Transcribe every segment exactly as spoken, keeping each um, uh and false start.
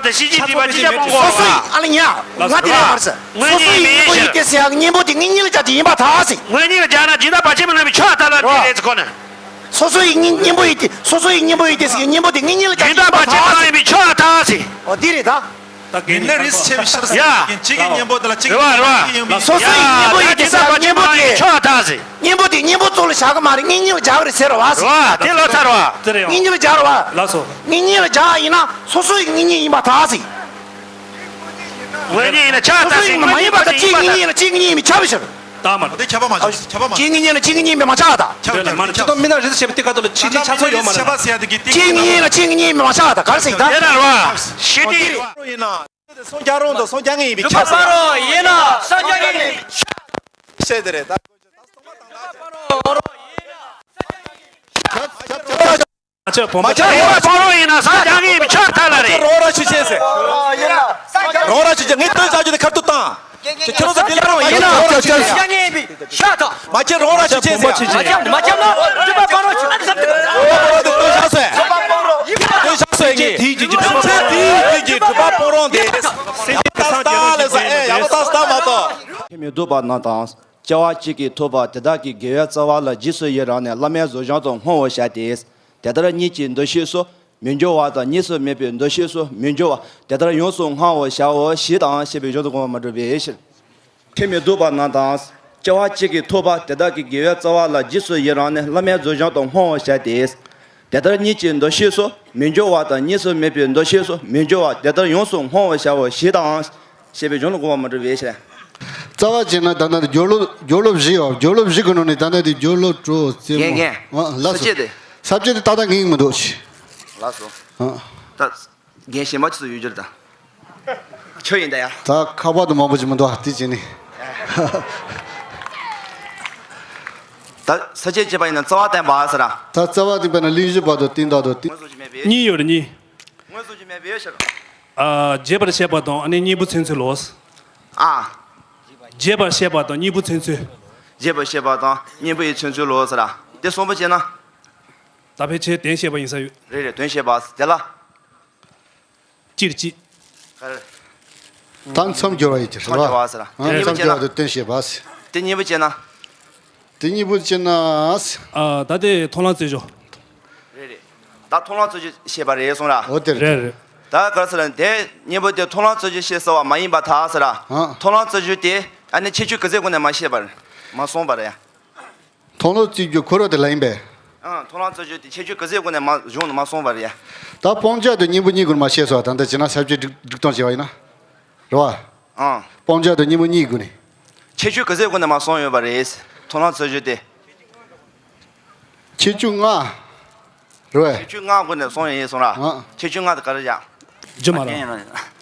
དེ་ཤེས་ཀྱི་དེ་བ་ཅི་བྱ་མང་གོ། སོ་སོ་ཡི་ཨ་ལ་ཉ། ང་དེ་རེད་མ་རེད། སོ་སོ་ཡི་གཉེན་པོ་ཡིན་ཏེ་ཟེར་ཡག་གཉེན་པོ་དེ་དངོས་གཉེན་ལ་བྱ་དེ་ཡིན་པ་ཐག་ཟིན། དངོས་གཉེན་ལ་བྱ་ན་སྦྱིན་བདག་བར་ཆད་མི་ལངས་པའི་ཆོས་ཐ་ལ་རེད་ཟེར་གོ་ནི། སོ་སོ་ཡི་གཉེན་གཉེན་པོ་ཡིན་ཏེ་སོ་སོ་ཡི་གཉེན་པོ་ཡིན་ཏེ་ཟེར་གཉེན་པོ་དེ་དངོས་གཉེན་ལ་བྱ་དེ་ཡིན་པ་ཐག་ཟིན། སྦྱིན་བདག་བར་ཆད་མི་ལངས་པའི་ཆོས་ཐ་ཟིན། ཨོ་དེ་རེད་ད། ཡིན་ན་རིས་ཆེ་བའི་ཕྱིར་ཟེར་ཡ། གཅིག་གི་གཉེན་པོ་དེ་ལ་གཅིག་གི་རེད་བ་རེད་བ། ཡིན་མོད། སོ་སོ་ཡི་གཉེན་པོ་ཡིན་ཏེ་ཟེར་གཉེན་པོ་དེ། ཆོག་ཐག་ཟིན། གཉེན་པོ་དེ་གཉེན་པོ་གཙོ་ལ་བཞག་གི་མ་རེད། དངོས་གཉེན་ལ་བཞག་གི་རེད་ཟེར་བ་ཟིན། རེད་བ་དེ་ལོ་ཚར་བ། དེ་རེད་ཡང་། དངོས་གཉེན་ལ་བཞག་རེད་བ། ལགས་སོ། དངོས་གཉེན་ལ་བཞག་ཡིན་ན་སོ་སོ་ཡི་དངོས་གཉེན་ཡིན་པ་ཐག་ཟིན། དངོས་གཉེན་ཡིན་ན་ཆགས་སོ་སོ་ཐག་ཡིན་ཟིན། ན་མ་ཡིན་པ་དང་གཅིག་གཉིས་ཡིན་ན་གཅིག་གཉིས་མི་ཆགས་པའི་ཕྱིར། ད་མ་རེད། དེ་ཁྱབ་པ་མ་ཆགས། ཁྱབ་པ་མ་གཅིག་གཉིས་ཡིན་ན་གཅིག་གཉིས་མི་མ་ཆགས་ད། ཁྱབ་ཁྱབ་ཁྱབ། ད་མི་ན་རེད་ཟེར་བྱས་པ་དེ་ག་ད་ལ་གཅིག་གཅིག་ཆགས་ཚོད་ཡོད་མ་རེད། ཁྱབ་པ་ཟེར་ཡ་དེ་གི་དེ་གཅིག་གཉིས་ཡིན་ན་གཅིག་གཉིས་མི་མ་ཆགས་ད་ག་རེ་ཟེར་ད། དེ་ལ་རེད་བ། ཤེས་ཀྱི་ཡིན་བ། སངས་རྒྱས་རུང་དང་སངས་རྒྱས་ངེས་ཡིན་པའི་ཆ་ཟེར། ཡིན་ན་སངས་རྒྱས་ངེས་ཡིན་པའི་ཆ། བཤད་དེ་རེད་ད། ཁྱབ་ཁྱབ་ཁྱབ། ཨ་ཅག་བུ་མོ་མ་ཆགས་རོགས་ར་ཆུ་ཆེན་ཟེར། རོགས་ར་ཆུ་ཆེན་ཟེར། རོགས་ར་ཆུ་ཆེན་ངས་སྟོན་བྱ་རྒྱུ་དེ་ཁ་ཐུག་བཏང་། ཁྱེད་ཁྱེད་རང་ཚོ་འདི་ལ་རང་ཡིན་ན་ཁྱབ་ཁྱབ་ཁྱབ། མ་ཁྱེད་རོགས་ར་ཆུ་ཆེན་ཟེར། མ་ཁྱབ་མ་ཁྱབ་ན་འདི་པ་གང་རོགས་ཆུ་ཨ་ཙམ་ཙམ། སྟོན་བྱ་སོ། སྟོན་བྱ་སོ་ངས། དེའི་གི་གྲུབ་པ་པོ་རོང་དེ། ཡག་པོ་ལྟ་ལྟ་ལས་ས་ཨེ་ཡག་པོ་ལྟ་ལྟ་མ་གཏོགས། ཁྱེད་མི་སྡུག་པ་རྣམས་དང་། སྐྱེ་བ་གཅིག་གིས་ཐོབ་པ་དེ་དག་གི་དགེ་བའི་རྩ་བ་ལ་རྗེས་སུ་ཡི་རང་ནས་བླ་མའི་གཟུགས་བྱད་དུ་བསྔོ་བར་བྱ་སྟེ། དེ་ལྟར་གཉིས་ཀྱི་འདུ་ཤེས་སུ་མི་འགྱུར་བ་དང་གཉིས་སུ་མེད་པའི་འདུ་ཤེས་སུ་མི་འགྱུར་བ་དེ་ལྟར་ཡོངས་སུ་བསྔོ་བར་བྱའོ་ཞེས་དང་ཞེས་པའི་གཞུང་དུ་གོ་བ་མ་གྲུབ་པའི་ཕྱིར། ཁྱེད་མི་སྡུག་པ་རྣམས་དང་། སྐྱེ་བ་གཅིག་གིས་ཐོབ་པ་དེ་དག་གི་དགེ་བའི་རྩ་བ་ལ་རྗེས་སུ་ཡི་རང་ནས་བླ་མའི་གཟུགས་བྱད་དུ་བསྔོ་བར་བྱ་སྟེ། དེ་ལྟར་གཉིས་ཀྱི་འདུ་ཤེས་སུ་མི་འགྱུར་བ་དང་གཉིས་སུ་མེད་པའི་འདུ་ཤེས་སུ་མི་འགྱུར་བ་དེ་ལྟར་ཡོངས་སུ་བསྔོ་བར་བྱའོ་ཞེས་དང་། ཞེས་པའི་གཞུང་ལ་གོ་བ་མ་གྲུབ་པའི་ཕྱིར། རྩ་བ་བྱས་ན་ད་ལྟ་སྦྱོར་སློབ་སྦྱོར་སློབ་བཞི་ཡོད། སྦྱོར་སློབ་བཞི་གི་ནང་ནས་ད་ལྟ་དེ་སྦྱོར་སློབ་དྲུག་རྩེ་རྒན་མོ། རྒན། ཨ་ལགས་ས་སོ། བཅད་དེ། ས་བཅད་དེ་ཏག་ཏག་ངེས་མི་འདུག་ལགས་སོ། ཨ། ད་རྒན་གཞན་པ་ཚོ་ཡོད་རྒྱུ་རེད་ད། ཁྱོད་ཡིན་ད་ཡ། ད་ཁ་པར་དུ་མང་པོ་ཅིག་མི་འདུག་ཨ་དེ་བྱས་ནས། ད་ས་བཅད་བཅད་པ་ཡིན་ན་རྩ་བ་བསྟན་པ་ཟེར་ར། ད་རྩ་བ་བསྟན་པ་ན་གླེང་གཞི་བར་དུ་བསྟན་བདག་དང་བསྟན། གཉིས་ཡོད་རེད་གཉིས། མངོན་སུམ་གྱི་མེད་པའི་ཕྱིར། ཨ། རྒྱས་པར་བཤད་པ་དང་ཨ་ནི་གཉེན་པོ་མཚན་མཚོན་ལོ། ཨ། རྒྱས་པར་བཤད་པ་དང་གཉེན་པོ་མཚན་མཚོན། རྒྱས་པར་བཤད་པ་དང་གཉེན་པོ་ཡི་མཚན་མཚོན་ལོ་ཟེར་ར། དེ་གསུམ་པོ་བྱས་ན། ད་ཕལ་ཆེར་དོན་བཤད་པ་ཡིན་ས་ཡོད། རེད་རེད་དོན་བཤད་པ་དེ་ལ། སྤྱིར་གཅིག་ག་རེ། ད་མཚམས་སྦྱོར་བ་ཡིན་གྱི་རེད་བ། མཚམས་སྦྱོར་བ་ཟེར་ར། ཨ། གཉེན་པོ་མཚམས་བྱས་ན། སྦྱོར་བ་དེ་དོན་བཤད་པ། དེ་གཉེན་པོ་བྱས་ན། དེ་གཉིས་པོ་བྱས་ན། ཨ། ད་དེ་མཐོང་ལམ་རྩོད་གཞི། རེད་རེད། ད་མཐོང་ལམ་རྩོད་གཞི་བཤད་པ་རེད་གསུངས་ར། འོ་དེ་རེད། རེད་རེད། ད་ག་རེ་ཟེར་ན་དེ་གཉེན་པོ་དེ་མཐོང་ལམ་རྩོད་གཞི་བཤད་ཟེར་བ་མ་ཡིན་པར་ཐལ་ཟེར་ར། ཨ། མཐོང་ལམ་རྩོད་གཞི་དེ་ཨ་ནི་ཁྱད་ཆོས་ག་ཚོད་སྒོ་ནས་མ་བཤད་པར་མ་སོང་བ་རེད་ཡ། མཐོང་ལམ་རྩོད་གཞི་འཁོར་བ་དེ་ལ་ཡིན་པས། ཨ། མཐོང་ལམ་རྩོད་གཞི་དེ་ཁྱད་ཆོས་ག་ཚོད་སྒོ་ནས་མ་གཞུང་ནས་མ་སོང་བ་རེད་ཡ། ད་སྤང་བྱ་དང་གཉེན་པོ་གཉིས་སྒོ་ནས་མ་བཤད་ཟེར་བ་ད་ལྟ་བྱས་ན་ས་བཅད་སྒྲིག་སྒྲིག་སྟངས་བྱས་པ་ཡིན་ན། རེད་བ། ཨང་། སྤང་བྱ་དང་གཉེན་པོ་གཉིས་སྒོ་ནས། ཁྱད་ཆོས་ག་ཚོད་སྒོ་ནས་མ་སོང་ཡོད་པ་རེད། མཐོང་ལམ་རྩོད་གཞི་དེ། ཁྱད་ཆོས་ལྔ། རེད་བས། ཁྱད་ཆོས་ལྔ་སྒོ་ནས་སོང་ཡོད་ཡིན་སོང་ར། ཨང་། ཁྱད་ཆོས་ལྔ་དེ་ག་རེ་བཞག་རྒྱུ་མ་ར།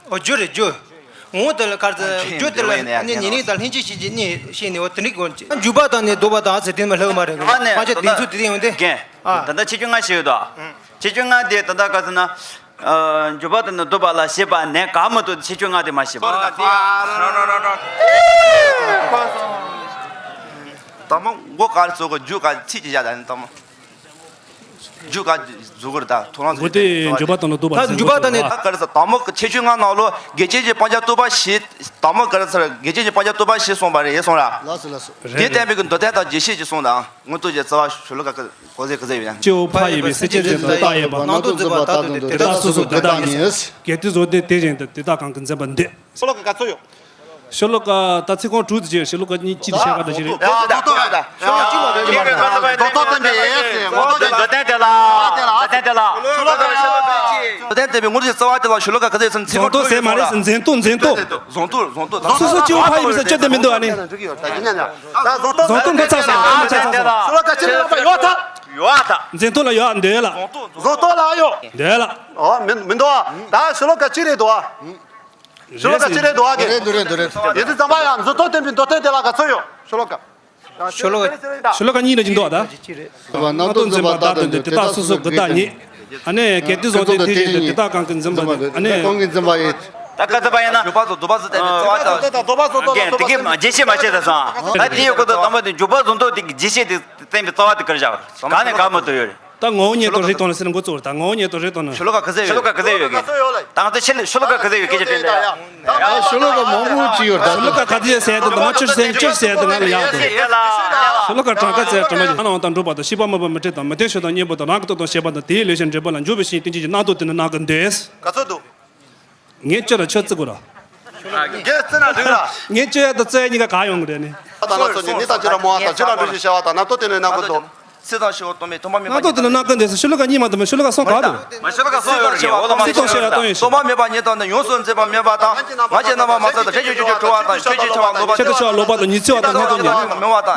ཨོ་རྒྱུ་རེད་རྒྱུ། ངོ་བོ་དེ་ལ་ག་རེ་ཟེར་རྒྱུ་དེ་ལ་ཨ་ནི་ཉེ་རིང་དང་ལྷན་ཅིག་ཤེས་ཀྱི་གཉིས་ཤེས་ནས་འོ་དེ་འདྲའི་སྒོ་ནས་འཇུག་པ་དང་ནི་ལྡོག་པ་དང་ཟེར་དེ་མ་ལྷག་མ་རེད། ཨ་ནི་ཕལ་ཆེར་དེ་ཚོ་དེ་དེ་ཡོང་དེ། རྒན། ཨ། ད་ལྟ་ཁྱད་ཆོས་ལྔ་ཞིག་ཡོད་དོ། ཁྱད་ཆོས་ལྔ་དེ་ད་ལྟ་ག་ཟེར་ན། ཨ། འཇུག་པ་དང་ནི་ལྡོག་པ་ལ་ཞེས་པ་ནས་ག་མ་གཏོགས་ཁྱད་ཆོས་ལྔ་དེ་མ་ཤེས་པ། ད་མོ་མགོ་ག་རེ་ཚོ་ག་རྒྱུ་ག་ཚིག་ཅིག་བཞག་ད་ནི་ད་མོ། རྒྱུ་ག་བཟོ་གི་རེད་ད་མཐོང་ལམ་མགོ་དེ་འཇུག་པ་དང་ནི་ལྡོག་པ་ད་འཇུག་པ་དང་ནི། ད་ག་རེ་ཟེར་དང་པོ་ཁྱད་ཆོས་ལྔ་ནང་ལོ་དགེ་ཆོས་ཀྱི་སྤང་བྱ་རྟོགས་པ་བཞི། དང་པོ་ག་རེ་ཟེར་དགེ་ཆོས་ཀྱི་སྤང་བྱ་རྟོགས་པ་བཞི་གསུངས་པ་རེད་གསུངས་ར། ལགས་སོ་ལགས་སོ། དེ་བསྟན་པའི་གི་མདོ་དོན་དང་རྒྱས་བཤད་ཅིག་གསུངས་དང་མངོན་རྟོགས་ཀྱི་རྩ་བ་ཤོ་ལོ་ཀ་ག་ཚོད་ག་ཚོད་ཡོད་ན། སྐྱེ་བོ་ཕ་ཡི་བའི་སེམས་ཅན་དོན་དུ་བཏགས་ཡོད་པ། སྣང་སྟོང་འཛིན་པ་བཏགས་དོན་དེ་དེ་དག་སོ་སོ་དགུ་དག་ཉིད། གལ་ཏེ་བཟོ་ལྡན་དེ་བཞིན་དུ་དེ་དག་གང་གིས་འཛིན་པ་འདོད། ཤོ་ལོ་ཀ་ག་ཚོད་ཡོད། ཤོ་ལོ་ཀ་ད་ཚིག་རྐང་དྲུག་ཏུ་བྱས། ཤོ་ལོ་ཀ་གཉིས་གཅིག་ཏུ་བཤད་ག་འདྲ་ཞིག་རེད། རྫོགས་ཐོག་རྫོགས་ཐོག་རྫོགས་ཐོག་བསྟན་པའི་ངོ་བོ་དེ། མདོ་དོན་དེ་ལ། མདོ་དོན་དེ་ལ། ཤོ་ལོ་ཀ་མདོ་དོན་དེ་བའི་ངོ་བོ་རྩ་བ་དེ་ལ་ཤོ་ལོ་ཀ་ག་ཚོད་ཡོད་ཟེར་ན་ཚིག་རྫོགས་རྐང་ཐོག་ཟེར་མ་རེད་ཟེར། འཛིན་རྟོག་འཛིན་རྟོག་རྫོགས་ཐོག་རྫོགས་ཐོག་སོ་སོ་སྐྱེ་བོ་ཕ་ཡི་བའི་སེམས་ཅན་དེ་མི་འདུག་ཨ་ནི། རྫོགས་ཐོག་མི་ཚར་ཟེར། མི་ཚར་ཟེར། ཤོ་ལོ་ཀ་གཅིག་རེད་པ། ཡོད་ད། ཡོད་ད། འཛིན་རྟོག་ལ་ཡོད་འདོད་ལ། རྫོགས་ཐོག་ལ་ཡོད་འདོད་ལ། ཨོ་མི་མི་འདུག་ཨ། ད་ཤོ་ལོ་ཀ་གཅིག་རེད་འདུག་ཨ། ཤོ་ལོ་ཀ་གཅིག་རེད་འདུག་ཨ། རེད་འདུག་རེད་འདུག་རེད། ཡིན་དུས་ཙམ་པ་ཡང་འཛིན་རྟོག་བསྟན་པའི་མདོ་དོན་དེ་ལ་ག་ཚོད་ཡོད་ཤོ་ལོ་ཀ། ཤོ་ལོ་ཀ་ཤོ་ལོ་ཀ་གཉིས་ལ་ཅིག་འདུག་ཨ་ད། སྣང་སྟོང་འཛིན་པ་བཏགས་དོན་དེ་དེ་དག་སོ་སོ་དགུ་དག་ཉིད། ཨ་ནི་གལ་ཏེ་བཟོ་ལྡན་དེ་བཞིན་དུ་དེ་དག་གང་གིས་འཛིན་པ་འདོད། ཨ་ནི། གང་གིས་འཛིན་པ་ཡིན། ད་ག་ཚོད་པ་ཡིན་ན། འཇུག་པ་ཚོ་འདུག་པ་ཚོ་བསྟན་པའི་རྩ་བ་དང་། ད་ད་འདུག་པ་ཚོ་འདུག་པ་ཚོ་འདུག་པ་ཚོ། རྒན་དེ་གི་རྗེས་ཤེས་མ་བྱས་ད་སོང་། ད་དེའི་སྐོར་དུ་དང་པོ་དེ་འཇུག་པ་བཟོ་ལྡན་དེ་གི་རྗེས་ཤེས་དེ་བསྟན་པའི་རྩ་བ་དེ་གར་བཞག་གང་ནས་གང་མ་ཐུབ་ཡོད་རེད། ད་ངོ་བོ་ཉིད་དུ་རིག་གཏོང་ལ་ཟེར་ན་འགོ་བཙུགས་རེད། ད་ངོ་བོ་ཉིད་དུ་རིག་གཏོང་ན། ཤོ་ལོ་ཀ་ག་ཚད་ཡོད། ཤོ་ལོ་ཀ་ག་ཚད་ཡོད་གི། ད་ང་ཚོ་ཆེད་ལས་ཤོ་ལོ་ཀ་ག་ཚད་ཡོད་སྐད་ཆ་དྲིས་ད་ཡ། ཤོ་ལོ་ཀ་མང་པོ་ཅིག་ཡོད་ད། ཤོ་ལོ་ཀ་ག་ཚད་ཟེར་དུ་ད་མ་ཆུ་སེམས་ཆུ་ཟེར་དུ་ང་ལ་ཡག་འདུག། ཤོ་ལོ་ཀ་གྲངས་ཀ་ཚད་གྲངས་མ་ཅིག་ཨ་ནང་དང་འགྲུབ་པ་དང་ཤེས་པ་མོས་པ་མི་ཁྲེལ་དང་མི་བརྟན་ཕྱོགས་དང་གཉེན་པོ་དང་རང་གི་སྟོབས་དང་བཤད་པ་དང་དེའི་ལས་ཞེན་འབྲས་བུ་ལ་འཇུག་པའི་ཞིང་བསྟན་བྱེད་ཀྱི་རྣམ་རྟོག་དེ་ནི་སྣང་གི་འདོད། ག་ཚོད་འདུག། ངས་བཅོས་ར་ཆོས་བརྩི་དགོས་ར། ངས་བརྩི་ན་འགྲིག་ར། ངས་བཅོས་ཡ་དང་བརྩི་ཡ་གཉིས་ཀ་ག་ཡོང་གི་རེད་ནི། ད་ལ་སོ་ཉིད་ནི་ད་ཅི་ར་མོ་བ་དང་ཅི་ར་འགྲོ་ཞིག་བྱ་བ་དང་རྣམ་རྟོག་དེ་ནི་སྣང་གི་འདུག། སྲིད་དང་ཞི་བ་སྟོང་པའི་མཐུན་པ་མེད་པ་རྣམ་རྟོག་དེ་ནི་སྣང་གི་འདོད་ཟེར། ཤོ་ལོ་ཀ་གཉིས་མ་གཏོགས་མེད། ཤོ་ལོ་ཀ་གསུམ་ག་འདུག། མ་ཤོ་ལོ་ཀ་གསུམ་ཡོད་རེད། འོ་ལ་མ་སྲིད་དང་ཞི་བ་སྟོང་ཡོད་ཤོ་ལོ་ཀ་གསུམ། སྟོང་པ་མེད་པ་ཉིད་དང་ནི་ཡོངས་སུ་འཛིན་པ་མེད་པ་དང་། ང་རྒྱལ་རྣམ་པར་མ་ཚོགས་དང་ཁྱད་ཆོས་ཅོ་ཅོ་གྲོལ་བ་དང་། ཆོས་ཅན་ཆ་བ་ངོ་བ་དང་། ཆེད་དུ་ཆ་བ་ལོག་པ་དང་ཉི་ཚེ་བ་དང་རྣམ་རྟོག་དེ་ནི།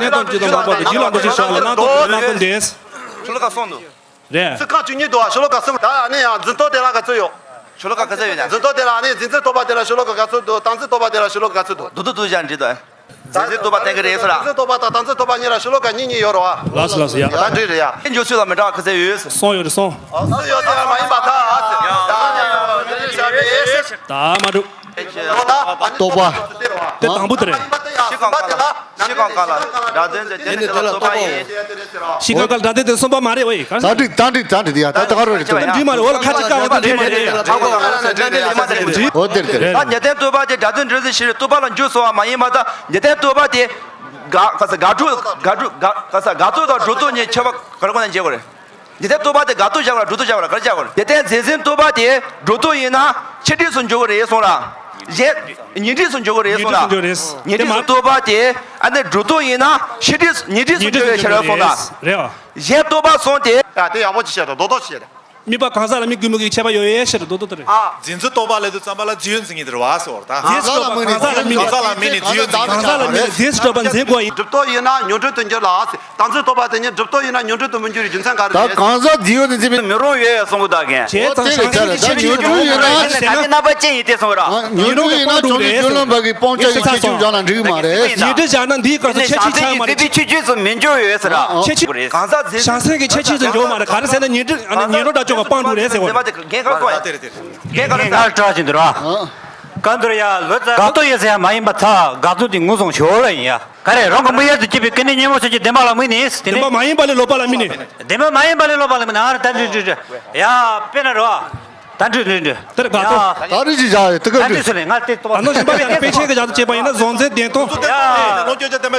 གནས་དང་བཅས་དང་མ་འོངས་པ་དང་ཡིད་ལ་འགྲོ་ཞིང་བྱ་བ་ལ་སྣང་སྟོང་དེ་ནི་སྣང་གི་འདོད། ཤོ་ལོ་ཀ་གསུམ་འདུག། རེད། ཚིག་རྐང་བཅུ་གཉིས་འདུག་བ། ཤོ་ལོ་ཀ་གསུམ། ད་ཨ་ནི་ཡང་འཛིན་སྟངས་དེ་ལ་ག་ཚོད་ཡོད། ཤོ་ལོ་ཀ་ག་ཚོད་ཡོད་ན། འཛིན་སྟངས་དེ་ལ་ཨ་ནི་འཛིན་འཛིན་རྟོག་པ་དེ་ལ་ཤོ་ལོ་ཀ་ག་ཚོད་འདུག། བདག་འཛིན་རྟོག་པ་དེ་ལ་ཤོ་ལོ་ཀ་ག་ཚོད་འདུག། འདུག་འདུག་འདུག་ཅང་འགྲིག་འདུག། འཛིན་འཛིན་རྟོག་པ་གཏན་འཁེལ་རེད་ཟེར་ལ། འཛིན་འཛིན་རྟོག་པ་དང་བདག་འཛིན་རྟོག་པ་གཉིས་ལ་ཤོ་ལོ་ཀ་གཉིས་གཉིས་ཡོད་རེད་བ། ལགས་སོ་ལགས་སོ་ཡ། ད་འགྲིག་རེད་ཡ། དེ་འཇོག་ཚུལ་ལ་མི་འདྲ་བ་ག་ཚོད་ཡོད། གསུམ་ཡོད་རེད་གསུམ། གསུམ་ཡོད་ཟེར་མ་ཡིན་པ་ད། ད་མ་འགྲུབ། རྟོག་པ། དེ་དང་པོ་དེ་རེད། གཞི་གང་ག་ལ། གཞི་གང་ག་ལ་སྒྲ་དོན་དེ་དེ་ནི་དེ་ལ་རྟོག་པ་ཡིན། གཞི་གང་ག་ལ་སྒྲ་དོན་དེ་གསུམ་པ་མ་རེད་བས། གང་ཟེར། ད་འགྲིག་ད་འགྲིག་ད་འགྲིག་ཡ། ད་ད་ག་རོ་རེད་ད། འགྲིག་མ་རེད། འོ་ལ་ཁ་ཅིག་བཀག་འོ་ད་འགྲིག་མ་རེད། འོ་དེར་དེར། ད་ཉེར་བདེན་རྟོག་པ་དེ་སྒྲ་དོན་འདྲེས་སུ་ཞེས་རྟོག་པ་ལ་འཇུག་སོང་བ་མ་ཡིན་པ་དང་། ཉེར་བདེན་རྟོག་པ་དེ་དགག་ག་ས་དགག་སྒྲུབ་དགག་སྒྲུབ་དགག་ག་ས་དགག་རྟོག་དང་སྒྲུབ་རྟོག་གཉིས་ཁྱད་པར་ག་རེ་གོ་ན་འབྱེད་དགོས་རེད། ཉེར་བདེན་རྟོག་པ་དེ་དགག་རྟོག་བཞག་པ་ལ་སྒྲུབ་རྟོག་བཞག་པ་ལ་ག་རེ་བཞག་པ་རེད། ཉེར་བདེན་འཛིན་འཛིན་རྟོག་པ་དེ་སྒྲུབ་རྟོག་ཡིན་ན་ཕྱི་འདྲེས་སུ་འཇོག་གི་རེད་གསུངས་ར། གཞན་ཉེ་འདྲེས་སུ་འཇོག་གི་རེད་གསུངས་ར། ཉེ་འདྲེས་སུ་འཇོག་རེད། ཉེ་འདྲེས་སུ་རྟོག་པ་དེ་ཨ་ནི་སྒྲུབ་རྟོག་ཡིན་ན་ཕྱི་འདྲེས་ཉེ་འདྲེས་སུ་འཇོག་ཡོད་ཤེས་ར་གསུངས་ར། རེད་བ། གཞན་རྟོག་པ་གསུམ་དེ། ཡ་དེ་ཡག་པོ་ཅིག་བཤད་དང་རྡོག་རྡོག་ཅིག་བཤད་དང་། དམིགས་པ་གང་ཟག་ལ་དམིགས་དགོས་མི་དགོས་ཁྱད་པར་ཡོད་ཡོད་ཤེས་ར་རྡོག་རྡོག་ཏུ་རེད། ཨ། འཛིན་རྟོག་པ་ལས་དུ་ཙམ་པ་ལ་རྫས་ཡོད་འཛིན་གྱི་དེ་རེད་བ་ཟེར་བ་རེད་ད། རྫས་སུ་གྲུབ་པ་གང་ཟག་ལ་དམིགས་ནས། གང་ཟག་ལ་དམིགས་ནས་རྫས་ཡོད་འཛིན་གྱི། གང་ཟག་ལ་དམིགས་ནས་རྫས་སུ་གྲུབ་པ་འཛིན་དགོས་ཡིན། སྒྲུབ་རྟོག་ཡིན་ན་ཉོན་སྒྲིབ་ཏུ་འགྱུར་ལ། བདག་འཛིན་རྟོག་པ་དེ་ཉིད་སྒྲུབ་རྟོག་ཡིན་ན་ཉོན་སྒྲིབ་ཏུ་མི་འགྱུར་བའི་རྒྱུ་མཚན་ག་རེ་རེད། ད་གང་ཟག་རྫས་ཡོད་འཛིན་མི་རུང་བས་གསུང་གི་ད་གན། བྱས་ཙང་བྱང་སེམས་ཀྱི་ཁྱད་ཆོས་ཉོན་སྒྲིབ་ཡོད་ན། ད་ནི་རྣམ་པ་ཅན་ཡིན་ཏེ་གསུང་གི་ར། ཉོན་སྒྲིབ་ཡོད་ན་བྱང་ཆུབ་སྤྱོད་ལམ་པ་གི་སྤང་བྱ་ཡི་ཁྱད་ཆོས་སྦྱང་ན་འགྲིག་གི་མ་རེད། ཉོན་སྒྲིབ་བཞག་ན་འདིའི་སྐབས་སུ་ཁྱད་ཆོས་ཆགས་མ་རེད། ཁྱད་ཆོས་སུ་མི་འགྱུར་ཡོད་ཟེར་ར། ཁྱད་ཆོས། གང་ཟག་རྫས་བྱང་སེམས་ཀྱི་ཁྱད་ཆོས་སུ་འགྱུར་མ་རེད། ག་རེ་ཟེར་ན་ཉོན་སྒྲིབ་ཉོན་སྒྲིབ་དགྲ་བཅོམ་པ་སྤང་འགྲོ་རེད་ཟེར་བ་རེད། རྒན་ག་རེ་གསུངས་ཡ། རྒན་ག་རེ་གསུངས་ཡ། ང་སྐྲག་བཞིན་འདུག་ར། གང་འདུལ་ཡ་ལོ་ཙཱ། དགག་རྟོག་ཡོད་ཟེར་ཡ་མ་ཡིན་པར་ཐལ། དགག་རྟོག་དེ་ངོས་བཟུང་ཞོར་ལ་ཡིན་ཡ། ག་རེ་རང་གི་དམིགས་ཡུལ་དུ་སྐྱེས་པའི་ཀུན་ནས་གཉེན་པོ་ཆོས་ཅན་བདེན་པ་ལ་དམིགས་ནས་དེ་ནི། བདེན་པ་མ་ཡིན་པ་ལས་ལོག་པ་ལ་དམིགས་ནས། བདེན་པ་མ་ཡིན་པ་ལས་ལོག་པ་ལ་དམིགས་ནས། ཨ་ར་ད་འདྲི་འདྲི་འདྲི། ཡ་དཔེར་ན་རོ། ད་འདྲི་འདྲི་འདྲི། དེར་དགག་རྟོག་ད་རེས་ཀྱི་བཞག་ཡོད་དེ་ད་ག་འདྲི་འདྲི་ཟེར་ནས་ང་དེ་ལྟོ་ད་ནོ་ཞིམ་པ་ཡང་པེ་ཆེན་གྱི་བཞག་ཏུ་བྱས་པ་ཡིན་ན་གཟུང་འཛིན་བདེན་སྟོང་། ཡ། འདུག་འདུག་འདུག་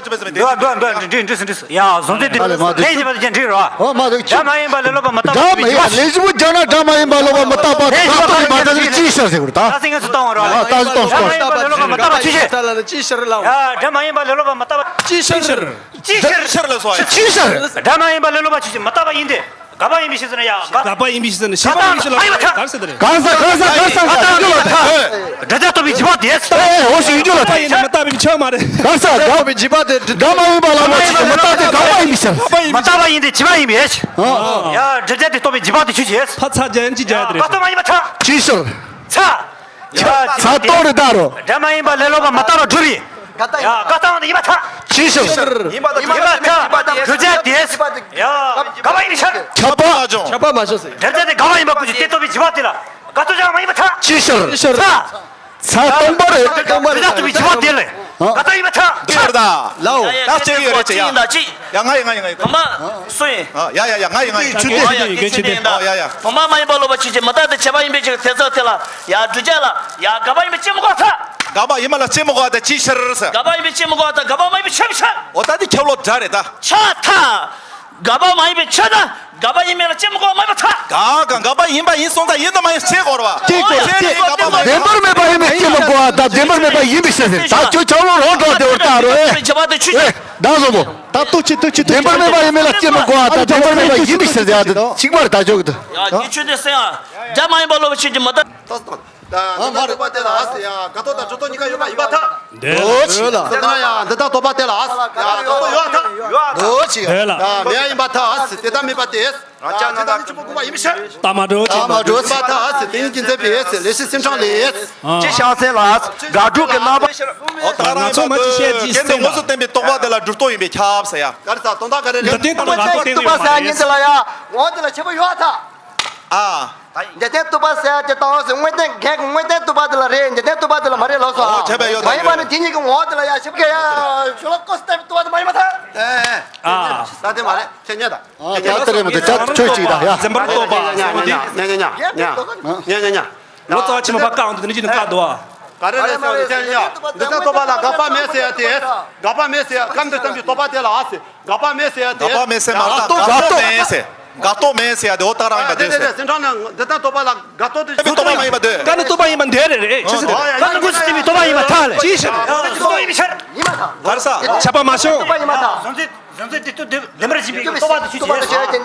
འདྲི་འདྲི་ཟེར་འདྲི་ཟེར། ཡ་གཟུང་འཛིན་བདེན་སྟོང་། ལས་བྱེད་པ་དེ་ཅན་འདྲི་རོ། ཨོ་མ་དེ་སྒྲ་མ་ཡིན་པ་ལས་ལོག་པ་མི་རྟག་པ། སྒྲ་མ་ཡིན་པ་ལས་བྱེད་པ་སྦྱར་ན་སྒྲ་མ་ཡིན་པ་ལོག་པ་མི་རྟག་པ་དེ་ད་ལྟོ་ཡིན་པ་དེ་ཅིའི་ཕྱིར་ཟེར་དགོས་རེད་ད། ད་སེང་གེ་སུ་བཏང་བ་རོ། ད་ད་སུ་བཏང་སུ་བཏང་། སྒྲ་མ་ཡིན་པ་ལས་ལོག་པ་མི་རྟག་པ་ཅི་ཕྱིར། ཡ་སྒྲ་མ་ཡིན་པ་ལས་ལོག་པ་མི་རྟག་པ་ཅི་ཕྱིར། ཅི་ཕྱིར་ལ་སོགས་ཅི་ཕྱིར། སྒྲ་མ་ཡིན་པ་ལས་ལོག་པ་ཅི་ཕྱིར་མི་རྟག་པ་ཡིན་ཏེ། དགག་པ་ཡིན་པའི་ཕྱིར་ཟེར་ན་ཡ། དགག་པ་ཡིན་པའི་ཕྱིར་ཟེར་ན་ཤེས་པ་ཡིན་ཕྱིར་ལ་ག་རེ་ཟེར་དེ་རེད། གང་ཟག་གང་ཟག་གང་ཟག་ཡིན་རྒྱུ་ལ་ད། སྒྲ་སྒྲ་རྟོག་པའི་འཇིགས་པ་དེ། ཨེ་འོ་ཞིག་ཡིན་རྒྱུ་ལ་ད། ཡིན་ན་མི་རྟག་པའི་ཆོས་མ་རེད། གང་ཟག་གང་། རྟོག་པའི་འཇིགས་པ་དེ། སྒྲ་མ་ཡིན་པ་ལ་མ་ཆོས་མི་རྟག་སྟེ་དགག་པ་ཡིན་པའི་ཕྱིར། མི་རྟག་པ་ཡིན་ཏེ་འཇིགས་པ་ཡིན་པས། ཡ་སྒྲ་སྒྲ་དེ་རྟོག་པའི་འཇིགས་པ་དེ་ཆོས་ཅན། ཕ་ཚ་རྒྱ་ཡན་གྱི་རྒྱ་ཡ་དེ་རེད། དགག་རྟོག་མ་ཡིན་པ་ཐལ། ཅིའི་ཕྱིར། ཚ། ཚ་རྟོག་རེ་ད་རོ། སྒྲ་མ་ཡིན་པ་ལས་ལོག་པ་མི་རྟག་པར་སྒྲུབ་པའི། ཡ་དགག་རྟོག་ཡིན་པ་ཐལ། ཅིའི་ཕྱིར། ཡིན་པ་ཐལ། བསྒྲུབ་བྱ་དེ། ཡ་དགག་པ་ཡིན་པའི་ཕྱིར། ཁྱབ་པ། ཁྱབ་པ་མ་བྱུང་ཟེར། བསྒྲུབ་བྱ་དེ་དགག་པ་ཡིན་པ་ཀུན་གྱིས་དེ་རྟོགས་པའི་འཇིགས་པ་དེ་ལ་དགག་རྟོག་བྱ་བ་མ་ཡིན་པ་ཐལ། ཅིའི་ཕྱིར། ཅིའི་ཕྱིར། ཚ། ཚ་སྟོང་པ་རེད། བསྒྲུབ་བྱ་རྟོགས་པའི་འཇིགས་པ་དེ་ལ་དགག་རྟོག་ཡིན་པ་ཐལ། ཅིའི་ཕྱིར་ད། ལའོ། ད་གཅིག་ཡོད་རེད་ཅེ་ཡ། ཡ་ང་ཡི་ང་ཡི་ང་ཡི། བུམ་པ་སུ་ཡིན། ཡ་ཡ་ཡ་ང་ཡི་ང་ཡི། ཆུ་ཚོད་ཡ་ཡ་ཡ་ཡ། བུམ་པ་མ་ཡིན་པ་ལོག་པ་ཆོས་ཅན་མི་རྟག་སྟེ་ཁྱབ་པ་ཡིན་པའི་ཕྱིར་དེ་ཚོ་དེ་ལ་ཡ་བསྒྲུབ་བྱ་ལ་ཡ་དགག་པ་ཡིན་པའི་ཕྱིར་མི་གོ་ཐལ། དགག་པ་ཡིན་པ་ལ་ཕྱིར་མི་གོ་བ་དང་ཅིའི་ཕྱིར་ཟེར། དགག་པ་ཡིན་པའི་ཕྱིར་མི་གོ་བ་དང་དགག་པ་མ་ཡིན་པའི་ཕྱིར་མི་ཕྱིར། འོ་ད་དེ་ཁྱབ་ལོ་སྒྲ་རེད་ད། ཆ་ཐ། དགག་པ་མ་ཡིན་པའི་ཕྱིར་དང་དགག་པ་ཡིན་མིན་ལ་ཕྱིར་མི་གོ་བ་མ་ཡིན་པ་ཐལ། དགག་དང་དགག་པ་ཡིན་པ་ཡིན་སོང་ཙང་ཡིན་དང་མ་ཡིན་ཕྱིར་གོ་ར་བ། ཅིག་གོ་ཅིག་གོ་དགག་པ་མ་ཡིན། བདེན་པར་མེད་པ་ཡིན་མིན་ཕྱིར་མི་གོ་བ་དང་བདེན་པར་མེད་པ་ཡིན་པའི་ཕྱིར་ཟེར། ད་ཁྱོད་ཆ་ལོ་རོ་འགྲོ་དེ་བར་ལྟ་རོ་ཨེ། ཨེ། ད་བཟོ་བོ། ད་ལྟོ་ཅི་ལྟོ་ཅི་ལྟོ་བདེན་པར་མེད་པ་ཡིན་མིན་ལ་ཕྱིར་མི་གོ་བ་དང་བདེན་པར་མེད་པ་ཡིན་པའི་ཕྱིར་ཟེར་ཡ་དེ་གཅིག་པ་རེད་ད་ཆོག་གི་འདུག། ཡ་ཁྱོད་ཆོས་དེ་སེང་ཨ། སྒྲ་མ་ཡིན་པ་ལོག་པ་ཆོས་ཅན་མི་རྟག། ད་ང་མ་རེད་པ་དེ་ལ་ཨ་སི་ཡ་དགག་རྟོག་དང་སྒྲུབ་རྟོག་གཉིས་ཀ་ཡོད་པ་ཡིན་པ་ཐལ། འདོད་ཆེ་ལ། ད་ཡ་འདི་དག་རྟོག་པ་དེ་ལ་ཨ་སི་ཡ་དགག་རྟོག་ཡོད་ཐལ། འདོད་ཆེ་ཡ། ཡ་མེད་ཡིན་པ་ཐལ་ཨ་སི་དེ་ལྟ་མེད་པ་དེ། ཡ་དེ་དག་གཅིག་པུ་དགོངས་པ་ཡིན་པའི་ཕྱིར། ལྟ་མ་འགྲོ་ཅེས། ལྟ་མ་འགྲོ་ཅེས། ལྟ་ཨ་སི་དེ་ཉིད་ཀྱི་མཛད་པའི་ཨེ་སི་ལས་ཤིན་སེམས་ཁྲང་ལས། ཅེས་བྱང་སེམས་ལ་དགག་སྒྲུབ་ཀྱི་རྣམ་པ། འོ་ད་རང་ང་ཚོ་མ་ཅི་བཤད་ཅི་སྐད་དུ་དངོས་སུ་བསྟན་པའི་རྟོག་པ་དེ་ལ་སྒྲུབ་རྟོག་ཡིན་པས་ཁྱབ་ཟེར་ཡ། ག་རེ་ཟ་དོན་དག་ག་རེ་རེད། འདི་སྟེང་དུ་ང་ཚོ་བསྟན་གྱི་ཡོད་མ་རེད། ཉིན་དེ་ལ་ཡ་འོ་དེ་ལ་ཁྱད་པར་ཡོད་ཐལ། ཨ། འཇིག་རྟེན་རྟོག་པ་ཟེར་ཡ་དེ་དང་ཟེར་དངོས་བསྟན་གེགས་དངོས་བསྟན་རྟོག་པ་དེ་ལ། རེད། འཇིག་རྟེན་རྟོག་པ་དེ་ལ་མ་རེད་ལགས་སོ། ཨོ་བྱས་པས་ཡོད། མ་ཡིན་པ་ནི་དེ་གཉིས་ཀྱི་ངོ་བོ་དེ་ལ་ཡ་ཞིབ་ཀྱི་ཡ་ཤོ་ལོ་ཀོ་སྟེ་རྟོག་པ་དེ་མ་ཡིན་པ་ཐལ། ཨ། ད་དེ་མ་རེད། ཁྱེད་ཉོན་དང་། ཨ་ད་ལྟ་རེད་མ་དེ་ཅག་ཆོས་ཅིག་དང་ཡ། འཛིན་པར་རྟོག་པ་ཟེར་བ་དེ། ཉོན་ཉོན་ཉོན། ལོ་ཙཱ་བ་ཆེན་མོ་པ་བཀའ་འོང་དུས་འདི་ནི་ཅི་ནི་བཀའ་འདུག་ཨ། ག་རེ་རེད་ཟེར་བ་དེ་ཡ། འདི་ལྟར་རྟོག་པ་ལ་དགག་པ་མེད་ཟེར་ཡ་དེ། དགག་པ་མེད་ཟེར་ཡ། ཁམས་དང་བཅས་པའི་རྟོག་པ་དེ་ལ་ཟེར། དགག་པ་མེད་ཟེར་ཡ་དེ། དགག་པ་མེད་ཟེར་མ་རེད། དགག་རྟོག་དགག་རྟོག་མེད་ཟེར། དགག་རྟོག་མེད་ཟེར་ཡ་དེ་འོ་ད་རང་ཡིན་པ་དེ་ཟེར། སེམས་ཁྲག་ནང་འདི་ལྟར་རྟོག་པ་ལ་དགག་རྟོག་དེ་བཟོ་རྟོག་མ་ཡིན་པ་དེ། ཀ་ནི་རྟོག་པ་ཡིན་པ་འདི་རེད་རེད། ཆི་ཟེར་དེ། ཀ་ནི་ཀུན་སེམས་མི་རྟོག་པ་ཡིན་པ་ཐལ། ཅི་ཞིག་རེད། རྟོག་པ་ཡིན་པའི་ཕྱིར། ཁར་ས། ཆད་པ་མ་བྱུང་། གཟོན་ཚུལ་གཟོན་ཚུལ་དེ་ལྟོས་དེ་ལེན་པར་བྱེད་པའི་རྟོག་པ་དེ་ཆོས་ཅན།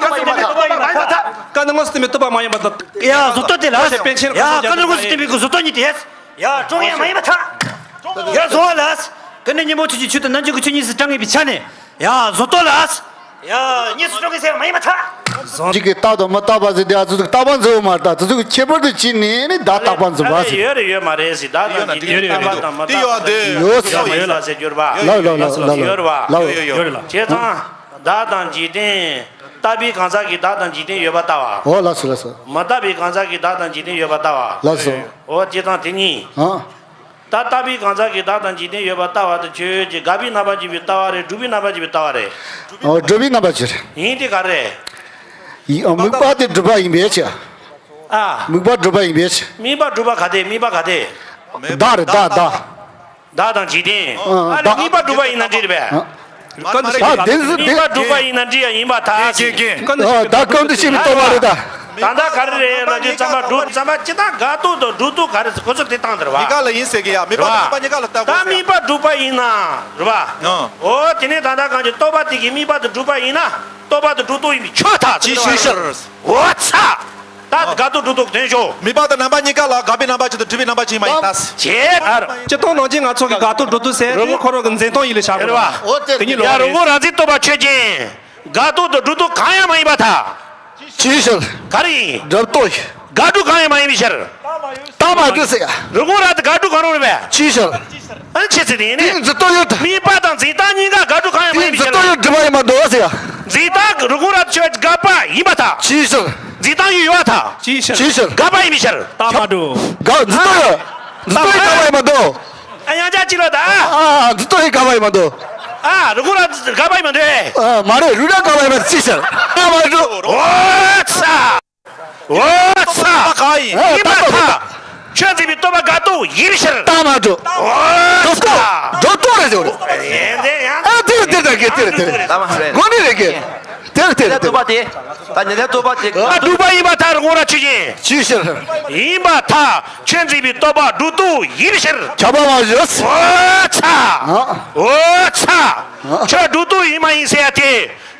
ཀུན་སེམས་མི་རྟོག་པ་ཡིན་པ་ཐལ། ཀ་ནི་ཀུན་སེམས་མི་རྟོག་པ་མ་ཡིན་པ་དང་། ཡ་བཟོ་རྟོག་དེ་ལ། ཡ་ཀ་ནི་ཀུན་སེམས་མི་གི་བཟོ་རྟོག་གཉིས་དེ། ཡ་ཀྲོང་ཡ་མ་ཡིན་པ་ཐལ། ཡ་བཟོ་བ་ལ། ཀ་ནི་ཉོན་མོངས་ཆོས་ཀྱི་ཆོས་དང་རྣམ་འགྱུར་གྱི་ཆོས་གཉིས་སུ་གྲངས་ངེས་པའི་ཆ་ནས། ཡ་བཟོ་རྟོག་ལ། ཡ་གཉིས་སུ་གྲངས་ངེས་ཟེར་མ་ཡིན་པ་ཐལ། གཅིག་གིས་རྟག་དང་མི་རྟག་པ་ཟེར་དེ་ཨ་ཙི་ཙི་རྟག་པ་འཛིན་པ་མ་རེད། ད་ཙི་ཙི་ཁྱད་པར་དུ་ཕྱེ་ནས་ནི་བརྡ་རྟག་པ་འཛིན་པ་ཟེར། ཡོད་རེད་ཡོད་མ་རེད་ཟེར། བརྡ་དང་འཇིག་རྟེན་རྟག་པ་དང་མི་རྟག་པ་དང་ཡོད་ཡོད་ལ་ཟེར་གྱུར་པ། ལགས་ལགས་ལགས་ལགས། ཡོད་རེད་བ། ལགས། ཡོད་ཡོད་ཡོད་རེད་ལ། བྱས་ཙང་། བརྡ་དང་འཇིག་རྟེན། རྟག་པའི་གང་ཟག་གིས་བརྡ་དང་འཇིག་རྟེན་ཡོད་པར་ལྟ་བ། འོ་ལགས་སོ་ལགས་སོ། མི་རྟག་པའི་གང་ཟག་གིས་བརྡ་དང་འཇིག་རྟེན་ཡོད་པར་ལྟ་བ། ལགས་སོ། འོ་བྱས་ཙང་དེ་གཉིས། ཨ། ད་རྟག་པའི་གང་ཟག་གིས་བརྡ་དང་འཇིག་རྟེན་ཡོད་པར་ལྟ་བ་དེ་ཆོས་ཅན། དགག་པའི་རྣམ་པར་འབྱེད་པའི་ལྟ་བ་རེད། སྒྲུབ་པའི་རྣམ་པར་འབྱེད་པའི་ལྟ་བ་རེད། ཨོ་སྒྲུབ་པའི་རྣམ་པར་འབྱེད་རེད། ཡིན་དེ་ག་རེད། ཡིན། ཨ་དམིགས་པ་དེ་སྒྲུབ་པ་ཡིན་པའི་ཕྱིར། ཨ། དམིགས་པ་སྒྲུབ་པ་ཡིན་པའི་ཕྱིར། དམིགས་པ་སྒྲུབ་པ་ག་དེ། དམིགས་པ་ག་དེ། བརྡ་རེད་བརྡ་བརྡ། བརྡ་དང་འཇིག་རྟེན། ཨ་ལས་བརྡ། དམིགས་པ་སྒྲུབ་པ་ཡིན་ན་འགྲིག་རེད་པས། ཨ། ཀ་འདི་ཨ་བདེན་ཟེར་དམིགས་པ་བདེན། སྒྲུབ་པ་ཡིན་ན་འགྲིག་ཡ་ཡིན་པར་ཐལ། ཀྱེ་ཀྱེ། ཀ་འདི་ཨ་ད་ཀ་འདི་ཤེས་པའི་རྟོག་པ་རེད་ད། ད་ལྟ་ག་རེ་རེད་ལབ་དུས་ཙམ་པ་སྒྲུབ་ཙམ་པ་ཅི་ལྟར་དགག་རྟོག་དང་སྒྲུབ་རྟོག་ག་རེ་ཟེར་ཁོ་ཚོ་དེ་བཏང་དེ་རེད་བ། མི་དགག་ལ་ཡིན་ཟེར་གི་ཡ། མི་རྟག་པ་རེད་བ། དམིགས་པ་གཉིས་ཀ་ལ་ལྟ་དགོས་ཟེར། ད་དམིགས་པ་སྒྲུབ་པ་ཡིན་ན་རེད་བ། ཨོ་དེ་ནས་ད་ལྟ་གང་ཅི་རྟོག་པ་དེ་གིས་དམིགས་པ་དེ་སྒྲུབ་པ་ཡིན་ན་རྟོག་པ་དེ་སྒྲུབ་རྟོག་ཡིན་པའི་ཆོས་ཐག་ཅི་ཞིག་ཤར། འོ་ཚ། ད་དགག་རྟོག་སྒྲུབ་རྟོག་དོན་ཞོག་དམིགས་པ་དང་རྣམ་པ་གཉིས་ཀ་ལ་དགག་པའི་རྣམ་པ་ཅན་དང་སྒྲུབ་པའི་རྣམ་པ་ཅན་མ་ཡིན་ད། བྱེད་ཨར། སྤྱིར་བཏང་ནང་བཞིན་ང་ཚོ་གི་དགག་རྟོག་སྒྲུབ་རྟོག་ཟེར་དེ་ཁོ་རང་གི་འཛིན་སྟངས་ཡིན་ལས་བྱ་དགོས་རེད་བ། དེ་ཉིད་ལོ་ཡ་རང་ངོ་རང་འཛིན་རྟོག་པ་ཆོས་ཅན། དགག་རྟོག་དང་སྒྲུབ་རྟོག་གང་ཡང་མ་ཡིན་པར་ཐལ། ཅི་ཕྱིར། ག་རེ་ཡིན། སྒྲུབ་རྟོག་དགག་སྒྲུབ་གང་ཡང་མ་ཡིན་པའི་ཕྱིར། རྟག་མ་གྲུབ་ཟེར་ཡ། རང་ངོ་རང་དང་དགག་སྒྲུབ་གང་རུང་རེད་པས། ཅི་ཕྱིར། ཨ་ནི་ཆི་ཟེར་དེ་ཡིན་ནི། དེ་འཛིན་རྟོག་ཡོད་དོ། དམིགས་པ་དང་འཛིན་སྟངས་གཉིས་ཀ་དགག་སྒྲུབ་གང་ཡང་མ་ཡིན་པའི་ཕྱིར། དེ་འཛིན་རྟོག་ཡོད་སྒྲུབ་པ་ཡིན་མ་འདུག་ཟེར་ཡ། འཛིན་སྟངས་རང་ངོ་རང་ཆོས་དགག་པ་ཡིན་པར་ཐལ། ཅི་ཕྱིར། འཛིན་སྟངས་ཡོད་ཡོད་པར་ཐལ། ཅི་ཕྱིར། དགག་པ་ཡིན་པའི་ཕྱིར། རྟག་མ་གྲུབ། དགག་འཛིན་རྟོག་ཡོད། འཛིན་རྟོག་ཡོད་དགག་པ་ཡིན་མ་འདུག་ཨ་ཡང་ཅག་ཅི་ལ་ད། ཨ་ཨ་འཛིན་རྟོག་ཡོད་དགག་པ་ཡིན་མ་འདུག་ཨ་རང་ངོ་རང་དགག་པ་ཡིན་མ་འདུག་ཨ་མ་རེད། རང་རང་དགག་པ་ཡིན་མ་ཅི་ཕྱིར། རྟག་མ་གྲུབ། འོ་ཚ། འོ་ཚ། གང་ཡིན། ཡིན་པར་ཐལ། ཆོས་འཛིན་པའི་རྟོག་པ་དགག་རྟོག་ཡིན་ཕྱིར། རྟག་མ་གྲུབ། འོ་ཚ། སྒྲུབ་རྟོག་སྒྲུབ་རྟོག་རེད་ཟེར་བ་རེད། ཡིན་དེ་ཡང་ཨ་དེ་རེད་དེ་རེད་དེ་རེད་དེ་རེད། དགོས་ནི་རེད་གི། དེ་རེད་དེ་རེད་དེ་རེད། དགག་རྟོག་པ་དེ། ད་ཉན་ཐོས་རྟོག་པ་དེ། ཨ་སྒྲུབ་པ་ཡིན་པར་ཐལ། རང་ངོ་རང་ཆོས་ཅན། ཅི་ཕྱིར། ཡིན་པར་ཐལ། ཆོས་འཛིན་པའི་རྟོག་པ་སྒྲུབ་རྟོག་ཡིན་ཕྱིར། ཁྱབ་པ་མ་བྱས། འོ་ཚ། ཨ། འོ་ཚ། ཨ། ཆོས་སྒྲུབ་རྟོག་ཡིན་མ་ཡིན་ཟེར་ཡ་དེ།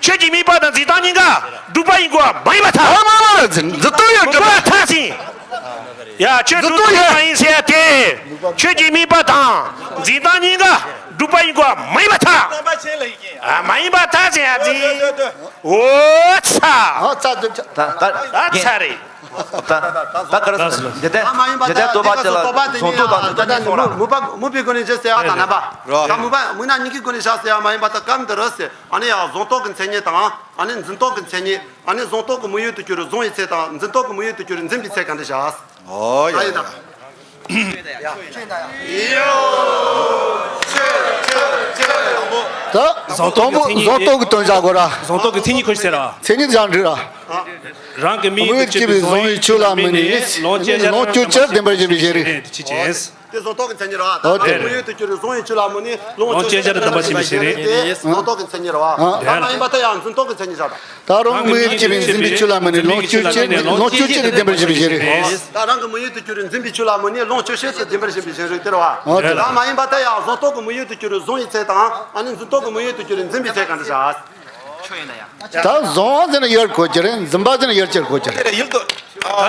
ཆོས་ཀྱི་དམིགས་པ་དང་འཛིན་སྟངས་གཉིས་ཀ་སྒྲུབ་པ་ཡིན་དགོས་པ་མ་ཡིན་པར་ཐལ། ཨ་མ་མ་མ་འཛིན་འཛིན་སྟངས་ཡང་སྒྲུབ་པ་ཐལ་ཟིན། ཡ་ཆོས་སྒྲུབ་སྟངས་ཡང་ཡིན་ཟེར་ཡ་དེ། ཆོས་ཀྱི་དམིགས་པ་དང་འཛིན་སྟངས་གཉིས་ཀ་སྒྲུབ་པ་ཡིན་དགོས་པ་མ་ཡིན་པར་ཐལ། ཨ་མ་ཡིན་པར་ཐལ་ཟེར་ཡ་འཛིན། འོ་ཚ། ཨ་ཚ་འཛིན་ཚ། ད་ད་ད་ཚ་རེད། ད་ད་ག་རེ་ཟེར་འཇིག་རྟེན་འཇིག་རྟེན་རྟོག་པ་ཅན་ལ་གཟུང་རྟོག་དང་འཛིན་སྟངས་གཉིས་གསུངས་ར། མུ་པ་མུ་པའི་སྒོ་ནས་བཞག་ཟེར་ཡ་དང་རྣམ་པ། ད་མུ་པ་མུ་ན་གཉིས་ཀའི་སྒོ་ནས་བཞག་ཟེར་ཡ་མ་ཡིན་པ་ད་སྐབས་འདི་རུ་ཟེར། ཨ་ནི་ཡང་གཟུང་རྟོག་གི་མཚན་ཉིད་དང་། ཨ་ནི་འཛིན་རྟོག་གི་མཚན་ཉིད། ཨ་ནི་གཟུང་རྟོག་གི་དམིགས་ཡུལ་དུ་གྱུར་གཟུང་བའི་ཚེ་དང་། འཛིན་རྟོག་གི་དམིགས་ཡུལ་དུ་གྱུར་འཛིན་པའི་ཚེ་གང་འདྲ་བཞག་ཨོ་ཡ་ཡ། ད་ཡིན་ད། ད་གཟུང་རྟོག་གི་མཚན་ཉིད་དེ། གཟུང་རྟོག་གི་དོན་བཞག་དགོས་ར། གཟུང་རྟོག་གི་མཚན་ཉིད་ཁོ་ཤེས་ར། མཚན་ཉིད་བཞག་འགྲིག་ར། རང་གི་དམིགས་ཡུལ་དུ་གྱུར་པའི་གཟུང་བའི་ཆོས་ལ་དམིགས་ནས། ལོངས་སྤྱོད་ཕྱིར་དུ་བདེན་པར་ཞེན་པའི་བཞིན་རས། དེ་གཟུང་རྟོག་གི་མཚན་ཉིད་རེད་བ། ཨོ་དེ་དམིགས་ཡུལ་དུ་གྱུར་པའི་གཟུང་བའི་ཆོས་ལ་དམིགས་ནས་ལོངས་སྤྱོད་ཕྱིར་དུ་བདེན་པར་ཞེན་པའི་བཞིན་རས། དེ་གཟུང་རྟོག་གི་མཚན་ཉིད་རེད་བ། ད་མ་ཡིན་པ་ད་ཡང་འཛིན་རྟོག་གི་མཚན་ཉིད་བཞག་ད། ད་རང་གི་དམིགས་ཡུལ་དུ་གྱུར་པའི་འཛིན་པའི་ཆོས་ལ་དམིགས་ནས་ལོངས་སྤྱོད་ཕྱིར། ལོངས་སྤྱོད་ཕྱིར་དུ་བདེན་པར་ཞེན་པའི་བཞིན་རས། ད་རང་གི་དམིགས་ཡུལ་དུ་གྱུར་པའི་འཛིན་པའི་ཆོས་ལ་དམིགས་ནས་ལོངས་སྤྱོད་ཕྱིར་དུ་བདེན་པར་ཞེན་པའི་བཞིན་རས་དེ་རེད་བ། ཨོ་དེ་ད་མ་ཡིན་པ་ད་ཡང་གཟུང་རྟོག་གི་དམིགས་ཡུལ་དུ་གྱུར་པའི་གཟུང་བའི་ཚེ་དང་། ཨ་ནི་འཛིན་རྟོག་གི་དམིགས་ཡུལ་དུ་གྱུར་པའི་འཛིན་པའི་ཚེ་གང་འདྲ་བཞག་ད་གཟུང་བ་ཟེར་ན་ཡུལ་གོ་རྒྱུ་རེད། འཛིན་པ་ཟེར་ན་ཡུལ་ཅན་གོ་རྒྱུ་རེད། ཡུལ་དུ། ཨ་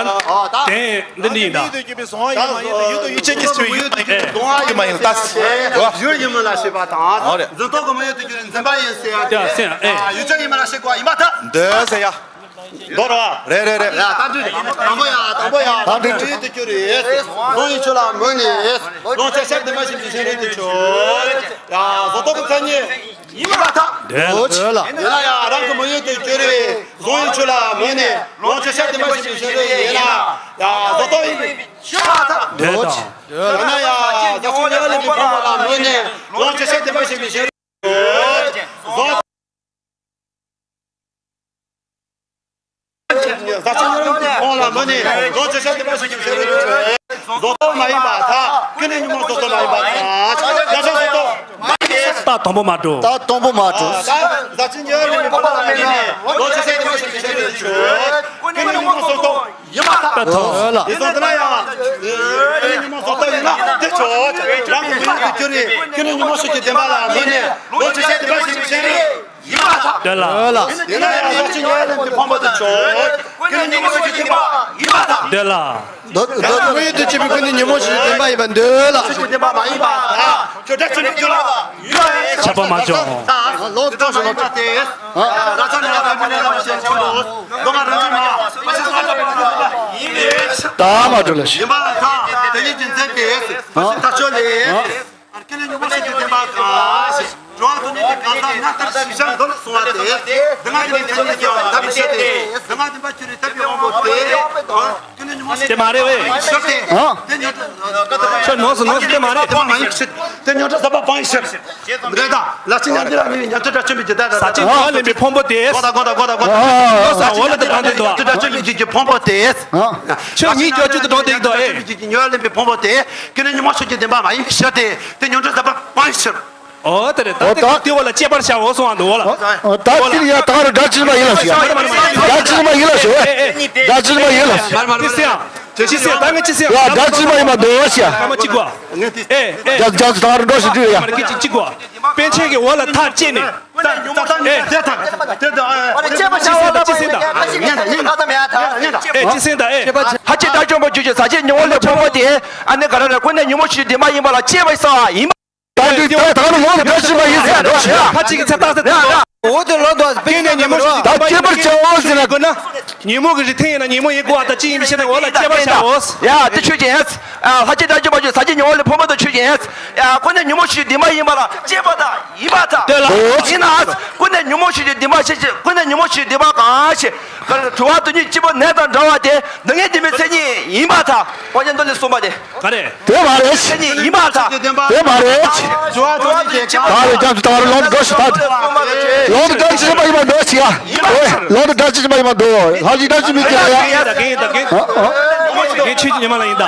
ད། དེ་འདི་འདི་ཡིན་ད། ཡུལ་དུ་གྱུར་པའི་གཟུང་བ་ཡིན་མ་ཡིན་ཏེ་ཡུལ་དུ་ཡུལ་ཅན་གྱི་ཚུལ་ཡུལ་དུ་གྱུར་པའི་གཟུང་བ་ཡིན་མ་ཡིན་ད། ཡུལ་ཡིན་མིན་ལ་བྱེད་པ་དང་། འཛིན་རྟོག་གི་དམིགས་ཡུལ་དུ་གྱུར་པའི་འཛིན་པ་ཡིན་ཟེར་ཡ་དེ། ཡ་ཟེར་ཡ་ཨེ། ཡུལ་ཅན་ཡིན་མིན་ལ་བྱེད་དགོས་ཡིན་པ་ད། འདོད་ཟེར་ཡ། མདོ་ར། རེད་རེད་རེད། ཡ་ད་འདུས། དང་པོ་ཡ་དང་པོ་ཡ། ད་འདུས། དམིགས་ཡུལ་དུ་གྱུར་པའི་གཟུང་བའི་ཆོས་ལ་དམིགས་ནས་ལོངས་སྤྱོད་ཕྱིར་བདེན་པར་ཞེན་པའི་བཞིན་རས་དེ་ཆོས། ཡ་གཟུང་རྟོག་གི་མཚན་ཉིད་ཡིན་པར་ཐལ། འདོད་ལ། ཡིན་ན་ཡང་རང་གི་དམིགས་ཡུལ་དུ་གྱུར་པའི་གཟུང་བའི་ཆོས་ལ་དམིགས་ནས་ལོངས་སྤྱོད་ཕྱིར་བདེན་པར་ཞེན་པའི་བཞིན་རས་ཡིན་ན། ཡ། བཟོ་ལྟ་ཡིན་པའི་ཤ་ཐག་འདོད་དང་། ཡང་ན་ཡ། ཟག་བཅས་ཉེ་བར་ལེན་པའི་ཕུང་པོ་ལ་མོས་ནས་ལོངས་སྤྱོད་ཤ་བདེན་པར་ཤེས་པའི་ཤེས་རིག་ཡོད། བཟོ། ཟག་བཅས་ཉེ་བར་ལེན་པའི་ཕུང་པོ་ལ་མོས་ནས་ལོངས་སྤྱོད་ཤ་བདེན་པར་ཤེས་པའི་ཤེས་རིག་ཡོད། བཟོ་ལྟ་མ་ཡིན་པར་ཐལ། ཀུན་ནས་ཉོན་མོངས་བཟོ་ལྟ་མ་ཡིན་པར་ཐལ། ཡང་ན་བཟོ་ལྟ། རྟགས་དང་པོ་མ་འགྲོ། རྟགས་དང་པོ་མ་འགྲོ། ཟག་བཅས་ཉེ་བར་ལེན་པའི་ཕུང་པོ་ལ་མོས་ནས་ལོངས་སྤྱོད་ཤ་བདེན་པར་ཤེས་པའི་ཤེས་རིག་ཡོད། ཀུན་ནས་ཉོན་མོངས་བཟོ་ལྟ་ཡིན་པར་ཐལ། འདོད་ལ། དེ་སོང་དུས་ན་ཡང་། ཀུན་ནས་ཉོན་མོངས་བཟོ་ལྟ་ཡིན་ན་དེ་ཆོག་རང་གི་མོས་ཡུལ་དུ་གྱུར་པའི་ཀུན་ནས་ཉོན་མོངས་ཤུགས་ཀྱི་བདེན་པ་ལ་མོས་ནས་ལོངས་སྤྱོད་ཤ་བདེན་པར་ཤེས་པའི་ཤེས་རིག་ཡིན་པར་ཐལ། འདོད་ལ། དེ་ན་ཡང་ཟག་བཅས་ཉེ་བར་ལེན་པའི་ཕུང་པོ་དེ་ཆོག་ཀུན་ནས་ཉོན་མོངས་ཤུགས་ཀྱི་བདེན་པ་ཡིན་པར་ཐལ། འདོད་ལ། འདོད་ལ། མོས་ཡུལ་དུ་གྱུར་པའི་ཀུན་ནས་ཉོན་མོངས་ཤུགས་ཀྱི་བདེན་པ་ཡིན་པར་འདོད་ལ། ཤུགས་ཀྱི་བདེན་པ་མ་ཡིན་པར་ཐལ། ཁྱོད་སྒྲ་ཆེན་པོ་ཁྱོད་ལ་ཡོད། ཁྱབ་པ་མ་བྱུང་། ལོག་ཏུ་ལྟ་ཞིག་ལོག་སྟེ། ར་ཚ་ནི་ར་ཚ་མི་ནི་ར་མི་ཤེས་ཆུ་ལོ། མདོ་ང་རང་ཚོ་མ་མ་ཤེས་ས་ལ་པའི་རང་ཚོ་ཡིན་པས། ད་མ་འགྲོ་ལ་ཞིག་ཡིན་པ་ལ་ཐ་དེ་ཉིད་ཀྱི་མཚན་པས། མ་ཤེས་ཐག་ཆོད་ལས། ཀུན་ནས་ཉོན་མོངས་ཤུགས་ཀྱི་བདེན་པ་གང་ཞིག་འགྲོ་བ་དོན་གཉིས་ཀྱི་གང་ཟག་སྔར་ལྟར་ཞིག་བྱ་འདོད་ལ་སོང་བ་སྟེ། འདི་ང་གི་ནི་མཚན་ཉིད་ཀྱང་འདའ་མི་ཤེས་ཏེ། འདི་ང་བདེན་པར་གྱུར་པའི་དད་པའི་དབང་པོ་སྟེ། དེ་མ་རེད་བས། ཨ། ཁྱོད་ནོར་སོང་ནོར་སོང་། དེ་མ་རེད། དེ་ཉོན་སྒྲ་ཟབ་པ་སྤང་བའི་ཕྱིར། རེད་ད། ལ་ཕྱི་ཉམས་འགྱུར་ལ་ནི་ཉམས་ཚོད་སྒྲ་ཆེན་པོའི་རྒྱུད་དག་ཟག་བཅས་ཉེ་བར་ལེན་པའི་ཕུང་པོ་དེ། གོ་ད་གོ་ད་གོ་ད་གོ་ད། ཨ། ལོ་ཟ་འོ་ལ་དེ་གང་དེ་དོ། ཉམས་ཚོད་སྒྲ་ཆེན་པོའི་རྒྱུད་ཀྱི་ཕུང་པོ་དེ། ཨ། ཁྱོད་ཉིད་ཀྱོ་ཅུ་དུ་གྲོང་དེ་ཡིག་དོ་ཨེ། ཉམས་ཚོད་སྒྲ་ཆེན་པོའི་རྒྱུད་ཀྱི་ཉེ་བར་ལེན་པའི་ཕུང་པོ་དེ། ཁྱོད་ནི་ཉོན་མོངས་ཤུགས་ཀྱི་བདེན་པ་མ་ཡིན་པའི་ཕྱིར་ཏེ། དེ་ཉོན་སྒྲ་ཟབ་པ་སྤང་བའི་ཕྱིར། འོ་ད་རེད། ད་དེ་དེ་བ་ལ་དཔྱད་པར་བྱའོ་གསུངས་པ་འདུག་བ་ལ། ད་དེ་ཡ་ད་རུ་སྒྲ་ཇི་མ་ཡིན་ལ་ཞུ་ཡ། སྒྲ་ཇི་མ་ཡིན་ལ་ཞུ་ཡ། སྒྲ་ཇི་མ་ཡིན་ལ། ཅི་སེ་ཡང་། ཅི་སེ་ཡང་། ད་ངས་ཅི་སེ་ཡང་། ཡ་སྒྲ་ཇི་མ་ཡིན་མ་འདུག་ཞུ་ཡ། ཀ་མ་ཅི་གོ། ཨེ་ཨེ། སྒྲ་སྒྲ་ད་རུ་འགྲོ་ཞིག་འདུག་ཡ། ཀ་མ་ཅི་གོ། པཎ་ཆེན་གྱི་འོག་ལ་ཐག་བཅད་ནས། ཨེ། ཅི་སེ་ད་ཅི་སེ་ད། ཨེ། ཅི་སེ་ད་ཨེ། ལྷ་ཆེན་དགྲ་བཅོམ་པ་ཁྱོད་ཀྱི་ཟག་བཅས་ཉོན་མོངས་ལས་ཕོངས་པ་དེ། ཨ་ནི་ག་རེ་རེད། ཀུན་ནས་ཉོན་མོངས་ཤུགས་ཀྱི་བདེན་པ་ཡིན་པ་ལ་དཔྱད་པ་ས་ཡིན་པ། ད་དུས་ད་ད་ནི་ལོག་ཏུ་སྒྲ་ཇི་མ་ཡིན་ཟེར་འགྲོ་ཞིག་ཡ། ཁ་ཅིག་གི་ཚེ་རྟགས་ཟེར་ད། འོ་དེ་ལོག་ཏུ་ཀུན་ནས་ཉོན་མོངས་ཤུགས་ཀྱི་བདེན་པ་ཡིན་པ་ལ་དཔྱད་པར་བྱའོ་ཟེར་ན། དགོས་ན། ཉོན་མོངས་ཀྱི་རིགས་མཐུན་ཡིན་ན་ཉོན་མོངས་ཡིན་དགོས་པ་དང་གཅིག་ཡིན་པའི་ཕྱིར་ན་འོ་ལ་དཔྱད་པར་བྱའོ། ཡ་དེ་ཆོས་ཅན། ལྷ་ཆེན་དགྲ་བཅོམ་པ་ཁྱོད་ཟག་བཅས་ཉོན་མོངས་ལས་ཕོངས་པ་དང་ཆོས་ཅན། ཀུན་ནས་ཉོན་མོངས་ཤུགས་ཀྱི་བདེན་པ་ཡིན་པ་ལ་དཔྱད་པ་དང་ཡིན་པར་ཐལ། འདོད་ལ། ཡིན་ན། ཀུན་ནས་ཉོན་མོངས་ཤུགས་ཀྱི་བདེན་པ་ཞེས་བྱ། ཀུན་ནས་ཉོན་མོངས་ཤུགས་ཀྱི་བདེན་པ་གང་ཞེས། འགྲོ་བ་དོན་གཉིས་སྐྱེ་བོ་ནད་དང་འདྲ་བ་དེ། སྡུག་བསྔལ་བདེན་པའི་མཚན་ཉིད་ཡིན་པར་ཐལ། དབང་ཆེན་མདོ་ལས་གསུངས་པ་དེ། ག་རེ། དེ་མ་རེད། མཚན་ཉིད་ཡིན་པར་ཐལ། དེ་མ་རེད། འགྲོ་བ་དོན་གཉིས་ཀྱི་ད་རེས་ཀྱང་ད་རུ་ལོག་འགྲོ་ཞིག་ད། ལོག་འགྲོ་ཅི་མ་ཡིན་མ་འདོད་ཞིག་ཡ། ལོག་འགྲོ་ཅི་མ་ཡིན་མ་འདོད། ལྷ་ཞིག་ད་ཅི་མི་སྐྱེ་ཡ། ད་གིན་ད་གིན། ཨ་ཨ། ངས་ཆོས་ཀྱི་ཉི་མ་ལ་ཡིན་ད།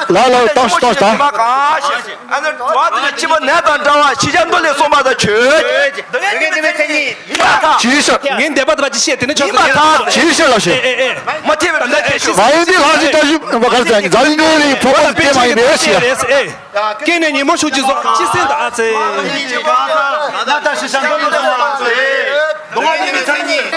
ལ་ལ་བཏང་ཞིག་བཏང་ཞིག་ད། ཨ་ནི་འགྲོ་བ་དོན་གཉིས་སྐྱེ་བོ་ནད་དང་འདྲ་བ་ཞེས་བྱ་མདོ་ལས་གསུངས་པ་དང་ཆོས་ཅན། སྡུག་བསྔལ་བདེན་པའི་མཚན་ཉིད་ཡིན་པར་ཐལ། ཅིའི་ཕྱིར། ངས་འདོད་པ་དང་ཅི་བཤད་དེ་ནི་ཆོས་ཡིན་པར་ཐལ། ཅིའི་ཕྱིར་ལ་ཞེས། ཨེ་ཨེ་ཨེ། མ་ཐེ་བའི་ལ་ཞེས་མ་ཡིན་ཏེ་ལྷ་ཞིག་ད་ཞིག་མ་གར་ཙང་ཛ་ལི་ནི་ལི་ཕོ་བ་དེ་མ་ཡིན་པའི་ཞེས། ཨེ། ཀྱེ་ནས་ཉོན་མོངས་ཤུགས་ཀྱིས་བཟོ། ཅི་སེམས་དང་ཨ་ཙེ། ད་ལྟ་ཞི་བྱ་འདོད་ལ་སོང་བ་ཚེ། སྡུག་བསྔལ་བདེན་པའི་མཚན་ཉིད།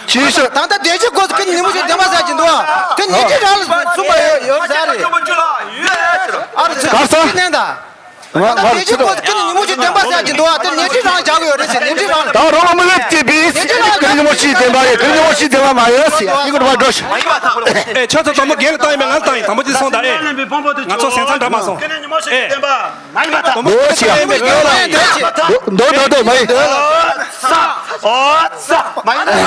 ཅིའི་ཕྱིར། ད་ལྟ་བདེ་གཤེགས་སྐོར་ཀུན་ཉོན་མོངས་ཤུགས་བདེན་པ་ཟེར་གྱི་འདུག་བ། དེ་ཉན་ཐོས་རང་ལ་གསུངས་པ་ཡོད་ཡོད་ས་རེད། ཨ་རུ་ཚེ་ག་ས། ནན་ད། ང་ང་བདེ་གཤེགས་སྐོར་ཀུན་ཉོན་མོངས་ཤུགས་བདེན་པ་ཟེར་གྱི་འདུག་བ། དེ་ཉན་ཐོས་རང་ལ་སྦྱར་གི་ཡོད་རེད་ཟེར། ཉན་ཐོས་རང་ལ། ད་རང་ལ་མི་ལུས་སྐྱེས་པས་ཀུན་ཉོན་མོངས་ཤུགས་བདེན་པ་ཡོད། ཀུན་ཉོན་མོངས་ཤུགས་བདེན་པ་མ་ཡོད་ཟེར། ཡིན་གོ་མ་འགྲོ་ཞིག་ཨེ་ཁྱོད་ཚོ་དང་པོ་རྒན་ལ་བཏང་ཡིན་པས། ང་ལ་བཏང་ཡིན། དང་པོ་ཅི་སོང་ད། ཨེ། ང་ཚོ་སེམས་ཚང་འདྲ་མ་སོང་། ཨེ། མ་ཡིན་པ་དང་། འདོད་ཆེ་ཡ། འདོད་འདོད་འདོད་མ་ཡིན། ཨོ་ཙ། མ་ཡིན་ན།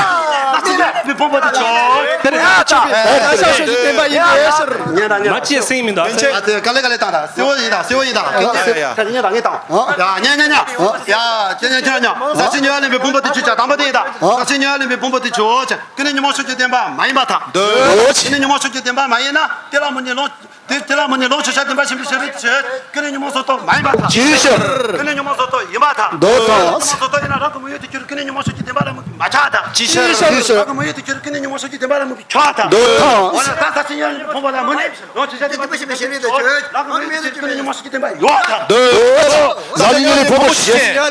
ང་ཅི་ཡ་མི་ཕོངས་པ་དེ་ཆོག་དེ་ནི་ང་ཅི་བས། ཨ་ཤ་ཤ་ཤ་བསྟན་པ་ཡིན་པས་ཤར། ཉན་དང་ཉན། མ་ཅི་སེང་མི་འདུག་ཨ་ཙེ། ག་ལེ་ག་ལེ་བཏང་དང་། སེ་བོ་ཡིན་དང་། སེ་བོ་ཡིན་དང་། ཉན་དང་ཉན་དང་། ཡ་ཉན་ཉན་ཉན། ཡ་ཁྱེད་ཉན་ཁྱེད་ཉན། ཟག་བཅས་ཉེ་བར་ལེན་པའི་ཕོངས་པ་དེ་ཆོག་ཅིང་། དང་པོ་དེ་ཡིན་དང་། ཟག་བཅས་ཉེ་བར་ལེན་པའི་ཕོངས་པ་དེ་ཆོག་ཅིང་། ཀུན་ནས་ཉོན་མོངས་ཤུགས་ཀྱི་བདེན་པ་མ་ཡིན་པར་ཐལ། འདོད། ཀུན་ནས་ཉོན་མོངས་ཤུགས་ཀྱི་བདེན་པ་མ་ཡིན་ན། དེ་ལ་མོས་ནས་ལོངས། དེ་དེ་ལ་མོས་ནས་ལོངས་སྤྱོད་བྱ་བདེན་པར་ཤེས་པའི་ཤེས་རིག་ཆོས་ཅན། ཀུན་ནས་ཉོན་མོངས་བཟོ་ལྟ་མ་ཡིན་པར་ཐལ། ཅིའི་ཕྱིར། ཀུན་ནས་ཉོན་མོངས་བཟོ་ལྟ་ཡིན་པར་ཐལ། འདོད་དང་། ཀུན་ནས་ཉོན་མོངས་བཟོ་ལྟ་ཡིན་ན་རང་གི་མོས་ཡུལ་དུ་གྱུར་ཀུན་ནས་ཉོན་མོངས་ཤུགས་ཀྱི་བདེན་པ་ལ་མོས་པའི་མ་ཆགས་དང་། ཅིའི་ཕྱིར། རང་གི་མོས་ཡུལ་དུ་གྱུར་ཀུན་ནས་ཉོན་མོངས་ཤུགས་ཀྱི་བདེན་པ་ལ་མོས་པའི་ཆགས་དང་། འདོད་དང་། འོ་ན་ད་ཟག་བཅས་ཉེ་བར་ལེན་པའི་ཕོངས་པ་ལ་མོས་ནས་ལོངས་སྤྱོད་བྱ་བདེན་པར་ཤེས་པའི་ཤེས་རིག་ཆོས་ཅན། རང་གི་མོས་ཡུལ་དུ་གྱུར་ཀུན་ནས་ཉོན་མོངས་ཤུགས་ཀྱི་བདེན་པ་ཡོད་དང་། འདོད། ཟག་བཅས་ཉེ་བར་ལེན་ཕོངས་པ་ཞེས།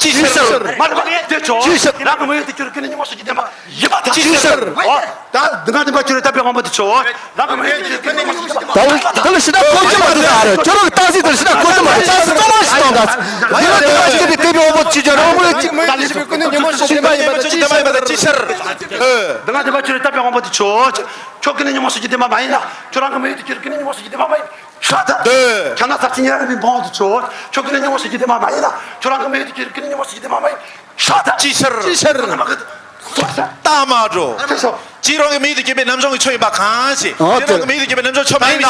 ཅིའི་ཕྱིར། མ་རེད་པ། ངས་དེ་ཆོག་ཅིའི་ཕྱིར། རང་གི་མོས་ཡུལ་དུ་གྱུར་ཀུན་ནས་ཉོན་མོངས་ཤུགས་ཀྱི་བདེན་པ་ཡིན་པར་ཐལ། ཅིའི་ཕྱིར། ད་འདི་ང་བདེན་པར་གྱུར་པའི་དད་པའི་དབང་པོ་དེ་ཆོག་རང་གི་མོས་ཡུལ་དུ་གྱུར་ཀུན་ནས་ཉོན་མོངས་ཤུགས་ཀྱི་བདེན་པ། ད་ལ་ད་ལ་ཞེ་དྲག་གོ་རྒྱུ་མ་རེད། ད་རེད་ཁྱོད་རང་གི་ཏག་ཙི་དེ་ཞེ་དྲག་གོ་རྒྱུ་མ་རེད། ཏག་ཙི་ཏོག་མ་ཞིག་བཏང་ད། འདི་ང་བདེན་པར་གྱུར་པའི་དད་པའི་དབང་པོ་ཅིག་ཅར་རང་མོས་ཀྱི་ཀུན་ནས་ཉོན་མོངས་ཤུགས་ཀྱི་བདེན་པ་ཡིན་པ་ཅི་ཕྱིར། འདི་ང་བདེན་པར་གྱུར་པའི་དད་པའི་དབང་པོ་དེ་ཆོག་ཁྱོད་ཀུན་ནས་ཉོན་མོངས་ཤུགས་ཀྱི་བདེན་པ་མ་ཡིན་ན། ཁྱོད་རང་གི་མོས་ཡུལ་དུ་གྱུར་ཀུན་ནས་ཉོན་མོངས་ཤུགས་ཀྱི་བདེན་པ་མ་ཡིན། ཤ་ཐག་འདོད། ཁྱོད་ན་ཟག་བཅས་ཉེ་བར་ལེན་པའི་ཕོངས་པ་དེ་ཆོག་ཁྱོད་ཀུན་ནས་ཉོན་མོངས་ཤུགས་ཀྱི་བདེན་པ་མ་ཡིན་ན། ཁྱོད་རང་གི་མོས་ཡུལ་དུ་གྱུར་ཀུན་ནས་ཉོན་མོངས་ཤུགས་ཀྱི་བདེན་པ་མ་ཡིན། ཤ་ཐག་ཅིའི་ཕྱིར། ཅིའི་ཕྱིར། ང་མ་གི། རྟགས་མ་འགྲོ། ཅི་རང་གི་མིང་དུ་སྐྱེས་པའི་རྣམ་གཞག་གི་ཆོས་ཡིན་པ་གང་ཞིག་ཅི་རང་གི་མིང་དུ་སྐྱེས་པའི་རྣམ་གཞག་ཆོས་མ་ཡིན་ན།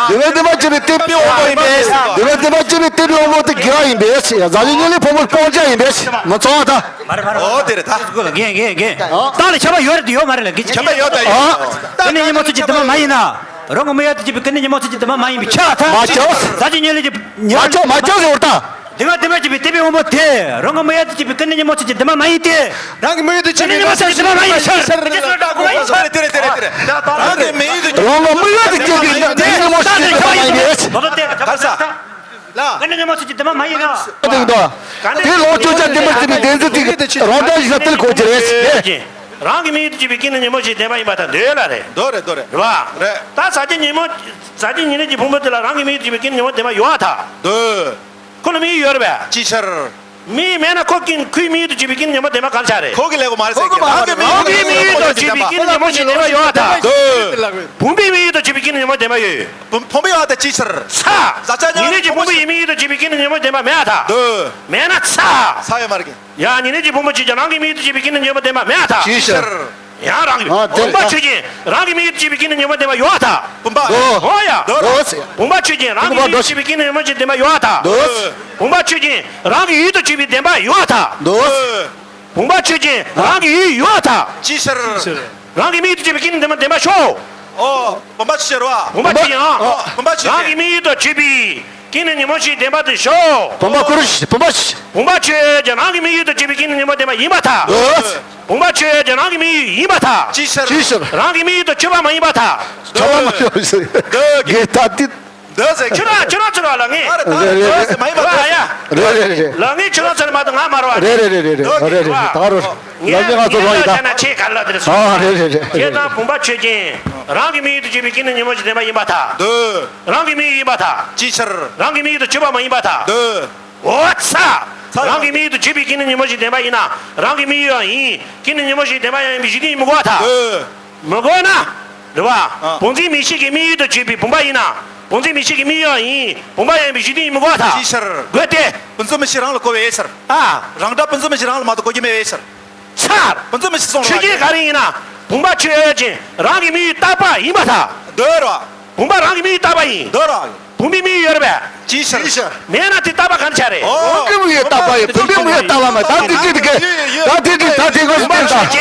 འདི་ལ་འདི་མ་སྐྱེས་པའི་གཏན་པའི་དབང་པོ་ཡིན་པས། འདི་ལ་འདི་མ་སྐྱེས་པའི་གཏན་པའི་དབང་པོ་དེ་དགེ་བ་ཡིན་པས། ཟག་བཅས་མྱ་ངན་ལས་ཕོ་མོ་སྤོང་བྱ་ཡིན་པས། མ་ཚོགས་པ་དང་། མ་རེད་མ་རེད། ཨོ་དེ་རེད་ད། རྒན་རྒན་རྒན། རྟགས་ལ་ཁྱབ་པ་ཡོད་རེད་དེ་ཡོད་མ་རེད་ལ་རྒན། ཁྱབ་པ་ཡོད་ད་ཡོད། ཀུན་ནས་ཉོན་མོངས་ཚུལ་གྱི་དེ་མ་མ་ཡིན་ན། རང་གི་མིང་ཡུལ་དུ་གྱུར་པའི་ཀུན་ནས་ཉོན་མོངས་ཚུལ་གྱི་དེ་མ་མ་ཡིན་པས་ཁྱབ་པ་དང་། མ་ཁྱབ། ཟག་བཅས་མྱ་ངན་ལས་ཀྱི་མྱ། མ་ཁྱབ་མ་ཁྱབ་ཟེར་བ་དང་། དེ་མ་དེ་མ་སྐྱེས་པའི་གཏན་པའི་དབང་པོ་དེ་རང་གི་མིང་ཡུལ་དུ་གྱུར་པའི་ཀུན་ནས་ཉོན་མོངས་ཚུལ་གྱི་དེ་མ་མ་ཡིན་ཏེ། རང་གི་མིང་ཡུལ་དུ་གྱུར་པའི་ཀུན་ནས་ཉོན་མོངས་ཚུལ་གྱི་དེ་མ་མ་ཡིན་ཕྱིར། དེ་རེད་དེ་རེད་དེ་རེད། རང་གི་མིང་ཡུལ་དུ་གྱུར་པའི་ཀུན་ནས་ཉོན་མོངས་ཚུལ་གྱི་དེ་མ་མ་ཡིན་ཕྱིར། ཀུན་ནས་ཉོན་མོངས་ཚུལ་གྱི་དེ་མ་མ་ཡིན་ན། དེ་ལོངས་སྤྱོད་བྱ་བདེན་པར་གྲུབ་པའི་བདེན་འཛིན་དེ་རང་དོན་ཞིག་ལ་བརྟེན་དགོས་ཀྱི་རེད། རང་གི་མིང་ཡུལ་དུ་གྱུར་པའི་ཀུན་ནས་ཉོན་མོངས་ཚུལ་གྱི་བདེན་པ་ཡིན་པར་ཐལ། འདོད་ལ་རེད། འདོད་རེད་འདོད་རེད། རེད་བ། རེད། ད་ཟག་བཅས་ཉོན་མོངས། ཟག་བཅས་ཉེར་ལེན་གྱི་ཕུང་པོ་དེ་ལ་རང་གི་མིང་ཡུལ་དུ་གྱུར་པའི་ཀུན་ནས་ཉོན་མོངས་བདེན་པ་ཡོད་པར་ཐལ། འདོད། ཁོ་ལ་མིང་ཡུལ་ཡོད་རེད་པས། ཅིའི་ཕྱིར། མིང་མེད་ན་ཁོ་ཀུན་ཁོའི་མིང་ཡུལ་དུ་གྱུར་པའི་ཀུན་ནས་ཉོན་མོངས་བདེན་པ་གང་ཆགས་རེད། ཁོ་གི་ལས་ཀ་མ་རེད་ཟེར་གི། རང་གི་མིང་ཡུལ་དུ་གྱུར་པའི་ཀུན་ནས་ཉོན་མོངས་ཀྱི་བདེན་པ་ཡོད་པར་ཐལ། འདོད། བུམ་པའི་མིང་ཡུལ་དུ་གྱུར་པའི་ཀུན་ནས་ཉོན་མོངས་བདེན་པ་ཡོད། བུམ་བུམ་པའི་ཡོད་པར་ཐལ། ཅིའི་ཕྱིར། ཚ། ཉེར་ལེན་གྱི་ཕུང་པོ་ཡི་མིང་ཡུལ་དུ་གྱུར་པའི་ཀུན་ནས་ཉོན་མོངས་བདེན་པ་མེད་པར་ཐལ། འདོད། མེད་ན་ཚ། ཚ་ཡོད་མ་རེད་གི། ཡང་ཉེར་ལེན་གྱི་ཕུང་པོ་ཆོས་ཅན། རང་གི་མིང་ཡུལ་དུ་གྱུར་པའི་ཀུན་ནས་ཉོན་མོངས་བདེན་པ་མེད་པར་ཐལ། ཅིའི་ཕྱིར། ཡང་རང་གི། ཨ་དེ་བུམ་པ་ཆོས་ཅན། རང་གི་མིང་ཡུལ་དུ་གྱུར་པའི་ཀུན་ནས་ཉོན་མོངས་བདེན་པ་ཡོད་པར་ཐལ། བུམ་པ། འོ། འོ་ཡ། འདོད། བུམ་པ་ཆོས་ཅན། རང་གི་མིང་ཡུལ་དུ་གྱུར་པའི་ཀུན་ནས་ཉོན་མོངས་ཀྱི་བདེན་པ་ཡོད་པར་ཐལ། འདོད། བུམ་པ་ཆོས་ཅན། རང་གི་ཡུལ་དུ་གྱུར་པའི་བདེན་པ་ཡོད་པར་ཐལ། འདོད། བུམ་པ་ཆོས་ཅན། རང་གི་ཡུལ་ཡོད་པར་ཐལ། ཅིའི་ཕྱིར། རང་གི་མིང་ཡུལ་དུ་གྱུར་པའི་ཀུན་ནས་བདེན་པ་བདེན་པ་ཤོག་ཨོ། བུམ་པ་ཆོས་ཅན་རེད་བ། བུམ་པ་ཆོས་ཅན། ཨོ། བུམ་པ་ཆོས་ཅན། རང་གི་མིང་ཡུལ་དུ་གྱུར་པའི་ཀུན་ནས་ཉོན་མོངས་ཀྱི་བདེན་པ་དེ་ཤོག་བུམ་པ་ཀུན། བུམ་པ་ཆོས། བུམ་པ་ཆོས་ཅན། རང་གི་མིང་ཡུལ་དུ་གྱུར་པའི་ཀུན་ནས་ཉོན་མོངས་བདེན་པ་ཡིན་པར་ཐལ། འདོད། བུམ་པ་ཆོས་ཅན། རང་གི་མིང་ཡུལ་ཡིན་པར་ཐལ། ཅིའི་ཕྱིར། ཅིའི་ཕྱིར། རང་གི་མིང་ཡུལ་དུ་གྱུར་པ་མ་ཡིན་པར་ཐལ། ཁྱབ་པ་མ་ཡིན་པ་ཟེར། འདོད། དགེ་ལྟ་སྟེ། འདོད་ཟེར། ཁྱོད་རང་ཁྱོད་རང་ཚོ་ར་ལ་ངས། རེད་རེད་རེད། མ་ཡིན་པ་རེད་ཡ། རེད་རེད་རེད། ལ་ངས་ཁྱོད་རང་ཚོ་ར་མ་གཏོགས་ང་མ་རེད་བ། རེད་རེད་རེད་རེད། འདོད། རེད་རེད་རེད། ད་རོ། ལ་ངས་ང་ཚོ་རོགས་ཡིན་ད། ཆ་ན་ཆེ་ག་ལ་དེར་སོང་། ཨ་རེད་རེད་རེད། ཁྱེད་རང་བུམ་པ་ཆོས་ཅན། རང་གི་མིང་ཡུལ་དུ་གྱུར་པའི་ཀུན་ནས་ཉོན་མོངས་ཀྱི་བདེན་པ་ཡིན་པར་ཐལ། འདོད། རང་གི་མིང་ཡུལ་ཡིན་པར་ཐལ། ཅིའི་ཕྱིར། རང་གི་མིང་ཡུལ་དུ་གྱུར་པ་མ་ཡིན་པར་ཐལ། འདོད། འོ་ཚ། ཚ། རང་གི་མིང་ཡུལ་དུ་གྱུར་པའི་ཀུན་ནས་ཉོན་མོངས་ཀྱི་བདེན་པ་ཡིན་ན་རང་གི་མིང་ཡུལ་ཡང་ཡིན། ཀུན་ནས་ཉོན་མོངས་ཀྱི་བདེན་པ་ཡང་ཡིན་པའི་གཞི་རྟེན་ཡིན་མི་དགོས་པར་ཐལ། འདོད། མི་དགོས་ན། རེད་བ། ཨ། བུམ་འཛིན་མིག་ཤེས་ཀྱི་མིང་ཡུལ་དུ་གྱུར་པའི་བུམ་པ་ཡིན་ན། བུམ་འཛིན་མིག་ཤེས་ཀྱི་མིང་ཡུལ་ཡང་ཡིན། བུམ་པ་ཡང་ཡིན་པའི་གཞི་རྟེན་ཡིན་མི་དགོས་པར་ཐལ། ཅིའི་ཕྱིར། དགོས་ཏེ། བུམ་འཛིན་མིག་ཤེས་རང་ལ་གོ་བའི་ཕྱིར། ཨ། རང་སྒྲ་བུམ་འཛིན་མིག་ཤེས་རང་ལ་མ་གཏོགས་གོ་རྒྱུ་མེད་པའི་ཕྱིར། ཚ། བུམ་འཛིན་མིག་ཤེས་སོང་ལ། ཆོས་ཅན་ག་རེ་ཡིན་ན། བུམ་པ་ཆོས་ཅན། རང་གི་མིང་ཡུལ་རྟག་པ་ཡིན་པར་ཐལ། འདོད་རོ། བུམ་པ་རང་གི་མིང་ཡུལ་རྟག་པ་ཡིན། འདོད་རོ། བུམ་པའི་མིང་ཡུལ་ཡོད་རེད་པས། ཅིའི་ཕྱིར། མེད་ན་དེ་རྟག་པ་གང་ཆགས་རེད། ཨོ། བུམ་པའི་མིང་ཡུལ་རྟག་པ་ཡིན། བུམ་པའི་མིང་ཡུལ་རྟག་པ་མ། ད་དེ་དེ་དེ་གས། ད་དེ་དེ་ད་དེ་ངོ་སྤྲད་ད།